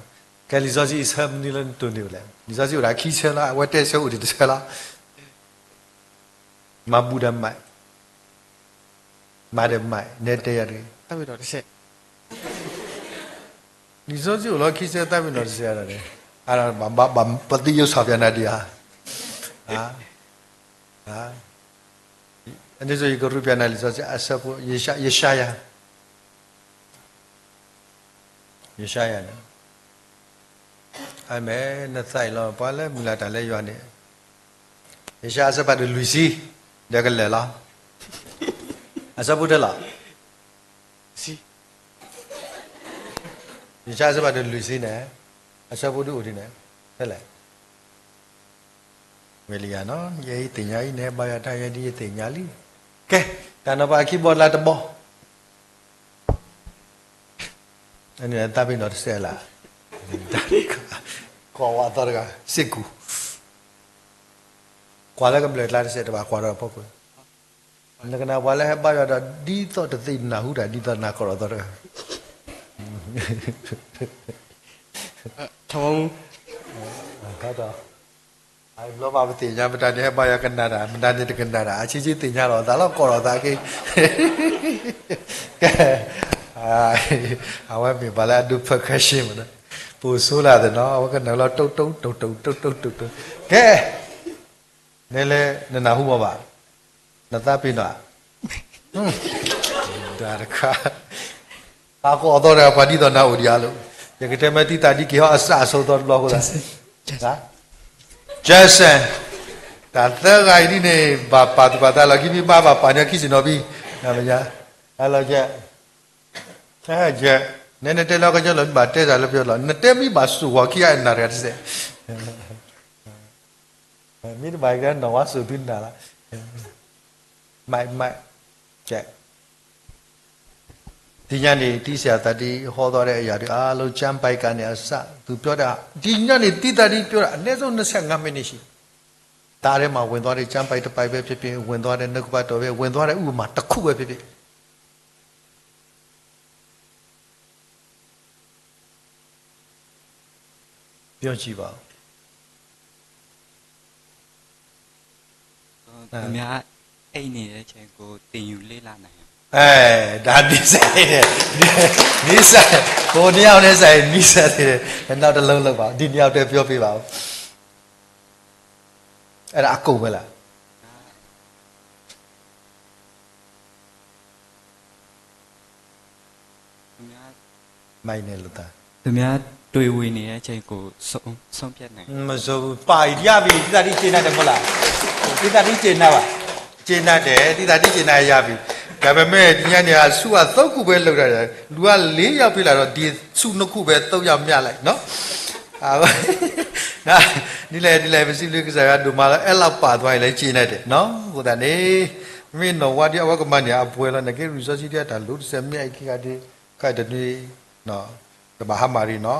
ကဲလံာ်စီဆှံအဆၢမနုၤလၢနတိၢ်န့ၢ်ဝဲလဲၣ်. လံာ်စီဆှံအိၣ်ဒၣ်ခံဆၢလီၤ အဝဲတဲဆၢအိၣ်ဒံးတဆၢလီၤ. မၤဘူၣ်ဒီးမး မၤဒီးမး နဲတဲယၤတဂ့ၤ. လံာ်စီဆှံအိၣ်လီၤခံဆၢသးပ့ၤနီၣ်တစဲးဒီးန့ၣ် ပသံယိၣ်စီၤပျၢနၤဒံးဧါ. အန့ၣ်စိယကရူၢ်ပျၢနၤလံာ်စီဆှံအဆၢဖိ ယၡါယၤ ယၡါယၤန့ၣ် အမ့ၢ်နသးအံၤလီၤ ပှၤလၢမုၢ်လၢ်တၢ်လၢယွၤန့ၣ် ယၡါယၤအဆၢဖးဒိၣ်လွံၢ်ဆံ ဒီးကလၢာ်လီၤ. အဆၢဖိထဲလီၤ. ယၡါယၤအဆၢဖးဒိၣ်လွံၢ်ဆံန့ၣ် အဆၢဖိဒုအိၣ်ဒ်န့ၣ် ထဲလဲၣ်. ဝဲလံယၤနီၤ ယဲယသ့ၣ်ညါအံၤန့ၣ် ဘါယွၤတၢ်ယဲဒ်ယသ့ၣ်ညါလံ. ကဲ တၢ်နီၤဖးခံဘီတလါတဘီ အန့ၣ်သးပ့ၤနီၣ်တစဲးလၢ ကိးဝဲအသီတဂၤ စ့ၢ်ကီး ကွၢ်လၢကမျၢၢ်ကျါတစဲးတဘၣ်ကွၢ်ဒီးဖီခိၣ် နကနၣ်ပှၤလၢဟဲဘါယွၤဒီး ဒ်သိးတသ့ၣ်နၢ်ဟူတၢ် ဒ်သိးနၤကိးဒီးသီတဂၤ ထီၣ်မူ အဘျီဘၣ်ပသ့ၣ်ညါ မတၤန့ၣ်ဟဲဘါယွၤကနၣ်တၢ် မတၤန့ၣ်တကနၣ်တၢ် အဆံးဆံးသ့ၣ်ညါလီၤသးလီၤ ကိးလီၤသးက့ၤ ကဲ အဝဲမ့ၢ်ပှၤလၢအဒိဖၢခဲရှ့မး ပအိၣ်ဆိလၢသနီၤ အဝဲကနၣ်လီၤ တုံတုံတုံတုံတုံတုံတုံတုံ ကဲ နဲလၢနနၢ်ဟူမ့ၢ်ဘၣ် နသးပ့ၤနီၣ် တၢ်တခါ ပှၤကိးအသီတဂၤ ပှၤဒ်သိးနၤအိၣ်ဒံးဧါလိၤ ယကတဲမ့ၢ်တံၤသးဒ်က့ၤဟီၣ်အစၢ်အဆိသီတဘျီအဃိသတး Jason တၢ်သၢဂၤအံၤဒ်န့ၣ် ဘၣ်ပာ်သူၣ်ပာ်သးလီၤ ခံမံၤဘၣ်ဘၣ်ပာ်န့ၢ်ခံစ့ၣ်နီၤဖံ နမ့ၢ်ညါ ဟဲလီၤကဲ ဟဲကဲ နဲနတဲလီၤကညီလီၤ နဘၣ်တဲတၢ်လၢပယီၤလီၤ နတဲမ့ၢ်ဘၣ်စိာ်ဝီၤခံဂၤနၤတဂၤတစဲး မ့ၢ်တဘၣ်ကဲနီၢ်ဝါစိာ်သုနၤလီၤ မးမး ကဲ ဒီညနေ တီးဆရာသဒံဟောသွားတဲ့အရာတွေအားလုံး ကျမ်းပိုဒ်ကနေအစ သူပြောတာ ဒီညနေ တီးသဒံပြောတာ အနည်းဆုံး နှစ်ဆယ့်ငါးမိနစ်ရှိ ဝင်သွားတဲ့ ကျမ်းပိုဒ်ပဲဖြစ်ဖြစ်, ဝင်သွားတဲ့ နှုတ်ကပတ်တော်ပဲ, ဝင်သွားတဲ့ ဥပမာတစ်ခုပဲဖြစ်ဖြစ်, ပြောကြည့်ပါဦး။ အဲ, အဲ, ဒါနည်းစက်သေးတယ်, နည်းစက်, ဟိုနှစ်ယောက်နဲ့ဆိုင်နည်းစက်သေးတယ်, နောက်တစ်လုံးလုပ်ပါဦး, ဒီနှစ်ယောက်အတွက်ပြောပေးပါဦး, အဲ့ဒါအကုန်ပဲလား? မအီနဲလိာ်သး, သူများတွေ့ဝေနေတဲ့အချိန်ကိုဆုံးဖြတ်နိုင်, မစိုးဘူး, ပါရပြီ, သီသီဒ်ကျေနပ်တယ်မဟုတ်လား? သီသီဒ်ကျေနပ်ပါ, ကျေနပ်တယ်, သီသီဒ်ကျေနပ်ရပြီ, ဒါပေမဲ့ဒီညနေကဆူအသုံးခုပဲလုပ်တာ, လူကလေးယောက်ဖြစ်လာတော့ဒီဆူနှစ်ခုပဲသုံးယောက်မျှလိုက်နော်. နည်းလဲနည်းလဲ ပစံးဘျုးကစၢ်ယွၤ ဒိၣ်မးလီၤ, အဲလောက်ပါသွားရင်လည်းကျေနပ်တယ်နော်. အဃိသတးန့ၣ် မ့ၢ်နီၢ်ဝါဒ်အဝဲကမၤန့ၣ် အပှဲၤလီၤ, နကဲ resource ဒ်အတၢ်လိၤတစဲး မ့ၢ်အခံဂၤဒ် ခဲအံၤတနွံ တဘၣ်ဟါမၢ်ရံနီၤ,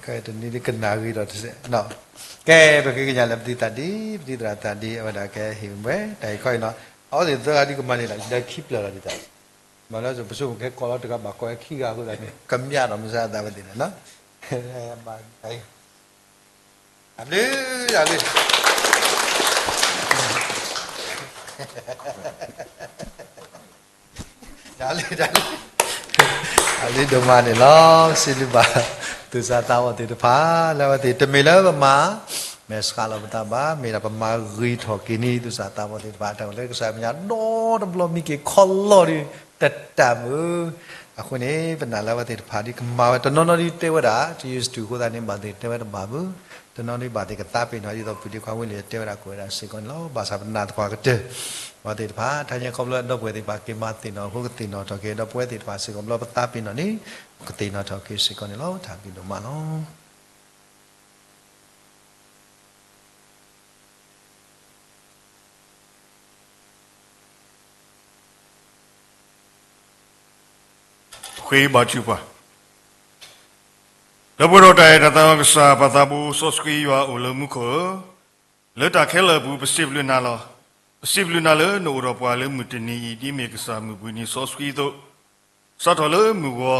ခဲအံၤတနွံဒ်ကနၣ်ဂ့ၤဒီးတစဲး, ကဲ ပဃ့ကညးလၢပသုသးဒ် ပသုသရၣ်သးဒ် အဝဲဒၣ်ကဟ့ၣ်ဝဲ တၢ်အံၤခီအံၤနီၤ, အဝဲသ့ၣ်သၢဂၤဒ်ကမၤန့ၣ်လီၤ, လၢခံဖျၢၣ်လီၤဒ်တၢ်, မ့ၢ်လၢပဆိကမိၣ်ကဲကီးလီၤတဂၤဘၣ်ကီးဝဲခံဂၤအဃိသတးန့ၣ် ကမျၢၢ်ဒီးမုၢ်ဆါအသးဝဲသ့ၣ်န့ၣ်နီၤ, အဘျုး အဘျုး တၢ်လံ တၢ်လံ အလံဒိၣ်မးန့ၣ်လီၤ. စံးဘျုးဘၣ် သူၣ်စၢ်သးဘီၣ်သ့ၣ်တဖၣ် လၢအဝဲသ့ၣ်တမ့ၢ်လၢပမၤ မဲာ်ဆှးလီၤပသးဘၣ်, မ့ၢ်ဒၣ်ပမၤဂ့ၤထီၣ်က့ၤန့ၢ် သူၣ်စၢ်သးဘီၣ်သ့ၣ်တဖၣ် တၢ်အိၣ်လၢကစၢ်ယွၤကညီဒီတဘျီမံက့ၤခီလီၤဒီး တတၢ်မုာ် အဃိန့ၣ် ပနာ်လၢအဝဲသ့ၣ်တဖၣ်ဒ်ကမၤဝဲ တနီၤနီၤဒ်တဲဝဲဒၣ် တယုၢ်စတူၢ်အဃိသတးန့ၣ် ဘၣ်သ့ၣ်တဲဝဲတဘၣ်မုာ်, တနီၤဒ်ဘၣ်သ့ၣ်ကသးပ့ၤနီၣ် ဒ်သိးပဒိၣ်ခွါဝ့ၢ်လံၤတဲဝဲဒၣ်ကိးဝဲဒၣ်စ့ၢ်ကီးန့ၣ်လီၤ. ဘၣ်ဆၣ်ပနာ်သပှၢ်ကတၢၢ် အဝဲသ့ၣ်တဖၣ် ထါညါခီဖျိဒီပုၢ်ဝဲၢ်သ့ၣ်တဖၣ် က့ၤမၤသ့ၣ်နီၣ်အဃိ ကသ့ၣ်နီၣ်ထီၣ်က့ၤ ဒီပုၢ်ဝဲၢ်သ့ၣ်တဖၣ်စ့ၢ်ကီး ဘျီပသးပ့ၤနီၣ်န့ၣ် ကသ့ၣ်နီၣ်ထီၣ်က့ၤစ့ၢ်ကီးန့ၣ်လီၤ. တၢ်ဘျုးဒိၣ်မးလီၤ. ဃ့ဘါထုကဖၣ်. ဒီပုၢ်ဝဲၢ်ဒီးတၢ်အဲၣ်တၢ်သးကစၢ် ပၢ်သးဘိစီဆှံယွၤအိၣ်လၢမူခိၣ်ဧၢ, လၢတၢ်ခဲလၢာ်အပူၤ ပစံးဘျုးနၤလီၤ. ပစံးဘျုးနၤလၢနအိၣ်ဒီးပှၤလၢမုၢ်တနံၤအံၤ ဒ်မ့ၢ်ကစၢ်မုၢ်ဘှံးနံၤစီဆှံအသိး, စးထီၣ်လၢမုၢ်ဂီၤ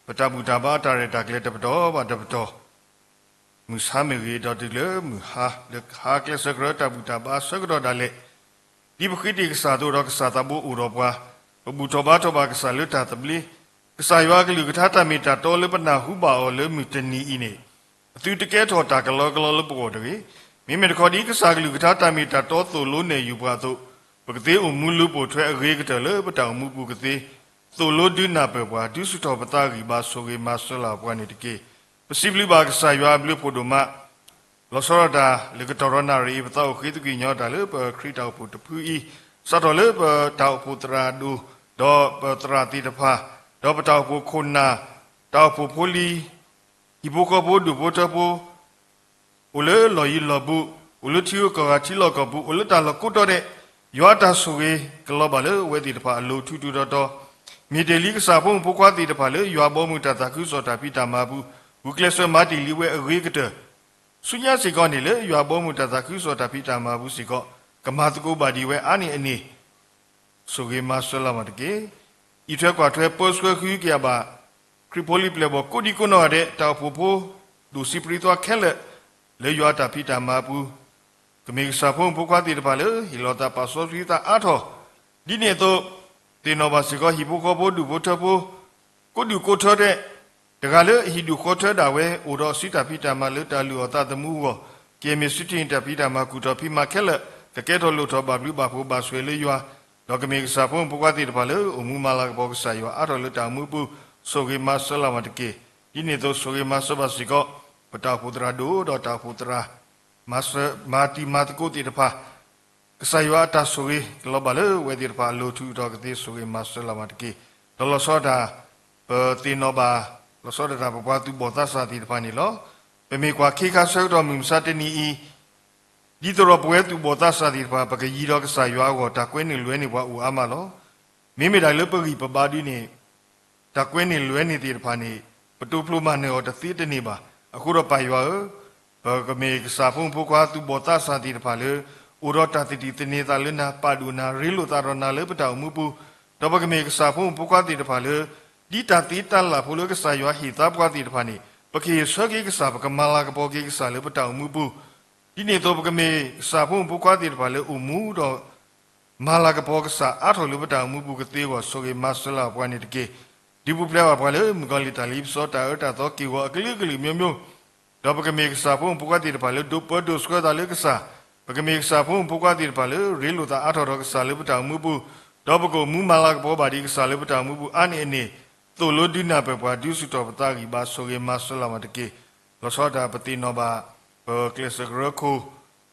ပတၢ်ဘူၣ်တၢ်ဘါတၢ်ရဲၣ်တၢ်ကျဲၤတပတီၢ်ဘၣ်တပတီၢ် မုၢ်ဆါမ့ၢ်ဂ့ၤ ဒီးတုၤလၢမုၢ်ဟါ လၢဟါကျဲစၢၤကရၢ တၢ်ဘူၣ်တၢ်ဘါဆၢကတီၢ်ဒၣ်လဲာ်, ဒ်ပဃ့တ့ၢ်ကစၢ်အသိးဒီး ကစၢ်သးဘိအိၣ်ဒီးပှၤ, ပဘူၣ်ထီၣ်ဘါထီၣ်ဘၣ်ကစၢ်လၢတၢ်သဘျ့, ကစၢ်ယွၤအကလုၢ်ကထါတၢ်မ့ၢ်တၢ်တီလၢပနၢ်ဟူဘၣ်အီၤလၢမုၢ်တနံၤအံၤန့ၣ်, အသုတကဲထီၣ်တၢ်ကလီကလီလၢပဂီၢ်တဂ့ၤ. မ့မ့ၢ်တခီဒ် ကစၢ်ကလုၢ်ကထါတၢ်မ့ၢ်တၢ်တီသိၣ်လိနဲၣ်ယုာ်ပှၤအသိး, ပကသ့အိၣ်မူလၢပိာ်ထွဲအဂ့ၤကတၢၢ်လၢပတၢ်အိၣ်မူပူၤကသ့, သိၣ်လိဒုးနၢ်ပၢၢ်ပှၤ ဒုးဆူၣ်ထီၣ်ပသးဂံၢ်ဘါ ဆိၣ်ဂ့ၤမၤစၢၤလၢပှၤန့ၣ်တက့ၢ်. ပစံးဘျုးဘၣ်ကစၢ်ယွၤအဘျုးအဖှိၣ်ဒိၣ်မး, လီၤဆီဒၣ်တၢ်လၢကတီၢ်ဒီးနၣ်ရံၣ်အံၤ ပသးအိၣ်ဃ့သကွံာ်ညီတၢ်လၢပခရံာ်တၢ်အိၣ်ဖှိၣ်တဖုအံၤ, စးထီၣ်လၢပတၢ်အိၣ်ဖှိၣ်သရၣ်ဒိၣ်, ဒီးပသရၣ်သ့ၣ်တဖၣ်, ဒီးပတၢ်အိၣ်ဖှိၣ်ခိၣ်နၢ်, တၢ်အိၣ်ဖှိၣ်ဖိလံၤ, ဟံၣ်ဖိဃီဖိဒူၣ်ဖိထၢဖိ အိၣ်လၢလီၢ်ယံၤလီၢ်ဘူး, အိၣ်လၢထံဂုၤကီၢ်ဂၤထံလီၢ်ကီၢ်ပူၤ, အိၣ်လၢတၢ်လီၢ်ကိးတီၤဒဲး, ယွၤအတၢ်ဆိၣ်ဂ့ၤကလီၤဘၣ်လၢအဝဲသ့ၣ်တဖၣ်အလိၤထူထူတီတီ, မ့ၢ်တ့ၢ်လံကစၢ်ဖိမုၣ်ဖိခွါသ့ၣ်တဖၣ်လၢယွၤဘီမုၢ်တၢ်သးခုကစီၣ်တၢ်ဖံးတၢ်မၤအပူၤ, ဂုာ်ကျဲးစၢးမၤတ့ၢ်လံဝဲအဂ့ၤကတၢၢ်, ဆူညါစ့ၢ်ကီးန့ၣ်လၢယွၤဘီမုၢ်တၢ်သးခုကစီၣ်တၢ်ဖံးတၢ်မၤအပူၤစ့ၢ်ကီး, ကမၤသကိးဘၣ်ဒံးဝဲအါန့ၢ်အန့ၣ် ဆိၣ်ဂ့ၤမၤစၢၤလီၤမၢ်တက့ၢ်. အံးထွဲကွၢ်ထွဲပၢဆှၢဃုကယၤဘၣ် ခရံာ်ဖိလံၤပျဲၢ်ဘီၣ်ကိးဒံကိးနီၢ်ဂၤဒဲး တၢ်အိၣ်ဖှိၣ်ဖိ ဒိၣ်စံးပြံသွါခဲလၢာ် လၢယွၤအတၢ်ဖံးတၢ်မၤအပူၤ, ကမ့ၢ်ကစၢ်ဖိမုၣ်ဖိခွါသ့ၣ်တဖၣ်လၢ ဟ့ၣ်လီၤသးပာ်စီဆှံသးအါထီၣ်, ဒ်န့ၣ်အသိး သ့ၣ်နီၣ်ဘၣ်စ့ၢ်ကီး ဟံၣ်ဖိဃီဖိဒူၣ်ဖိထၢဖိ ကိးဒူၣ်ကိးထၢဒဲး တဂၤလၢအဟံၣ်ဒူၣ်ဃီထၢဒၣ်ဝဲ အိၣ်ဒီးစုတၢ်ဖံးတၢ်မၤလၢတၢ်လုၢ်အီၣ်သးသမူအဂီၢ်, ကမ့ၢ်စုတ့ၢ်တၢ်ဖံးတၢ်မၤကူၣ်ထီၣ်ဖံးမၤခဲလၢာ်, ကကဲထီၣ်လိၣ်ထီၣ်ဘၣ်ဘျုးဘၣ်ဖှိၣ်ဘၣ်ဆိၣ်ဂ့ၤလၢယွၤ, ဒီးကမ့ၢ်ကစၢ်ဖိမုၣ်ဖိခွါသ့ၣ်တဖၣ်လၢ အိၣ်မူမၤလၤကပီၤကစၢ်ယွၤအါထီၣ်လၢတၢ်အိၣ်မူအပူၤ, ဆိၣ်ဂ့ၤမၤစၢၤလီၤမၢ်တက့ၢ်. ဒ်န့ၣ်အသိးဆိၣ်ဂ့ၤမၤစၢၤဘၣ်စ့ၢ်ကီး ပတၢ်အိၣ်ဖှိၣ်သရၣ်ဒိၣ်ဒီးတၢ်အိၣ်ဖှိၣ်သရၣ် မၤတံၤမၤသကိးသ့ၣ်တဖၣ် ကစၢ်ယွၤအတၢ်ဆိၣ်ဂ့ၤ ကလီၤဘၣ်လၢအဝဲသ့ၣ်တဖၣ်အလိၤထူးထီၣ်ကသ့ ဆိၣ်ဂ့ၤမၤစၢၤလီၤမၢ်တက့ၢ်. ဒီးလီၤဆီဒၣ်တၢ် ပသ့ၣ်နီၣ်ဘၣ် လီၤဆီဒၣ်တၢ်ပပှၤသူၣ်ဘီၣ်သးစၢ်သ့ၣ်တဖၣ်န့ၣ်လီၤ. ပမ့ၢ်ကွၢ်ခ့ခါဆၢကတီၢ်မုၢ်မဆါတနံၤအံၤ ဒ်သိးဒီးပဝဲသူၣ်ဘီၣ်သးစၢ်သ့ၣ်တဖၣ် ပကယံၤဒီးကစၢ်ယွၤအဂီၢ် တၢ်ကွဲန့ၢ်လွဲန့ၢ်ပှၤအိၣ်အါမးလီၤ. မ့မ့ၢ်ဒၣ်လၢပဂံၢ်ပဘါဒ်န့ၣ် တၢ်ကွဲန့ၢ်လွဲန့ၢ်သ့ၣ်တဖၣ်န့ၣ် ပတိဖျိမၤနၢၤအီၤတသ့တန့ၢ်ဘၣ်. အဃိဒီးပၢ်ယွၤဧၢ, ပကမ့ၢ်ကစၢ်ဖိမုၣ်ဖိခွါသူၣ်ဘီၣ်သးစၢ်သ့ၣ်တဖၣ်လၢ အိၣ်ဒီးတၢ်သဒံၣ်သန့ၤသးလၢနၤ, ပာ်ဒိၣ်နၤ, ရ့လိာ်သးဒီးနၤလၢပတၢ်အိၣ်မူပူၤ, ဒီးပကမ့ၢ်ကစၢ်ဖိမုၣ်ဖိခွါသ့ၣ်တဖၣ်လၢ ဒ်တၢ်သ့တၢ်လၢ်ဖိလၢကစၢ်ယွၤဟ့ၣ်သါပှၤသ့ၣ်တဖၣ်န့ၣ် ပကဟ့ၣ်ဆၢက့ၤကစၢ်, ပကမၤလၤကပီၤက့ၤကစၢ်လၢပတၢ်အိၣ်မူပူၤ, ဒ်န့ၣ်အသိး ပကမ့ၢ်ကစၢ်ဖိမုၣ်ဖိခွါသ့ၣ်တဖၣ်လၢအိၣ်မူဒီး မၤလၤကပီၤကစၢ်အါထီၣ်လၢပတၢ်အိၣ်မူပူၤကသ့အဂီၢ် ဆိၣ်ဂ့ၤမၤစၢၤလၢပှၤန့ၣ်တက့ၢ်. ဒုးပူၤဖျဲးဘၣ်ပှၤလၢမုၣ်ကီၤလံၢ်တၢ်လံပစီ တၢ်အၢတၢ်သီက့ၢ်ဂီၤအကလုာ်ကလုာ်မျိုးမျိုး, ဒီးပကမ့ၢ်ကစၢ်ဖိမုၣ်ဖိခွါသ့ၣ်တဖၣ်လၢဒိးပၢဒိးဆှၢသးလၢကစၢ်, ပကမ့ၢ်ကစၢ်ဖိမုၣ်ဖိခွါသ့ၣ်တဖၣ်လၢရ့လိာ်သးအါထီၣ်ဒီးကစၢ်လၢပတၢ်အိၣ်မူပူၤ, ဒီးပကအိၣ်မူမၤလၤကပီၤဘၣ်ဒံးကစၢ်လၢပတၢ်အိၣ်မူပူၤအါန့ၢ်အန့ၣ်, သိၣ်လိဒုးနၢ်ပၢၢ်ပှၤ ဒုးဆူၣ်ထီၣ်ပသးဂံၢ်ဘါဆိၣ်ဂ့ၤမၤစၢၤလၢပှၤတက့ၢ်. လီၤဆီဒၣ်တၢ် ပသ့ၣ်နီၣ်ဘၣ် ပကျဲးစၢးကရၢခိၣ်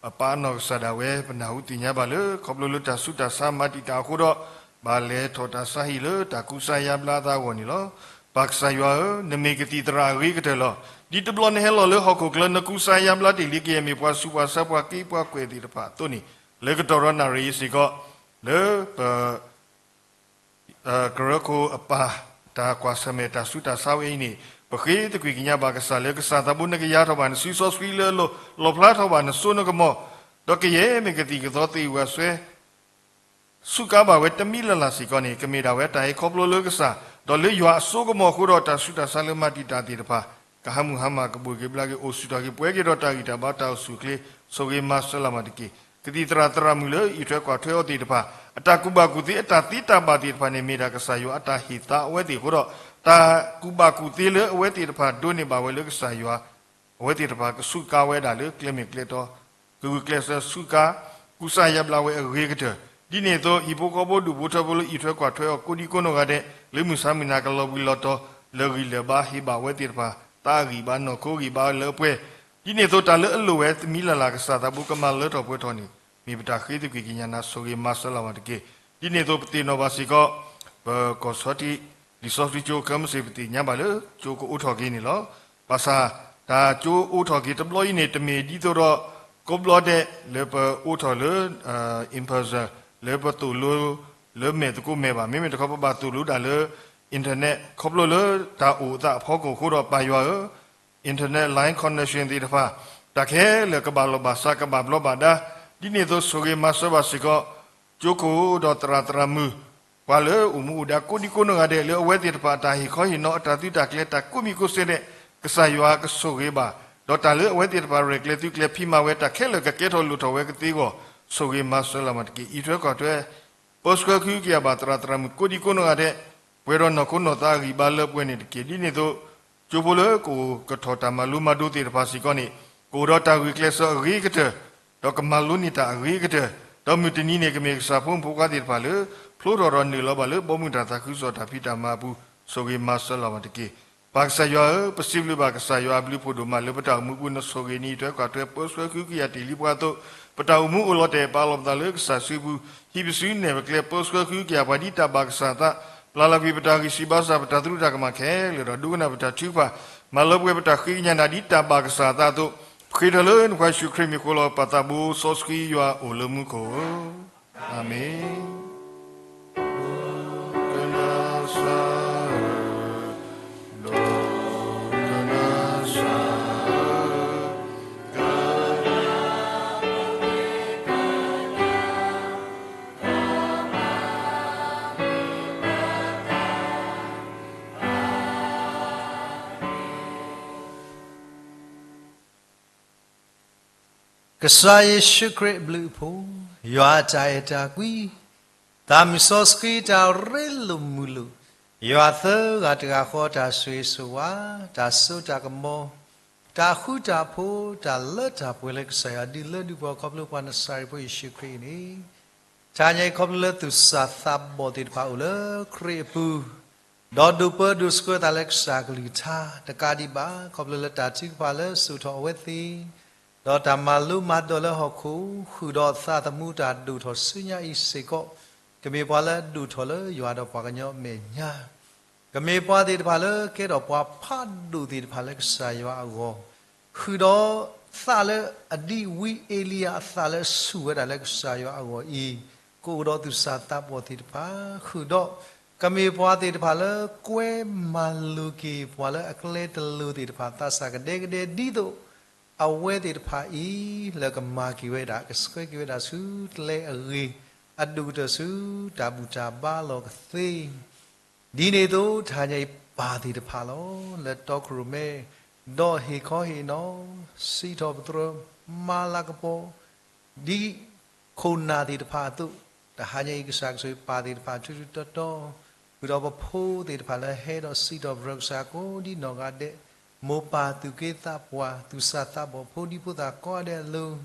အပၢ်အနီၢ်ကစၢ်ဒၣ်ဝဲ ပနၢ်ဟူသ့ၣ်ညါဘၣ်လၢ ခီဖျိလၢတၢ်ဆူးတၢ်ဆါမၤတံာ်တာ်အဃိဒီး ဘၣ်လဲၤထီၣ်တၢ်ဆါဟံၣ်လၢတၢ်ကူစါယါဘျါအသးအဂီၢ်န့ၣ်လီၤ. ပၢ်ကစၢ်ယွၤဧၢ, နမ့ၢ်ကသံၣ်သရၣ်အဂ့ၤကတၢၢ်လီၤ. ဒ်တဘျီနဟဲလီၤလၢဟီၣ်ခိၣ်ချၢ နကူစါယါဘျါတ့ၢ်လံ ကယဲၢ်မ့ၢ်ပှၤဆူးပှၤဆါပှၤက့ပှၤကွဲးသ့ၣ်တဖၣ်အသိးန့ၣ်, လၢကတီၢ်ဒီးနၣ်ရံၣ်အံၤစ့ၢ်ကီး လၢပ ကရၢခိၣ်အပၢ် တၢ်ကွၢ်ဆၢၣ်မဲာ်တၢ်ဆူးတၢ်ဆါဝဲအံၤန့ၣ် ပဃ့သကွံၢ်ကညးဘၣ်ကစၢ်လၢကစၢ်သးဘိ နကယၤထီၣ်ဘၣ်နစုစီဆှံလၢအလိၤ, လီၣ်ဖျါထီၣ်ဘၣ်နစိနကမီၤ, ဒီးကယဲၢ်မ့ၢ်ကသံၣ်ကသီသ့ဝဲစွဲ ဆူးကါဘၣ်ဝဲတမံၤလၢ်လၢ်စ့ၢ်ကီးန့ၣ် ကမ့ၢ်ဒၣ်ဝဲတၢ်ဟ့ၣ်ခီဖျိလၢကစၢ်, ဒီးလၢယွၤအစိကမီၤအဃိဒီး တၢ်ဆူးတၢ်ဆါလၢမၤတံာ်တာ်သ့ၣ်တဖၣ် ကဟးမုၢ်ဟါမၢ် ကဘိၣ်က့ၤဘျါက့ၤ အိၣ်ဆူၣ်ထီၣ်က့ၤပှဲၤက့ၤဒီးတၢ်ဂံၢ်တၢ်ဘါတၢ်အိၣ်ဆူၣ်အိၣ်ချ့ ဆိၣ်ဂ့ၤမၤစၢၤလၢ်မၤတက့ၢ်. ကသံၣ်သရၣ်သရၣ်မုၣ်လၢအံးထွဲကွၢ်ထွဲအီၤသ့ၣ်တဖၣ် အတၢ်ကူၣ်ဘၣ်ကူၣ်သ့ အတၢ်သ့တၢ်ဘၣ်သ့ၣ်တဖၣ်န့ၣ် မ့ၢ်ဒၣ်ကစၢ်ယွၤအတၢ်ဟ့ၣ်သါအဝဲသ့ၣ်အဃိဒီး တၢ်ကူၣ်ဘၣ်ကူၣ်သ့လၢအဝဲသ့ၣ်တဖၣ်ဒိးန့ၢ်ဘၣ်ဝဲလၢကစၢ်ယွၤ အဝဲသ့ၣ်တဖၣ်ကဆူးကါဝဲဒၣ်လၢကျဲမ့ၢ်ကျဲတီ, ကဂုာ်ကျဲးစၢးဆူးကါ ကူစါယါဘျါဝဲအဂ့ၤကတၢၢ်, ဒ်န့ၣ်အသိး ဟံၣ်ဖိဃီဖိဒူၣ်ဖိထၢဖိလၢအံးထွဲကွၢ်ထွဲအီၤ ကိးဒံကိးနီၢ်ဂၤဒဲး လၢမုၢ်ဆါမုၢ်နၤကလီၤဘှံးလီၤတီၤ လၢာ်ဂံၢ်လၢာ်ဘါ ဟ့ၣ်ဘၣ်ဝဲသ့ၣ်တဖၣ် သးဂံၢ်ဘါနီၢ်ခိဂံၢ်ဘါလၢအပှဲၤ, ဒ်န့ၣ်အသိးတၢ်လၢအလိၣ်ဝဲတမံၤလၢ်လၢ် ကစၢ်သးဘိကမၤလၢထီၣ်ပှဲၤထီၣ်န့ၣ် မ့ၢ်ပတၢ်ဃ့သကွံာ်ကညးနၤ ဆိၣ်ဂ့ၤမၤစၢၤလၢ်မၤတက့ၢ်. ဒ်န့ၣ်အသိးပသ့ၣ်နီၣ်ဘၣ်စ့ၢ်ကီး ပကီၢ်ဆီထံး လံာ်စီဆှံကၠိ ကမ့ၢ်စ့ၢ် ပသ့ၣ်ညါဘၣ်လၢ ကၠိကအိးထီၣ်က့ၤန့ၣ်လီၤ. ဘၣ်ဆၣ် တၢ်ကၠိအိးထီၣ်က့ၤတဘျီအံၤန့ၣ် တမ့ၢ်ဒ်သိးဒီး ကိးဘျီဒဲး လၢပအိးထီၣ်လၢ in person လၢပသိၣ်လိ လၢမဲာ်သကိးမဲာ်ဘၣ်. မ့မ့ၢ်တခီ ပဘၣ်သိၣ်လိဒၣ်လၢ internet ခီဖျိလၢတၢ်အိၣ်အသးအဖီခိၣ်အဃိဒီး ပၢ်ယွၤဧၢ internet line connection သ့ၣ်တဖၣ် တၢ်ခဲလၢာ်ကဘၣ်လီၢ်ဘၣ်စး ကဘၣ်ဘျီးဘၣ်ဒါ, ဒ်န့ၣ်အသိးဆိၣ်ဂ့ၤမၤစၢၤဘၣ်စ့ၢ်ကီး ကၠိခိၣ်ဒီးသရၣ်သရၣ်မုၣ် ပှၤလၢအိၣ်မူအိၣ်ဒါကိးဒံကိးနီၢ်ဂၤဒဲး လၢအဝဲသ့ၣ်တဖၣ်အတၢ်ဟ့ၣ်ခီဟ့ၣ်နီၤ အတၢ်သုးတၢ်ကျဲၤ တၢ်ကိးမံၤကိးစဲးဒဲး ကစၢ်ယွၤကဆိၣ်ဂ့ၤဘၣ်, ဒီးတၢ်လၢအဝဲသ့ၣ်တဖၣ်ရဲၣ်ကျဲၤသုးကျဲၤဖံးမၤဝဲ တၢ်ခဲလၢာ်ကကဲထီၣ်လိၣ်ထီၣ်ဝဲကသ့အဂီၢ် ဆိၣ်ဂ့ၤမၤစၢၤလၢ်မၤတက့ၢ်. အံးထွဲကွၢ်ထွဲ ပၢဆှၢကဟုကယာ်ဘၣ်သရၣ်သရၣ်မုၣ်ကိးဒံကိးနီၢ်ဂၤဒဲး ပှဲၤဒီးနီၢ်ခိနီၢ်သးအဂံၢ်ဘါလၢပှဲၤန့ၣ်တက့ၢ်. ဒ်န့ၣ်အသိး ကၠိဖိလၢကအိၣ်ကထီၣ်တၢ်မၤလိမၤဒိးသ့ၣ်တဖၣ်စ့ၢ်ကီးန့ၣ် ကအိၣ်ဒီးတၢ်ဂုာ်ကျဲးစၢးအဂ့ၤကတၢၢ်, ဒီးကမၤလိန့ၢ်တၢ်အဂ့ၤကတၢၢ်, ဒီးမုၢ်တနံၤန့ၣ် ကမ့ၢ်ကစၢ်ဖိမုၣ်ဖိခွါသ့ၣ်တဖၣ်လၢ ဖျိထီၣ်ဒီးနုာ်လီၤဘၣ်လၢ ဘီမုၢ်တၢ်သးခုကစီၣ်တၢ်ဖံးတၢ်မၤအပူၤ ဆိၣ်ဂ့ၤမၤစၢၤလၢ်မၤတက့ၢ်. ပၢ်ကစၢ်ယွၤဧၢ, ပစံးဘျုးဘၣ်ကစၢ်ယွၤအဘျုးဖးဒိၣ်မးလၢပတၢ်အိၣ်မူပူၤ နဆိၣ်ဂ့ၤနံးထွဲကွၢ်ထွဲ ပၢဆှၢကဟုကယာ်တ့ၢ်လံပှၤအသိး, ပတၢ်အိၣ်မူအိၣ်လီၤတဲာ် ပာ်လီၤပသးလၢကစၢ်စုပူၤ, ဟံးပစုနဲၣ်ပကျဲ ပၢဆှၢကဟုကယာ်ပှၤဒ်တၢ်ဘၣ်ကစၢ်အသး, ပျၢ်လီၤကွံာ်ပတၢ်ဂံၢ်စၢ်ဘါစၢ် ပတၢ်သရူးတၢ်ကမၣ်ခဲလၢာ်ဒီး ဒိကနၣ်ပတၢ်ထုကဖၣ်, မၤလၢပှဲၤပတၢ်ဃ့ကညးနၤဒ်တၢ်ဘၣ်ကစၢ်အသးအသိး, ပဃ့ထီၣ်လၢနဖိယ့ၣ်ၡူးခရံာ်မံၤဃိလီၤ. ပၢ်သးဘိစီဆှံယွၤအိၣ်လၢမူခိၣ်ဧၢ, အၤမ့ၣ်. ကစၢ်ယ့ၣ်ၡူးခရံာ်အဘျုးအဖှိၣ်, ယွၤအတၢ်အဲၣ်တၢ်ကွံ, သးမုၢ်စီဆှံတၢ်ရ့လိာ်မုာ်လိာ်, ယွၤသၢဂၤတဂၤဃီတၢ်ဆိၣ်ဂ့ၤဆိၣ်ဝါ, တၢ်စိတၢ်ကမီၤ, တၢ်ဃူတၢ်ဖိး, တၢ်လၢတၢ်ပှဲၤလၢကစၢ်ယွၤဒုးလၢဒုးပှၤခီဖျိပှၤနစၤရ့းဖိယ့ၣ်ၡူးခရံာ်အံၤန့ၣ်, တၢ်ညါအံၤခီဖျိလၢသူၣ်စၢ်သးဘီၣ်သ့ၣ်တဖၣ်အိၣ်လၢခရံာ်အပူၤ, ဒီးဒိးပၢဒိးဆှၢသးလၢကစၢ်အကလုၢ်ကထါ တကးဒံးဘၣ် ခီဖျိလၢတၢ်ထုကဖၣ်လၢစိာ်ထီၣ်အဝဲသ့ၣ်, ဒီးတၢ်မၤလိမၤဒိးလၢဟီၣ်ခိၣ် ဃုာ်ဒီးသးသမူတၢ်ဒိၣ်ထီၣ်ဆူညါအံၤစ့ၢ်ကီး, ကမ့ၢ်ပှၤလၢအဒိၣ်ထီၣ်လၢယွၤဒီးပှၤကညီအမဲာ်ညါ ကမ့ၢ်ပှၤသ့ၣ်တဖၣ်လၢကဲထီၣ်ပှၤဖးဒိၣ်သ့ၣ်တဖၣ်လၢကစၢ်ယွၤအဂီၢ်, ဃုာ်ဒီးသးလၢအဒ်ဝံအ့လံယၤအသးလၢအဆူၣ်ဝဲဒၣ်လၢကစၢ်ယွၤအဂီၢ်အံၤ, ကအိၣ်ဒီးသူၣ်စၢ်သးဘီၣ်သ့ၣ်တဖၣ်, ဃုာ်ဒီး ကမ့ၢ်ပှၤသ့ၣ်တဖၣ်လၢကွဲမၤလိၤက့ၤပှၤလၢအကျဲတလိၤသ့ၣ်တဖၣ် သးစၢ်ကဒဲကဒဲဒ်သိး အဝဲသ့ၣ်တဖၣ်အံၤ လၢကမၤက့ၤဝဲဒၣ် ကဆှၢက့ၤဝဲဒၣ်ဆူကျဲအဂ့ၤ, အဒိၣ်ကတၢၢ်ဆူတၢ်ဘူၣ်တၢ်ဘါလီၢ်ကသ့ ဒ်န့ၣ်အသိး တဟါညါအံၤပၢ်သ့ၣ်တဖၣ်လီၤ. လၢတီခိၣ်ရိၣ်မဲ ဒီးဟ့ၣ်ခီဟ့ၣ်နီၤ, စံးထီၣ်ပတြၢၤ, မၤလၤကပီၤ, ဒ်ခိၣ်နၢ်သ့ၣ်တဖၣ်အသိး, တဟါညါအံၤ ကစၢ်ကဆိၣ်ဂ့ၤပၢ်သ့ၣ်တဖၣ် ထူထူတီတီ, ဃုာ်ဒီးပဖိသ့ၣ်တဖၣ်လၢဟဲဒီးစံးထီၣ်ပတြၢၤကစၢ်ကိးဒ်နီၢ်ဂၤဒဲး, မိၢ်ပၢ်သူၣ်က့သးပှၢ် သူၣ်စၢ်သးဘီၣ် ဖိဒံဖိသၣ်ကိးဂၤဒဲးအလိၤ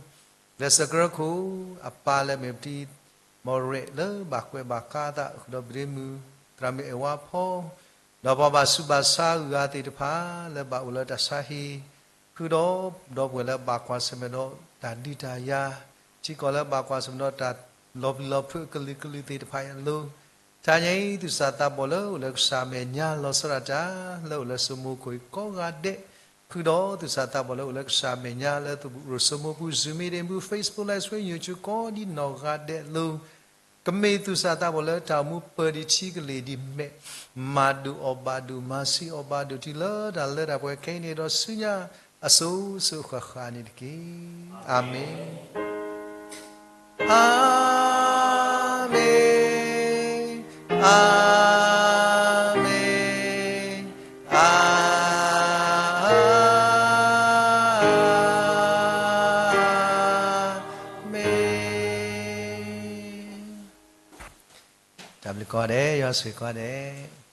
လၢစကရၢခိၣ် အပၢ်လၢအမ့ၢ်ပတံၤမီၢ်ရဲၣ် လၢဘၣ်ကွဲးဘၣ်ဃးအသး ဃုာ်ဒီးပဒ့မုၣ် သရၣ်မုၣ်အဲၣ်ဝါဖီ, ဒီးပှၤဘၣ်ဆူးဘၣ်ဆါအဂုၤအဂၤသ့ၣ်တဖၣ် လၢဘၣ်အိၣ်လၢတၢ်ဆါဟံၣ်, ဃုာ်ဒီးဒီပုၢ်ဝဲၢ်လၢဘၣ်ကွၢ်ဆၢၣ်မဲာ်ဒီးတၢ်ဒုးတၢ်ယၤ, ထံကီၢ်လၢဘၣ်ကွၢ်ဆၢၣ်မဲာ်ဒီးတၢ်လီၤပျံၤလီၤဖုးအကလုာ်ကလုာ်သ့ၣ်တဖၣ်အံၤအလိၤ, တဟါညါအံၤ သူၣ်စၢ်သးဘီၣ်လၢအိၣ်လၢကစၢ်အမဲာ်ညါ လီၤဆီဒၣ်တၢ် လၢအိၣ်လၢစိမိၤခိၣ်အံၤကိးဂၤဒဲး, ဃုာ်ဒီးသူၣ်စၢ်သးဘီၣ်လၢအိၣ်လၢကစၢ်အမဲာ်ညါ လၢသဘူၣ်ရိၣ်စိမိၤပူၤ Zoom meeting ပူၤ Facebook Live Stream YouTube ကိးဒ်နီၢ်ဂၤဒဲးအလိၤ, ကမ့ၢ်သူၣ်စၢ်သးဘီၣ်လၢတၢ်အိၣ်မူပၢၤဒံးထံကလ့ၢ်ဒ်မဲာ်, မၤဒိၣ်အီၣ်ဘၣ်ဒိၣ် မၤဆံးအီၣ်ဘၣ်ဒိၣ် တုၤလၢတၢ်လၢတၢ်ပှဲၤခဲအံၤန့ၣ်ဒီးဆူညါ အစိၤစိၤဃၣ်ဃၣ်န့ၣ်တက့ၢ်. အၤမ့ၣ်. အၤမ့ၣ်, အၤမ့ၣ်, အၤမ့ၣ်. တၢ်ဘျုးကိးဂၤဒဲး, ယွၤဆိၣ်ဂ့ၤကိးဂၤဒဲး.